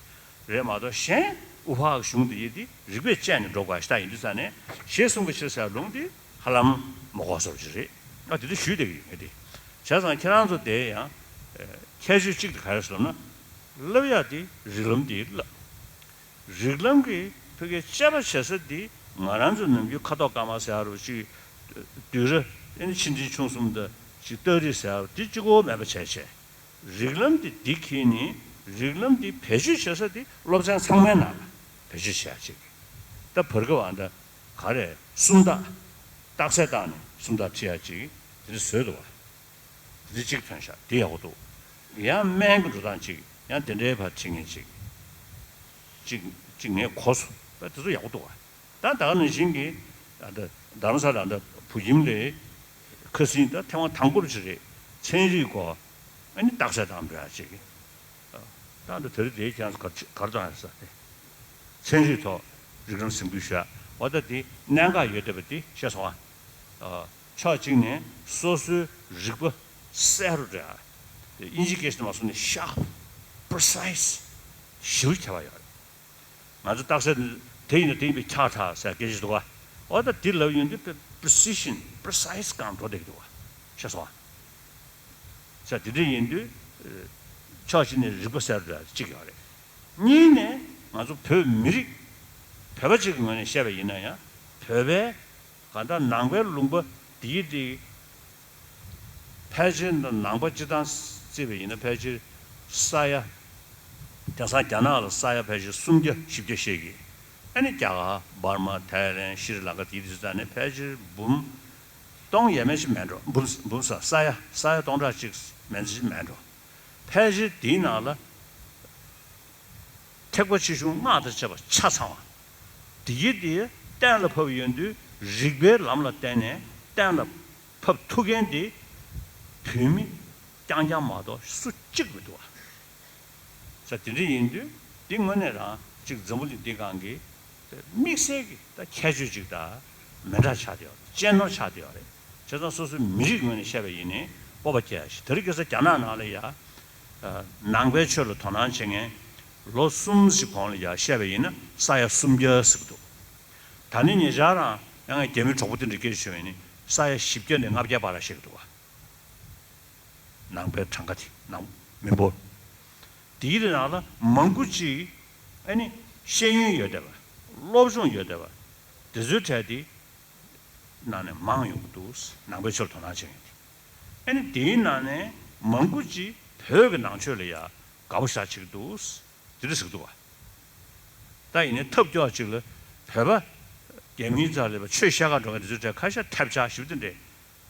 རེད་མ་གཏོགས། གཞན་དབུ་འཕགས་གཞུང་དེ་ཡི་དེ་རིགས་པས་དཔྱད་ནས་འགྲོ་དགོས་ཤ་སྟག་ཡིན་དུས་ཙང་ནས། ཞེས་གསུངས་པའི་ཕྱིར་ཟེར་ལུང་དེ་ཧ་ལམ་མ་གོ་བཟོ་འདྲ་ཅིག་རེད། ང་དེ་འདྲ་ཞུས་བསྡད་ཀྱི་ཡོད་ངས་དེ། བྱས་ཙང་ཁྱེད་རང་ཚོ་དེ་ཡང་ཁྱད་ཆོས་གཅིག་དེ་ག་རེ་ཟེར་ན། བསླབ་ཡ་དེ་རིགས་ལམ་དེ་བསླབ། རིགས་ལམ་གྱི་ཕ་གིའི་དཔྱད་པ་བྱེད་ས་འདི། ང་རང་ཚོ་ནམ་རྒྱུན་ཁ་དོག་དཀར་དམར་ཟེར་ཡ་རུ་ཅིག་བསྡུས་ར། ཨེ་ནི་ཆེ་འབྲིང་ཆུང་གསུམ་དང་ཅིག་རྟགས་རིས་ཟེར་ཡ་འདི་གཅིག་པོ་མེད་པ་བྱས་བྱས། རིགས་ལམ་འདི་འདི་འཁྱེར་ནས། རིགས་ལམ་འདི་བེད་སྤྱོད་བྱེད་ས་འདི་སློབ་ཚན་ཚང་མའི་ནང་ལ་བེད་སྤྱོད་བྱེད་ཡ་ཅིག་ད་བར་སྐབས་ཨ་ད་ག་རེ་སུམ་རྟགས། རྟགས་གསལ་བཏང་ནས་སུམ་རྟགས་ཁྲིད་ཡ་ཅིག་དེ་འདྲ་བཟོས་འདུག་བ། དེ་གཅིག་ཐོན་ཤག་དེ་ཡག་པོ་འདུག་ཡང་སྨན་གྱི་འགྲོ་སྟངས་ཅིག་ཡང་དེ་འདྲའི་བར་ཁྲིད་མཁན་ཅིག་ཅིག་ཅིག་ངས་གོ་སོང་། ད་དེ་ཚོ་ཡག་པོ་འདུག་བ། ད་ད་ག་ནང་བཞིན་གྱི་ཨ་ད་རྡ་རམ་ས་ལ་ད་བུ་ཁྱིམ་ལས་ཁ་སང་ད་ཐེངས་མ་དང་པོ་ཅིག་རེད། ཚན་རིག་གོ་ཨ་ནི་རྟགས་གསལ་དང་འདྲ་ཅིག་ད་ད་དེ་རིང་དེའི་ཁྱེད་རང་ཚོ་ག་ག་རེ་བཏང་ཡོད་ས་དེ། ཚན་རིག་ཐོག་རིགས་ལམ་གཟིགས་འབུལ་ཞུ་ཡ། འོ་ད་དེ་གནད་འགག་ཡོད་བསྡད་པ་དེ་ཤེས་སོང་ཨ། ཕྱོགས་གཅིག་ནས་སོ་སོའི་རིག་པ་གསལ་རུ་འགྲོ་ཡ། དབྱིན་ཇི་སྐད་ཞིག་ནས་མ་སོང་ནས་ཤརབ། པི་རི་སའི་སི། ཞེ་པོ་ཁྱད་པར་ཡོད་རེད། ང་ཚོ་རྟགས་གསལ་དེ་ཡིན་ན་དེ་ཡིན་པའི་ཁྱག་ཁྲག་ཟེར་སྐད་ཆ་འདུག་ག་འོ་ད་དེ་ལབ་ཡོང་དུས་པི་རི་སི་ཤན། པི་རི་སའི་སི་སྒང་འགྲོ་བསྡད་ཀྱི་འདུག་ག་ཤེས་སོང་ཨ། ཟེར་དེ་འདྲ་ཡིན་དུས། ཕྱོགས་གཅིག་ནས་རིག་པ་གསལ་རུ་འགྲོ་ཡ་གཅིག་ཡོད་རེད། གཉིས་ནས་ང་ཚོ་བོད་མི་རིགས། བོད་པ་གཅིག་གི་ངོས་ནས་བཤད་པ་ཡིན་ན་ཡང་། བོད་པའི་གང་ལྟར་ནང་པའི་ལུང་པ་འདིའི་སྟེང་ཕལ་ཆེར་ནང་པ་སྤྱི་བཏང་བརྩིས་པ་ཡིན་ན། ཕལ་ཆེར་ས་ཡ། དེང་སང་རྒྱ་ནག་ལ་ས་ཡ་ཕལ་ཆེར་སུམ་བརྒྱ་བཞི་བརྒྱ་བཤད་ཀྱི། ཨ་ནི་རྒྱ་གར། འབར་མ། ཐའི་ལན། ཤྲི་ལང་ཀ་དེའི་དུས་ཙང་ནས་ཕལ་ཆེར་འབུམ་སྟོང་ཡས་མས་ཤིག་མེད་འགྲོ། འབུམ་འབུམ་ས་ས་ཡ་ས་ཡ་སྟོང་ཕྲག་གཅིག་མན་ཙམ་ཞིག་མེད་འགྲོ། ཕལ་ཆེར་དེའི་ནང་ལ་ཐེག་པ་ཆེ་ཆུང་སྔགས་དང་བཅས་པ་ཆ་ཚང་བ། དེ་ཡི་དེ་གཏན་ལ་ཕབ་ཡོང་དུས། རིགས་པའི་ལམ་ལ་བརྟེན་ནས་གཏན་ལ་ཕབ་ཐུབ་མཁན་དེ་བོད་མི་རྐྱང་རྐྱང་མ་གཏོགས་སུ་གཅིག་མི་འདུག་བ། ས་དེ་འདྲ་ཡིན་དུས། འདི་དངོས་གནས་རང་གཅིག་འཛམ་བུ་གླིང་འདི་སྒང་གི་དམིགས་བསལ་གྱི་ད་ཁྱད་ཆོས་གཅིག་དང་མི་འདྲ་ཆགས་བསྡད་ཡོད་རེད། གཅེས་ནོར་ཆགས་བསྡད་ཡོད་རེད། བྱས་ཙང་སོ་སོའི་མི་རིགས་ངོས་ནས་བཤད་པ་ཡིན་ནའི་སྤོབས་པ་སྐྱེ་ཡ་ཞིག་དེ་རིང་ཁ་སང་རྒྱ་ནག་ནང་ལ་ཡ། ནང་པའི་ཆོས་ལ་དོ་སྣང་བྱེད་མཁན་ལོ་གསུམ་ཞིག་གོང་ལ་ཡ་བཤད་པ་ཡིན་ན་ས་ཡ་སུམ་བརྒྱ་ཟེར་གྱི་འདུག་ད་ནི་ཉེ་ཆར་རང་ཡང་རྒྱ་མི་གྲོགས་པོ་དེ་འདྲ་སྐད་ཆ་བཤད་པ་ཡིན་ན་ས་ཡ་བཞི་བརྒྱ་ནས་ལྔ་བརྒྱ་བར་ལ་བཤད་ཀྱི་འདུག་བ། ནང་པའི་གྲངས་ཀ་དེ་ནང་མི་འབོར། དེའི་ནང་ལ་མང་པོ་ཅིག་ཨ་ནི་ཤེས་ཡོན་ཡོད་བསྡད་པ། སློབ་སྦྱོང་ཡོད་བསྡད་པ། དེ་ཚོའི་གྲས་དེ་ནང་ནས་མང་ཡོང་གི་འདུག་ནང་པའི་ཆོས་ལ་དོ་སྣང་བྱེད་མཁན་དེ། ཨ་ནི་དེའི་ནང་ནས་མང་པོ་ཅིག་བོད་ཀྱི་ནང་ཆོས་ལ་ཡ་དགའ་པོ་ཞེ་དྲག་བྱེད་ཀྱི་འདུག་དེ་འདྲ་ཟེར་གྱི་འདུག་བ། ད་ཡིན་ནའི་ཐབས་སྐྱོ་བ་ཅིག་ལ་བོད་པ་རྒྱ་མིའི་རྩ་ལ་ཆོས་བཤད་ག་འགྲོ་མཁན་དེ་ཚོའི་གྲས་ཁ་ཤས་ཐལ་ཆ་ཞེ་པོ་དེ་འདྲས།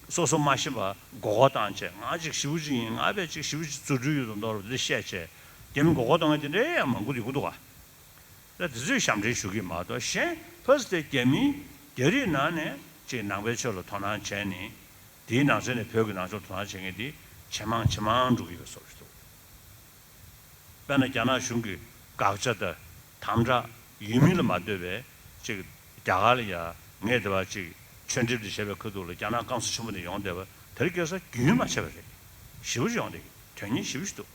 སོ་སོ་མ་ཤེས་པ་མགོ་སྐོར་བཏང་བྱས། ང་ཅིག་ཞེ་པོ་ཅིག་ཡིན། ང་དཔེ་ཅིག་ཞེ་པོ་ཅིག་རྫུ་འཕྲུལ་ཡོད་དོ་མདོག་རུ་དེ་བཤད་བྱས། རྒྱ་མི་མགོ་སྐོར་གཏོང་མཁན་དེ་འདྲས་ཡང་མང་པོ་ཡོང་གི་འདུག་ག་ད་དེ་ཚོས་ཞབས་འདྲེན་ཞུ་གི་མ་གཏོགས། གཞན་ཕ་སི་དེ་རྒྱ་མི་རྒྱ་རིགས་ནང་ནས་ཅིག་ནང་པའི་ཆོས་ལ་དོ་སྣང་བྱས་ནས། དེའི་ནང་ཚན་ནས་བོད་ཀྱི་ནང་ཆོས་ལ་དོ་སྣང་བྱེད་མཁན་དེ་ཇེ་མང་ཇེ་མང་འགྲོ་གི་ཡོད་བཟོ་ཞིག་འདུག་དཔེར་ན་རྒྱ་ནག་གཞུང་གི་དགག་བྱ་དང་དམ་དྲག་ཡོད་མིན་ལ་མ་ལྟོས་པའི་ཅིག་རྒྱ་གར་ལ་ཡ་ངས་དེ་བ་ཅིག་ཆོས་འབྲེལ་དུ་བྱས་པའི་ཁ་ཐུག་ལ་རྒྱ་ནག་སྐམ་ས་ཆེན་པོ་ནས་ཡོང་བསྡད་པ་དེ་རིང་ཁ་སང་རྒྱུན་མ་ཆད་པ་རེད། ཞེ་པོ་ཅིག་ཡོང་བསྡད་ཀྱི། དོན་སྙིང་ཞེ་པོ་ཅིག་འདུག་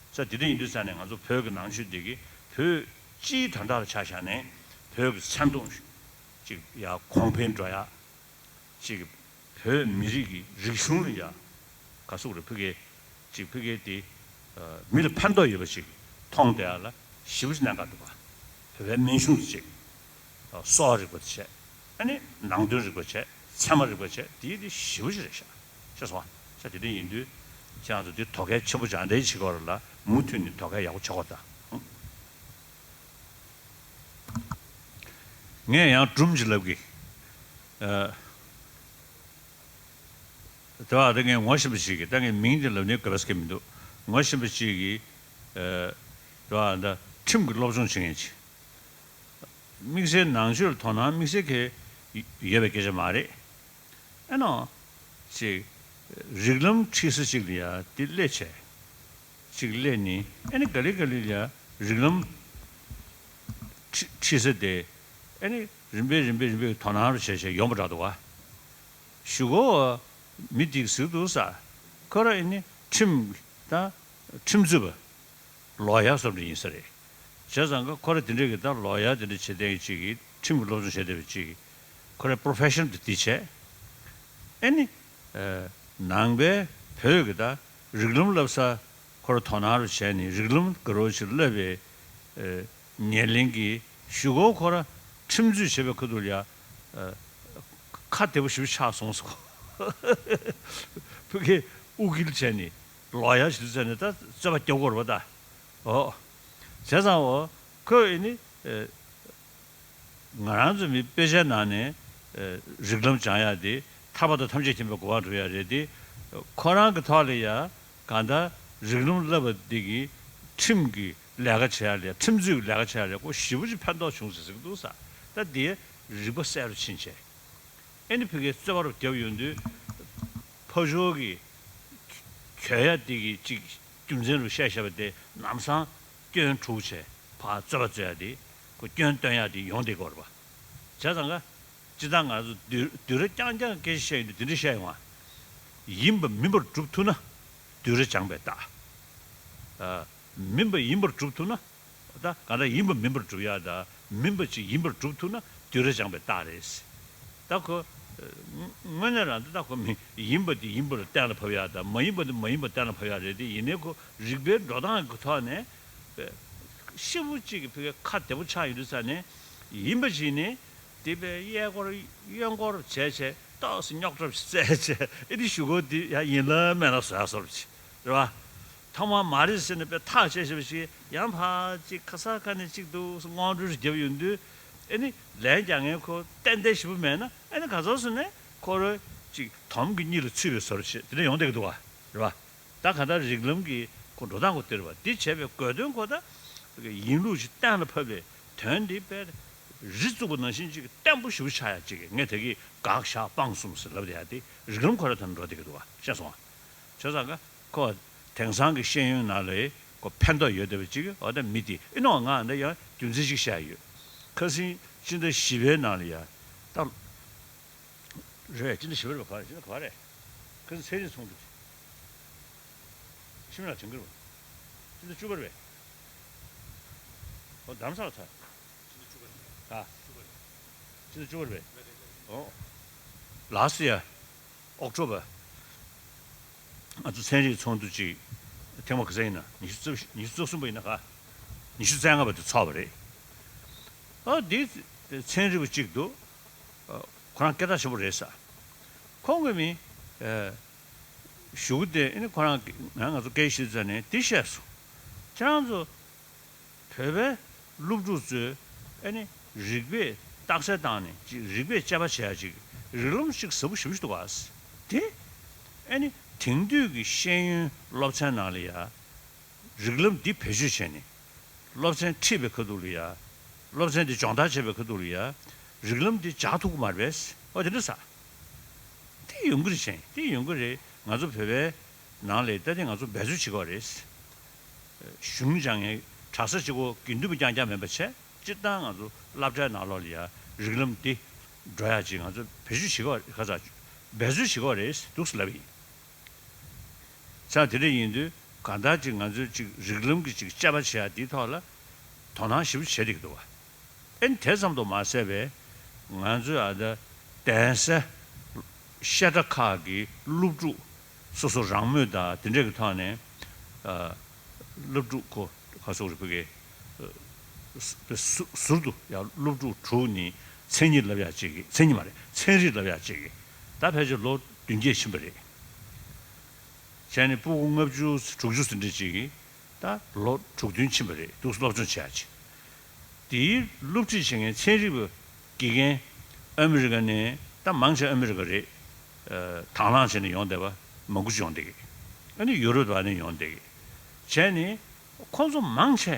ས་དེ་འདྲ་ཡིན་དུས་ཙང་ནས་ང་ཚོ་བོད་ཀྱི་ནང་ཆོས་འདི་གི་བོད་སྤྱིའི་དོན་དག་ལ་ཆ་བཞག་ནས་བོད་ཀྱི་མཚན་མཐོང་ཅིག་ཡ་གོང་འཕེལ་འགྲོ་ཡ། ཅིག་བོད་མི་རིགས་ཀྱི་རིག་གཞུང་ལ་ཡ་ག་ཟེར་དགོས་རེད། ཕ་གི་ཅིག་ཕ་གི་དེ་མི་ལ་ཕན་ཐོགས་ཡོད་པ་ཅིག་མཐོང་བསྡད་ཡ་ལ་ཞེ་པོ་ཅིག་གནད་འགག་འདུག་ག་བོད་པའི་སྨན་གཞུང་དེ་ཅིག་གསོ་བ་རིག་པ་དེ་བྱས། ཨ་ནི་ནང་དོན་རིག་པ་བྱས། ཚད་མ་རིག་པ་བྱས། དེ་དེ་ཞེ་པོ་ཅིག་རེད་ཤག་ཤེས་སོང་ང་། ས་དེ་འདྲ་ཡིན་དུས་ཁྱེད་རང་ཚོ་དེ་དོ་གལ་ཆེན་པོ་སྦྱངས་བསྡད་བྱེད་དགོས་རེད་ལ། མུ་མཐུད་ནས་དོ་གལ་ཡག་པོ་བྱེད་དགོས་ད། ངས་ཡང་སྒྲུང་ཅིག་ལབ་གི། ཨ། དེ་བ་ད་ངས་ངོ་ཤེས་པ་ཅིག་གིས། ད་ངས་མིང་དེ་ལབ་ནས་དགོས་པ་ཟེར་གྱི་མི་འདུག་ངོ་ཤེས་པ་ཅིག་གིས། ཨ། དེ་བ་ད་ཁྲིམས་ཀྱི་སློབ་སྦྱོང་བྱེད་མཁན་ཅིག་དམིགས་བསལ་ནང་ཆོས་ལ་དོ་སྣང་དམིགས་བསལ་གྱི་ཡོད་པའི་སྐད་ཆ་མ་རེད། ཨེ་ནོ། ཅིག་རིགས་ལམ་ཁྲིད་ས་ཅིག་ལ་ཡ་དེ་སླེབས་བྱས། ཅིག་སླེབས་ནི་ཨ་ནི་ག་ལེ་ག་ལེ་ལ་རིགས་ལམ་ཁྲི་ཁྲི་ས་དེ་ཨ་ནི་རིམ་པས་རིམ་པས་རིམ་པས་དོ་སྣང་རུ་བྱས་བྱས་ཡོང་པ་འདྲ་འདུག་བ། གཞུག་གུ་མི་དེས་ཟེར་འདུག་ས། ཁོ་རང་ཨ་ནི་ཁྲིམས་དང་ཁྲིམས་རྩོད་པ། ལོ་ཡར་སོར་འདྲ་ཡིན་ས་རེད། བྱས་ཙང་ཀ་ཁོ་ར་དེ་འདྲས་ཀྱི་ད་ལོ་ཡར་དེ་འདྲ་བྱེད་བསྡད་ཀྱི་ཅིག་གིས་ཁྲིམས་ཀྱི་སློབ་སྦྱོང་བྱས་བསྡད་པའི་ཅིག་གིས་ཁོ་རའི་པོ་རོ་ཕེ་ཤོན་དེ་དེ་བྱས། ཨེ་ནི། ནང་པའི་བོད་ཀྱི་ད་རིགས་ལམ་བསླབ་ས་ཁོ་ར་དོ་སྣང་རུ་བྱས་ནས་རིགས་ལམ་དགའ་རབ་ཅིག་བསླབ་པའི་ཉེར་ལེན་གྱི་གཞུག་གུ་ཁོ་ར་ཁྲིམས་རྩོད་བྱེད་པའི་ཁ་ཐུག་ལ་ཡ། ཁ་བདེ་པོ་ཞིག་ཆགས་སོང་ཟེར། ཕ་གིའི་དབུ་སྐྱེལ་བྱས་ནས་ལོ་ཡར་ཞིག་བཙལ་ནས་ད་རྩོད་པ་རྒྱག་དགོས་རེད་པ་ད། ཨོ། བྱས་ཙང་འོ་ཁོས་ཨེ་ནི། ང་རང་ཚོ་མི་དཔེ་ཆའི་ནང་ནས་རིགས་ལམ་སྦྱང་ཡག་དེ་ཐར་པ་དང་ཐམས་ཅད་མཁྱེན་པའི་གོ་འཕང་སྒྲུབ་ཡག་རེད་དེ། ཁོ་རང་གི་ཐོག་ལ་ཡ་གང་ལྟར་རིགས་ལམ་བསླབ་པ་འདི་གིས་ཁྲིམས་ཀྱི་ལས་ཀ་བྱེད་ཡག་ལས་ཁྲིམས་རྩོད་ཀྱི་ལས་ཀ་བྱེད་ཡག་ལས་ཁོ་ཞེ་པོ་ཅིག་ཕན་ཐོགས་བྱུང་ཟེར་ཟེར་གི་འདུག་ས། ད་དེ་རིག་པ་གསལ་རུ་ཕྱིན་བྱས། ཨེ་ནི་ཕ་གིའི་རྩོད་པ་རུ་བརྒྱབ་ཡོང་དུས། ཕ་ཤོར་གྱི་གྱོད་ཡ་དེ་གི་གཅིག་རྒྱུ་མཚན་རུ་བཤད་བཞག་པ་དེ་ལམ་སང་སྐྱོན་དྲུག་བྱས་ཕར་རྩོད་པ་རྩོད་ཡ་དེ་ཁོ་སྐྱོན་སྟོན་ཡ་དེ་ཡོང་བསྡད་ཀྱི་ཡོད་རེད་པ། བྱས་ཙང་ཀ་སྤྱིར་བཏང་ང་ཚོ་བསྡུས་བསྡུས་གྲྭ་རྐྱང་རྐྱང་སྐད་ཆ་བཤད་ཡོང་དུས་དེ་འདྲ་བཤད་ཡོང་བ། ཡིན་པ་མིན་པར་སྒྲུབ་ཐུབ་ན་བསྡུས་གྲྭ་སྦྱངས་པའི་རྟགས། ཨ། མིན་པ་ཡིན་པར་སྒྲུབ་ཐུབ་ན། ད་གང་ལྟར་ཡིན་པ་མིན་པར་སྒྲུབ་ཡག་དང་མིན་པ་ཅིག་ཡིན་པར་སྒྲུབ་ཐུབ་ན་བསྡུས་གྲྭ་སྦྱངས་པའི་རྟགས་རེད། ད་ཁོ། དངོས་གནས་རང་ད་ད་ཁོ་མི་ཡིན་པ་དེ་ཡིན་པར་གཏན་ལ་ཕབ་ཡག་དང་མ་ཡིན་པ་དེ་མ་ཡིན་པར་གཏན་ལ་ཕབ་ཡག་རེད་དེ། ཡིན་ནའི་ཁོ་རིགས་པའི་འགྲོ་སྟངས་ཀྱི་ཐོག་ནས། ཤི་བོ་གཅིག་གི་ཕ་གི་ཁ་བདེ་པོ་ཆགས་ཡོད་དུས་ས་ནས་ཡིན་པ་ཅིག་ནི་དེ་པའི་གཡས་སྐོར་གཡོན་སྐོར་བྱས་བྱས་ཏོག་ཙམ་རྙོག་དྲ་བཙལ་བྱས་ཨེ་དེ་གཞུག་གུ་དེ་ཡ་ཡིན་ལ་མིན་ལ་བཟོ་ཡག་བཟོ་འདྲ་ཅིག་རེད་པ། ཐོག་མར་མ་རེད་ཟེར་ནས་དཔེ་ཐག་བཅད་བཞག་པ་ཞིག་ཡང་ཕར་ཅིག་ཁ་ས་ཁ་ནས་ཅིག་འདུག་སྔོན་འགྲོ་རེ་བརྒྱབ་ཡོང་དུས། ཨེ་ནི་ལན་རྒྱག་མཁན་ཁོ་ཏན་ཏན་ཞེ་པོ་མེད་ན་ཨེ་ནི་ག་ཚོད་སོང་ནས་ཁོ་རང་ཅིག་དོམ་གྱི་གཉིད་ལ་ཚུད་པའི་བཟོ་འདྲ་ཞིག་དེ་འདྲ་ཡོང་བསྡད་ཀྱི་འདུག་བ། རེད་པ། ད་ག་ད་རིགས་ལམ་གྱི་ཁོ་འགྲོ་སྟངས་ཁོ་སྟེར་བ་འདི་བྱས་པའི་དགོས་དོན་ཁོ་ད་ཡིན་ལུགས་ཤིག་གཏན་ལ་ཕབ་པའི་དོན་འདི་དཔེ་རི་བཙུགས་པ་ནང་བཞིན་ཅིག་བརྟན་པོ་ཞེ་པོ་ཆགས་ཡག་ཅིག་ངས་དེ་གི་དགག་བཞག་སྤང་གསུམ་ཟེར་ལབ་བསྡད་ཡག་དེ་རིགས་ལམ་ཁོ་ར་དང་འགྲོ་བསྡད་ཀྱི་འདུག་བ། ཤེས་སོང་ང་། བྱས་ཙང་ཀ་ཁོ་དེང་སང་གི་ཤེས་ཡོན་ནང་ལ་ཁོ་ཕན་ཐོགས་ཡོད་བསྡད་པ་ཅིག་འོ་ད་མི་དེ་ཨེ་ནོ་ང་འདི་ཡང་རྒྱུ་མཚན་ཅིག་བཤད་ཡོད། ཁ་སང་སྤྱི་ཟླ་བཞི་པའི་ནང་ལ་ཡ་ད། རེད། སྤྱི་ཟླ་བཞི་པ་རེད་པ། ག་རེ་སྤྱི་ཟླ་ག་པ་རེད། ཁ་སང་ཚན་རིག་ཚོགས་འདུ་ཅིག་ཤི་མི་ལ་དྲན་གི་རེད་པ། སྤྱི་ཟླ་བཅུ་པ་རེད་པས། ཨོ་རྡ་རམ་ས་ལ་ཚར། ཨ། སྤྱི་ཟླ་བཅུ་པ་རེད་པས། ཨོ། ལགས་སོ་ཡ། ཨོག་ཊོ་བར། ང་ཚོ་ཚན་རིག་ཚོགས་འདུ་ཅིག་ཐེངས་མ་ག་ཚོད་ཡིན་ན་ཉི་ཤུ་རྩ་ཉི་ཤུ་རྩ་གསུམ་པ་ཡིན་ན་ག་ཉི་ཤུ་རྩ་ལྔ་པ་དེ་ཚོགས་པ་རེད། ཨ་འདི་ཚན་རིག་པ་གཅིག་འདུག་ཁོ་རང་སྐད་གྲགས་ཆེན་པོ་རེད་ས། ཁོང་གིས་མི། ཨ། གཞུག་གུ་དེ་ཨ་ནི་ཁོ་རང་གིས་ང་ང་ཚོ་སྐད་ཆ་བཤད་ཙང་ནས་འདི་བཤད་སོང་། ཁྱེད་རང་ཚོ་བོད་པའི་སློབ་ཕྲུག་ཚོས་ཨ་ནི་རིག་པས་རྟགས་གསལ་བཏང་ནས་ཅིག་རིག་པས་དཔྱད་པ་བྱེད་ཡ་ཅིག་རིགས་ལམ་ཅིག་ཟབ་པོ་ཞེ་པོ་ཞིག་འདུག་ག་དེ་ཨ་ནི་དེང་དུས་ཀྱི་ཤེས་ཡོན་སློབ་ཚན་ནང་ལ་ཡ། རིགས་ལམ་འདི་བེད་སྤྱོད་བྱས་ནས་སློབ་ཚན་ཁྲིད་པའི་ཁ་ཐུག་ལ་ཡ། སློབ་ཚན་འདི་སྦྱོང་བརྡར་བྱེད་པའི་ཁ་ཐུག་ལ་ཡ། རིགས་ལམ་འདི་སྦྱར་ཐུབ་ཀྱི་མ་རེད་པས། ཨོ་དེ་འདྲ་ས། དེ་ཡོང་གི་རེད་བྱས། དེ་ཡོང་གི་རེད། ང་ཚོ་བོད་པའི་ནང་ལ་ད་དེ་ང་ཚོ་འབད་རྩོལ་བྱེད་ཀྱི་ཡོད་རེད། གཞུང་སྦྱང་མཁན་གྲྭ་ས་གཅིག་པོ་དགེ་འདུན་པ་རྐྱང་རྐྱང་མིན་པ་བྱས་སྤྱིར་བཏང་ང་ཚོ་སློབ་གྲྭའི་ནང་ལོགས་ལ་ཡ་རིགས་ལམ་འདི་འགྲོ་ཡ་ཅིག་ང་ཚོ་བེད་སྤྱོད་བྱེད་ཀྱི་ཡོད་རེད། ཁ་ཚ་འབད་རྩོལ་བྱེད་ཀྱི་ཡོད་རེད་འདུག་སེ་ལབ་ཡིན། ས་དེ་འདྲ་ཡིན་དུས་གང་ལྟར་ཅིག་ང་ཚོས་ཅིག་རིགས་ལམ་གྱི་ཅིག་དཔྱད་པ་བྱེད་ཡ་འདིའི་ཐོག་ལ་དོ་སྣང་ཞེ་པོ་བྱེད་བསྡད་ཀྱི་འདུག་བ། ཨེ་དེ་ཙམ་དུ་མ་ཟད་པའི་ང་ཚོས་ཨ་ད་གདན་ས་བཤད་གྲྭ་ཁག་གི་སློབ་ཕྲུག་སོ་སོ་རང་མོས་དང་དེ་འདྲ་གི་ཐོག་ནས་ཨ་སློབ་ཕྲུག་ཁོ་ག་ཚོད་རེད་བོད་སྐད་ཟུར་དུ་ཡང་སློབ་ཕྲུག་དྲུག་ནི་མཚན་ཉིད་བསླབ་ཡག་ཅིག་གི་མཚན་ཉིད་མ་རེད། ཚན་རིག་བསླབ་ཡག་ཅིག་གི་ད་ཕལ་ཆེར་ལོ་བདུན་བརྒྱད་ཕྱིན་པ་རེད། བྱས་ནས་སྤུ་གུ་ལྔ་བཅུ་དྲུག་ཅུ་ཟིན་འདྲ་ཅིག་གིས་ད་ལོ་དྲུག་བདུན་ཕྱིན་པ་རེད་འདུག་སློབ་སྦྱོང་བྱེད་ཡག་ཅིག་དེའི་སློབ་ཁྲིད་བྱེད་མཁན་ཚན་རིག་པ་དགེ་རྒན་ཨ་མི་རི་ཀ་ནས་ད་མང་ཆེ་ཨ་མི་རི་ཀ་རེད། དང་བླངས་བྱས་ནས་ཡོང་བསྡད་པ་མང་པོ་ཅིག་ཡོང་བསྡད་ཀྱི། ཨ་ནི་ཡུ་རོབ་ནས་ཡོང་བསྡད་ཀྱི། བྱས་ནས་ཁོང་ཚོ་མང་ཆེ་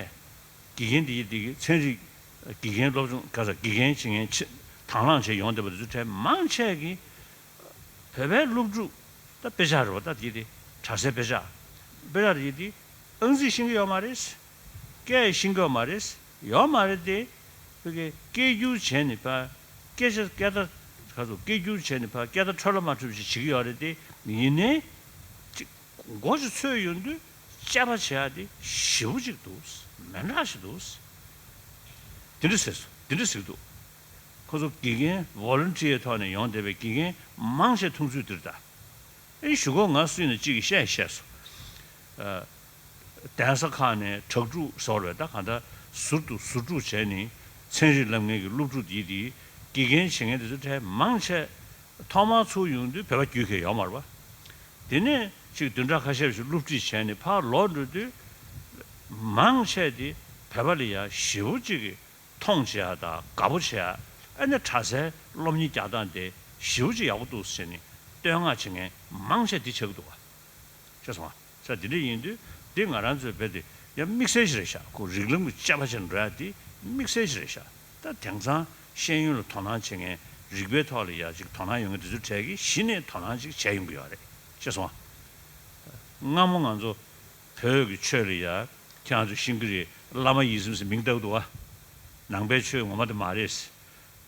དགེ་རྒན་དེ་ཡི་དེ་གི་ཚན་རིག་དགེ་རྒན་སློབ་སྦྱོང་ག་ས་དགེ་རྒན་བྱེད་མཁན་ཆེ་དང་བླངས་བྱས་ཡོང་བསྡད་པ་དེ་ཚོ་གྲས་མང་ཆེ་གིས་བོད་པའི་སློབ་ཕྲུག་ད་དཔེ་ཆ་རེད་བ། ད་དེ་དེ་གྲྭ་སའི་དཔེ་ཆ་དཔེ་ཆ་དེ་དེ་ ཨང་རྩིས་ཤེས་ཀྱི་ཡོད་མ་རེད། སྐད་ཤེས་ཀྱི་ཡོད་མ་རེད། ཡོད་མ་རེད་དེ། བོད་སྐད་སྐད་སྒྱུར་བྱས་ནས་ཕར་སྐད་ཆ་སྐད་བརྡ་ག་ཚོད་སྐད་སྒྱུར་བྱས་ནས་ཕར་སྐད་བརྡ་འཕྲོ་བརླག་མ་འགྲོ་བ་ཞིག་བྱེད་ཀྱི་ཡོད་རེད་དེ། ཡིན་ནའི་ཅིག་མགོ་ཅིག་ཚོས་ཡོང་དུས་དཔྱད་པ་བྱེད་ཡ་དེ་ཞེ་པོ་ཅིག་འདུག་མི་འདྲ་ཞིག་འདུག་དེ་འདྲ་ཟེར་སོང་། དེ་འདྲ་ཟེར་གྱི་འདུག་ཁོ་ཚོ་དགེ་རྒན་ཝོ་ལན་ཊི་ཡའི་ཐོག་ནས་ཡོང་བསྡད་པའི་དགེ་རྒན་མང་ཆེ་ཐུག་ཚོད་འདིར་གདའ། ཨེ་གཞུག་གུ་ང་སུ་ཡིན་ན་གཅིག་གིས་བཤད་བཤད་སོང་། ཨ། གདན་ས་ཁག་ནས་དྲ་ཕྲུག་ཟེར་བ་ད་གང་ལྟར་ཟུར་དུ་ཟུར་དྲུག་བྱས་ནས་ཚན་རིག་སློབ་མཁན་གྱི་སློབ་ཕྲུག་དེ་དེ་དགེ་རྒན་བྱེད་མཁན་དེ་ཚོ་གྲས་མང་ཆེ་ཐོག་མར་ཚུར་ཡོང་དུས་བོད་པ་རྒྱུས་ཁེལ་ཡོད་མ་རེད་པ། དེ་ནས་ཅིག་བདུན་ཕྲག་ཁ་ཤས་ཤིག་སློབ་ཁྲིད་བྱས་ནས་ཕར་ལོག་འགྲོ་དུས་མང་ཆེ་དེ་བོད་པ་ལ་ཡ་ཞེ་པོ་ཅིག་གི་མཐོང་བྱེད་ཡ་དང་དགའ་པོ་བྱེད་ཡ། ཨ་ནི་གྲྭ་སའི་སློབ་གཉེར་རྒྱག་སྟངས་དེ་ཞེ་པོ་ཅིག་ཡག་པོ་འདུག་ཟེར་ནས་བསྟོད་བསྔགས་བྱེད་མཁན་མང་ཆེ་འདི་ཆགས་ཀྱི་འདུག་བ། ཤེས་སོང་ང་། ས་འདི་འདྲ་ཡིན་དུས་འདི་ང་རང་ཚོའི་བོད་དེ་ཡང་དམིགས་བསལ་ཞིག་རེད་ཤག་ཁོ་རིགས་ལམ་གྱི་དཔྱད་པ་བྱེད་འགྲོ་ཡ་དེ་དམིགས་བསལ་ཞིག་རེད་ཤག་ད་དེང་སང་ཤེས་ཡོན་ལ་དོ་སྣང་བྱེད་མཁན་རིག་པའི་ཐོག་ལ་ཡ་ཅིག་དོ་སྣང་ཡོད་མཁན་དེ་ཚོའི་གྲས་ཀྱིས་གཞི་ནས་དོ་སྣང་ཅིག་བྱས་ཡོང་གི་ཡོད་རེད། ཤེས་སོང་ང་། སྔ་མོ་ང་ཚོ་བོད་ཀྱི་ཆོས་ལ་ཡ་ཁྱེད་རང་ཚོ་ཤེས་ཀྱི་རེད། བླ་མ་ཡིད་བཞིན་ཟེར་མིང་བཏགས་འདུག་བ། ནང་པའི་ཆོས་ངོ་མ་དེ་མ་རེད།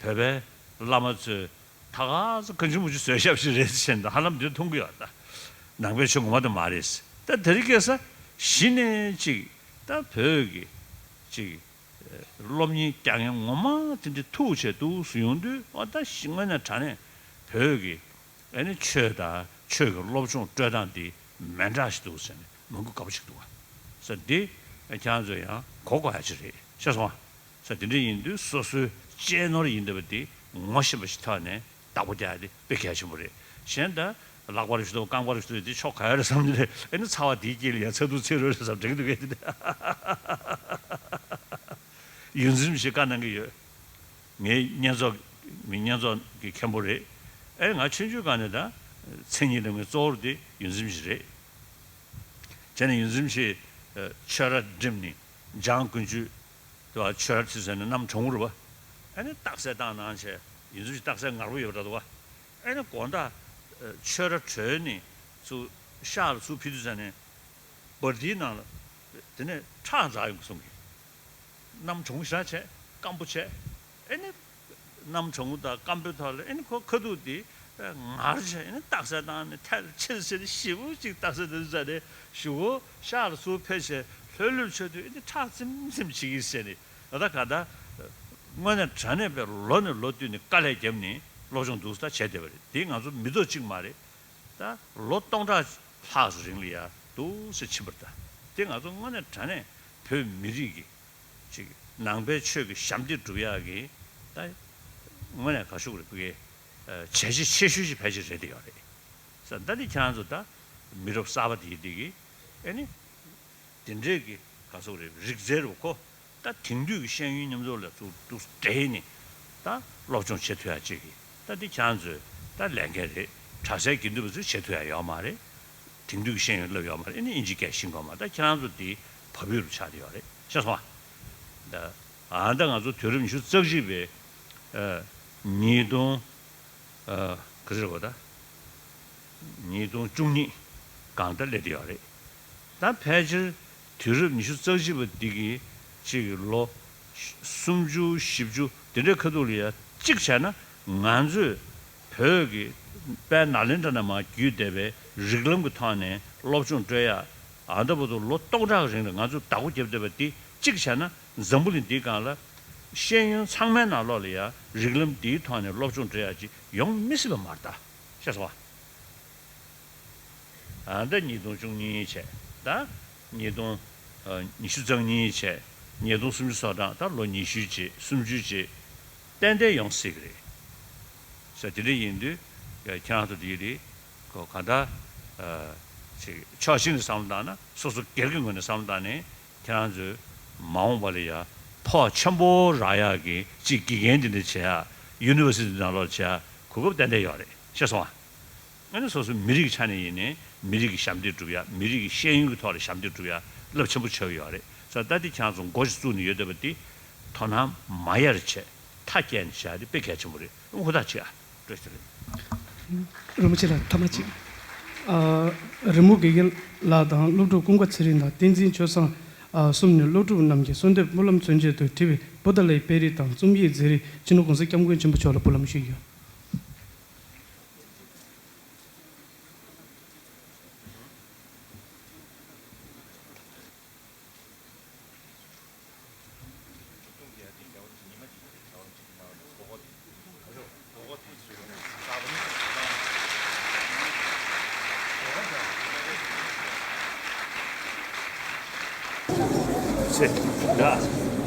བོད་པའི་བླ་མ་ཚོས་ད་ག་ཚོད་གང་ཆུང་མུ་ཆུ་བཟོས་ཞབས་ཞིག་རེད་ཟེར་ནས་ཧ་ལམ་འདིར་མཐོང་གི་ཡོད་ད། ནང་པའི་ཆོས་ངོ་མ་དེ་མ་རེད། ད་དེ་རིང་ཁ་སང་གཞི་ནས་ཅིག་ད་བོད་ཀྱི་ཅིག་སློབ་གཉེར་རྒྱག་མཁན་ངོ་མ་དེ་འདྲ་ཐུག་བྱས་འདུག་ཟེར་ཡོང་དུས་ཨ་ད་གཞི་དངོས་གནས་དྲང་གནས་བོད་ཀྱི་ཨ་ནི་ཆོས་དང་ཆོས་ཀྱི་སློབ་སྦྱོང་སྤྲོད་སྟངས་འདི་མི་འདྲ་ཞིག་འདུག་ཟེར་ནས་མང་པོ་དགའ་པོ་ཞིག་འདུག་བ། ས་འདི་ཁྱེད་རང་ཚོས་ཡང་གོ་དགོས་ཡ་ཅིག་རེད། ཤེས་སོང་ང་། ས་འདི་འདྲ་ཡིན་དུས་སོ་སོའི་གཅེས་ནོར་ཡིན་བསྡད་པ་འདི་ངོ་ཤེས་པ་ཞིག་ཐོག་ནས་བདག་པོ་རྒྱག་ཡ་དེ་དཔེ་གལ་ཆེན་པོ་རེད། གཞན་ད་ལག་པ་རེ་ཞུ་དང་རྐང་པ་རེ་ཞུ་དང་དེ་ཕྱོགས་ག་ཡ་རེད་བསམ་ནས་ཨ་ནི་ཚ་བ་དེའི་དཀྱིལ་ལ་ཡ་ཚ་གདུག་ཚ་རུ་རེད་བསམ་དྲན་གྱི་འདུག་གས་དེ་འདྲ། ཡོངས་འཛིན་ཞིག་བཀའ་གནང་གི་ཡོད། ངའི་བསྙེན་རྫོགས་མི་བསྙེན་རྫོགས་ཀྱི་མཁན་པོ་རེད། ཨེ་ང་ཆུང་ཆུང་སྒང་ནས་ད་མཚན་ཉིད་ལ་ངའི་གཙོ་བོར་དེ་ཡོངས་འཛིན་ཞིག་རེད། བྱས་ནས་ཡོངས་འཛིན་ཞིག་ཆོས་ར་འགྲིམས་ནས་འཇང་དགུན་ཆོས་དེ་བ་ཆོས་ར་ཁྲིད་ཟེར་ནས་གནམ་གྲང་མོ་རེད་བ། ཨེ་ནི་རྟགས་གསལ་བཏང་གནང་བྱས་ཡོངས་འཛིན་ཞིག་རྟགས་གསལ་ངར་པོ་ཡོད་པ་འདྲ་འདུག་བ། ཨེ་ནི་དགོང་དག་ཆོས་ར་གྲོལ་ནས་ཚུར་ཤག་ལ་ཚུར་ཕེབས་དུས་ཙ་ནས་བར་དེའི་ནང་ལ་དེ་ནས་ཁྲག་འཛག་ཡོང་གི་གསུང་གི། གནམ་གྲང་མོ་ཞེ་དྲག་བྱས་སྐམ་པོ་བྱས། ཨེ་ནི་གནམ་གྲང་མོ་དང་སྐམ་པོའི་ཐོག་ལ་ཨེ་ནི་ཁོ་ཁ་ཐུག་དེ་ངར་བྱས་ཨེ་ནི་རྟགས་གསལ་བཏང་ནས་ཐལ་ཆེར་ཆེར་ཞེ་པོ་ཅིག་རྟགས་གསལ་དེ་ཚོ་བྱས་ནས་གཞུག་གུ་ཤག་ལ་ཚུར་ཕེབས་བྱས་ལྷོད་ལྷོད་བྱས་དུས་ཨེ་ནི་ཁྲག་ཙིམ་ཙིམ་བྱེད་ཀྱི་ཟེར་ནས་ད་ལྟ་ག་ད་དངོས་གནས་དྲང་གནས་པའི་ལོ་ནས་ལོ་བསྟུད་ནས་དཀའ་ལས་བརྒྱབ་ནས་སློབ་སྦྱོང་འདུག་ས་བྱས་བསྡད་པ་རེད། དེ་ང་ཚོ་མི་ཐོག་གཅིག་མ་རེད། ད་ལོ་སྟོང་ཕྲག་ལྷག་ཙམ་རིང་ལ་ཡ་འདུག་སེ་ཕྱིན་པ་རེད་ད། དེ་ང་ཚོ་དངོས་གནས་དྲང་གནས་བོད་མི་རིགས་ཀྱི་ཅིག་ནང་པའི་ཆོས་ཀྱི་ཞབས་འདེགས་སྒྲུབ་ཡག་གི་ད་དངོས་གནས་ག་ཤུག་རེད་བུ་གའི་བྱས་རྗེས་ཆེ་ཤོས་ཤིག་ཕལ་ཆེར་རེད་དེ་ཡོད་རེད། ས་ད་འདི་ཁྱེད་རང་ཚོ་ད་མི་རབས་གསར་པ་དེ་ཡི་དེ་གི་ཨེ་ནི། དེ་འདྲའི་གི་ག་ཟེར་རེད་རིག་རྩལ་རུ་ཁོ་ད་དེང་དུས་ཀྱི་ཤེས་ཡོན་མཉམ་འཛོམས་ལ་ཚུར་འདུག་འདྲེས་ནས་ད་སློབ་སྦྱོང་བྱེད་ཐུབ་ཡ་ཅིག་གི་ད་འདི་ཁྱེད་རང་ཚོའི་ད་ལས་འགན་རེད། གྲྭ་སའི་དགེ་འདུན་པ་ཚོས་བྱེད་ཐུབ་ཡ་ཡོད་མ་རེད། དེང་དུས་ཀྱི་ཤེས་ཡོན་བསླབ་ཡོད་མ་རེད། ཨེ་ནི་ཨིན་ཇི་སྐད་ཤེས་དགོས་མ་ད་ཁྱེད་རང་ཚོ་འདི་བབ་ཡུལ་རུ་ཆགས་བསྡད་ཡོད་རེད་ཤེས་སོང་ང་། ད་ཨ་ད་ང་ཚོ་དུས་རབས་ཉི་ཤུ་རྩ་གཅིག་པའི་ཉིས་སྟོང་ཨ་ག་ཚོད་རེད་གོ་ད། ཉིས་སྟོང་བཅུ་གཉིས་སྒང་ད་སླེབས་བསྡད་ཡོད་རེད། ད་ཕལ་ཆེར་དུས་རབས་ཉི་ཤུ་རྩ་གཅིག་པ་འདི་གི་གཅིག་གི་ལོ་སུམ་ཅུ་བཞི་བཅུ་དེ་འདྲའི་ཁ་ཐུག་ལ་ཡ་གཅིག་བྱས་ན་ང་ཚོས་བོད་ཀྱི་དཔལ་ནཱ་ལེནྡྲ་ནས་མར་བརྒྱུད་བསྡད་པའི་རིགས་ལམ་གྱི་ཐོག་ནས་སློབ་སྦྱོང་སྤྲོད་ཡ་ཨ་ད་བར་དུ་ལོ་སྟོང་ཕྲག་རིང་ལ་ང་ཚོས་བདག་པོ་བརྒྱབ་བསྡད་པ་འདི་གཅིག་བྱས་ན། འཛམ་བུ་གླིང་འདིའི་སྒང་ལ་ཤེས་ཡོན་ཚང་མའི་ནང་ལོགས་ལ་ཡང་རིགས་ལམ་འདིའི་ཐོག་ནས་སློབ་སྦྱོང་སྤྲད་ཡག་ཅིག་ཡོང་མི་སྲིད་པ་མ་རེད་ད། ཤེས་སོང་ཨ། ཨ་ད་ཉིས་སྟོང་བཅུ་གཉིས་བྱས་ད་ཉིས་སྟོང་ཉི་ཤུ་རྩ་གཉིས་བྱས་ཉིས་སྟོང་སུམ་ཅུ་སོ་གྲངས་ད་ལོ་ཉི་ཤུ་རྗེས་སུམ་ཅུ་རྗེས་ཏན་ཏན་ཡོང་སྲིད་ཀྱི་རེད། ས་དེ་འདྲ་ཡིན་དུས་ཁྱེད་རང་ཚོ་དེ་རེད་ཁོ་ག་ད་ཅིག་ཕྱོགས་གཅིག་ནས་བསམ་བློ་བཏང་ན་སོ་སོ་སྒེར་གྱི་ངོས་ནས་བསམ་བློ་བཏང་ནས། ཁྱེད་རང་ཚོས་མ་འོངས་པ་ལ་ཡ་ཕོགས་ཆེན་པོ་རག་ཡག་གི་གཅིག་དགེ་རྒན་འདི་འདྲ་བྱེད་ཡག་ཡུ་ནི་ཝར་སི་ཊི་ནང་ལོགས་བྱེད་ཡག་གོ་སྐབས་ཏན་ཏན་ཡོད་རེད་ཤེས་སོང་ཨ། ཨ་ནི་སོ་སོ་མི་རིགས་ཀྱི་ཆ་ནས་ཡིན་ནའི་མི་རིགས་ཀྱི་ཞབས་འདེགས་སྒྲུབ་ཡག་མི་རིགས་ཀྱི་ཤེས་ཡོན་གྱི་ཐོག་ལ་ཞབས་འདེགས་སྒྲུབ་ཡག་རླབས་ཆེན་པོ་ཆགས་ཀྱི་ཡོད་རེད། ས་ད་འདི་ཁྱེད་རང་ཚོ་མགོ་ཞིག་བཙུགས་ནས་ཡོད་བསྡད་པ་འདི་དོ་སྣང་མ་ཡལ་བྱས་མཐའ་སྐྱེལ་ནས་བྱེད་ཡག་འདི་དཔེ་གལ་ཆེན་པོ་རེད། ཧུར་ཐག་བྱེད་ཨ། བཀྲ་ཤིས་བདེ་ལེགས། རིན་པོ་ཆེ་ལ་ཐོག་མ་གཅིག་ཨ། རི་མོ་དགེ་རྒན་ལགས་དང་སློབ་ཕྲུག་ཀུན་དགའ་ཚེ་རིང་དང་བསྟན་འཛིན་ཆོས་བཟང་། ཨ། གསུམ་ནས་སློབ་ཕྲུག་རྣམས་ཀྱིས་གསོལ་འདེབས་སྨོན་ལམ་མཚོན་བྱེད་དུ་བྲིས་པའི་བུ་དང་ལྷའི་དཔེ་རིས་དང་རྩོམ་ཡིག་མཛད་རིས་སྤྱི་ནོར་༸གོང་ས་༸སྐྱབས་མགོན་ཆེན་པོ་མཆོག་ལ་སྦུག་ལམ་ཞུས་ཡོད། ཚེ་འདྲ།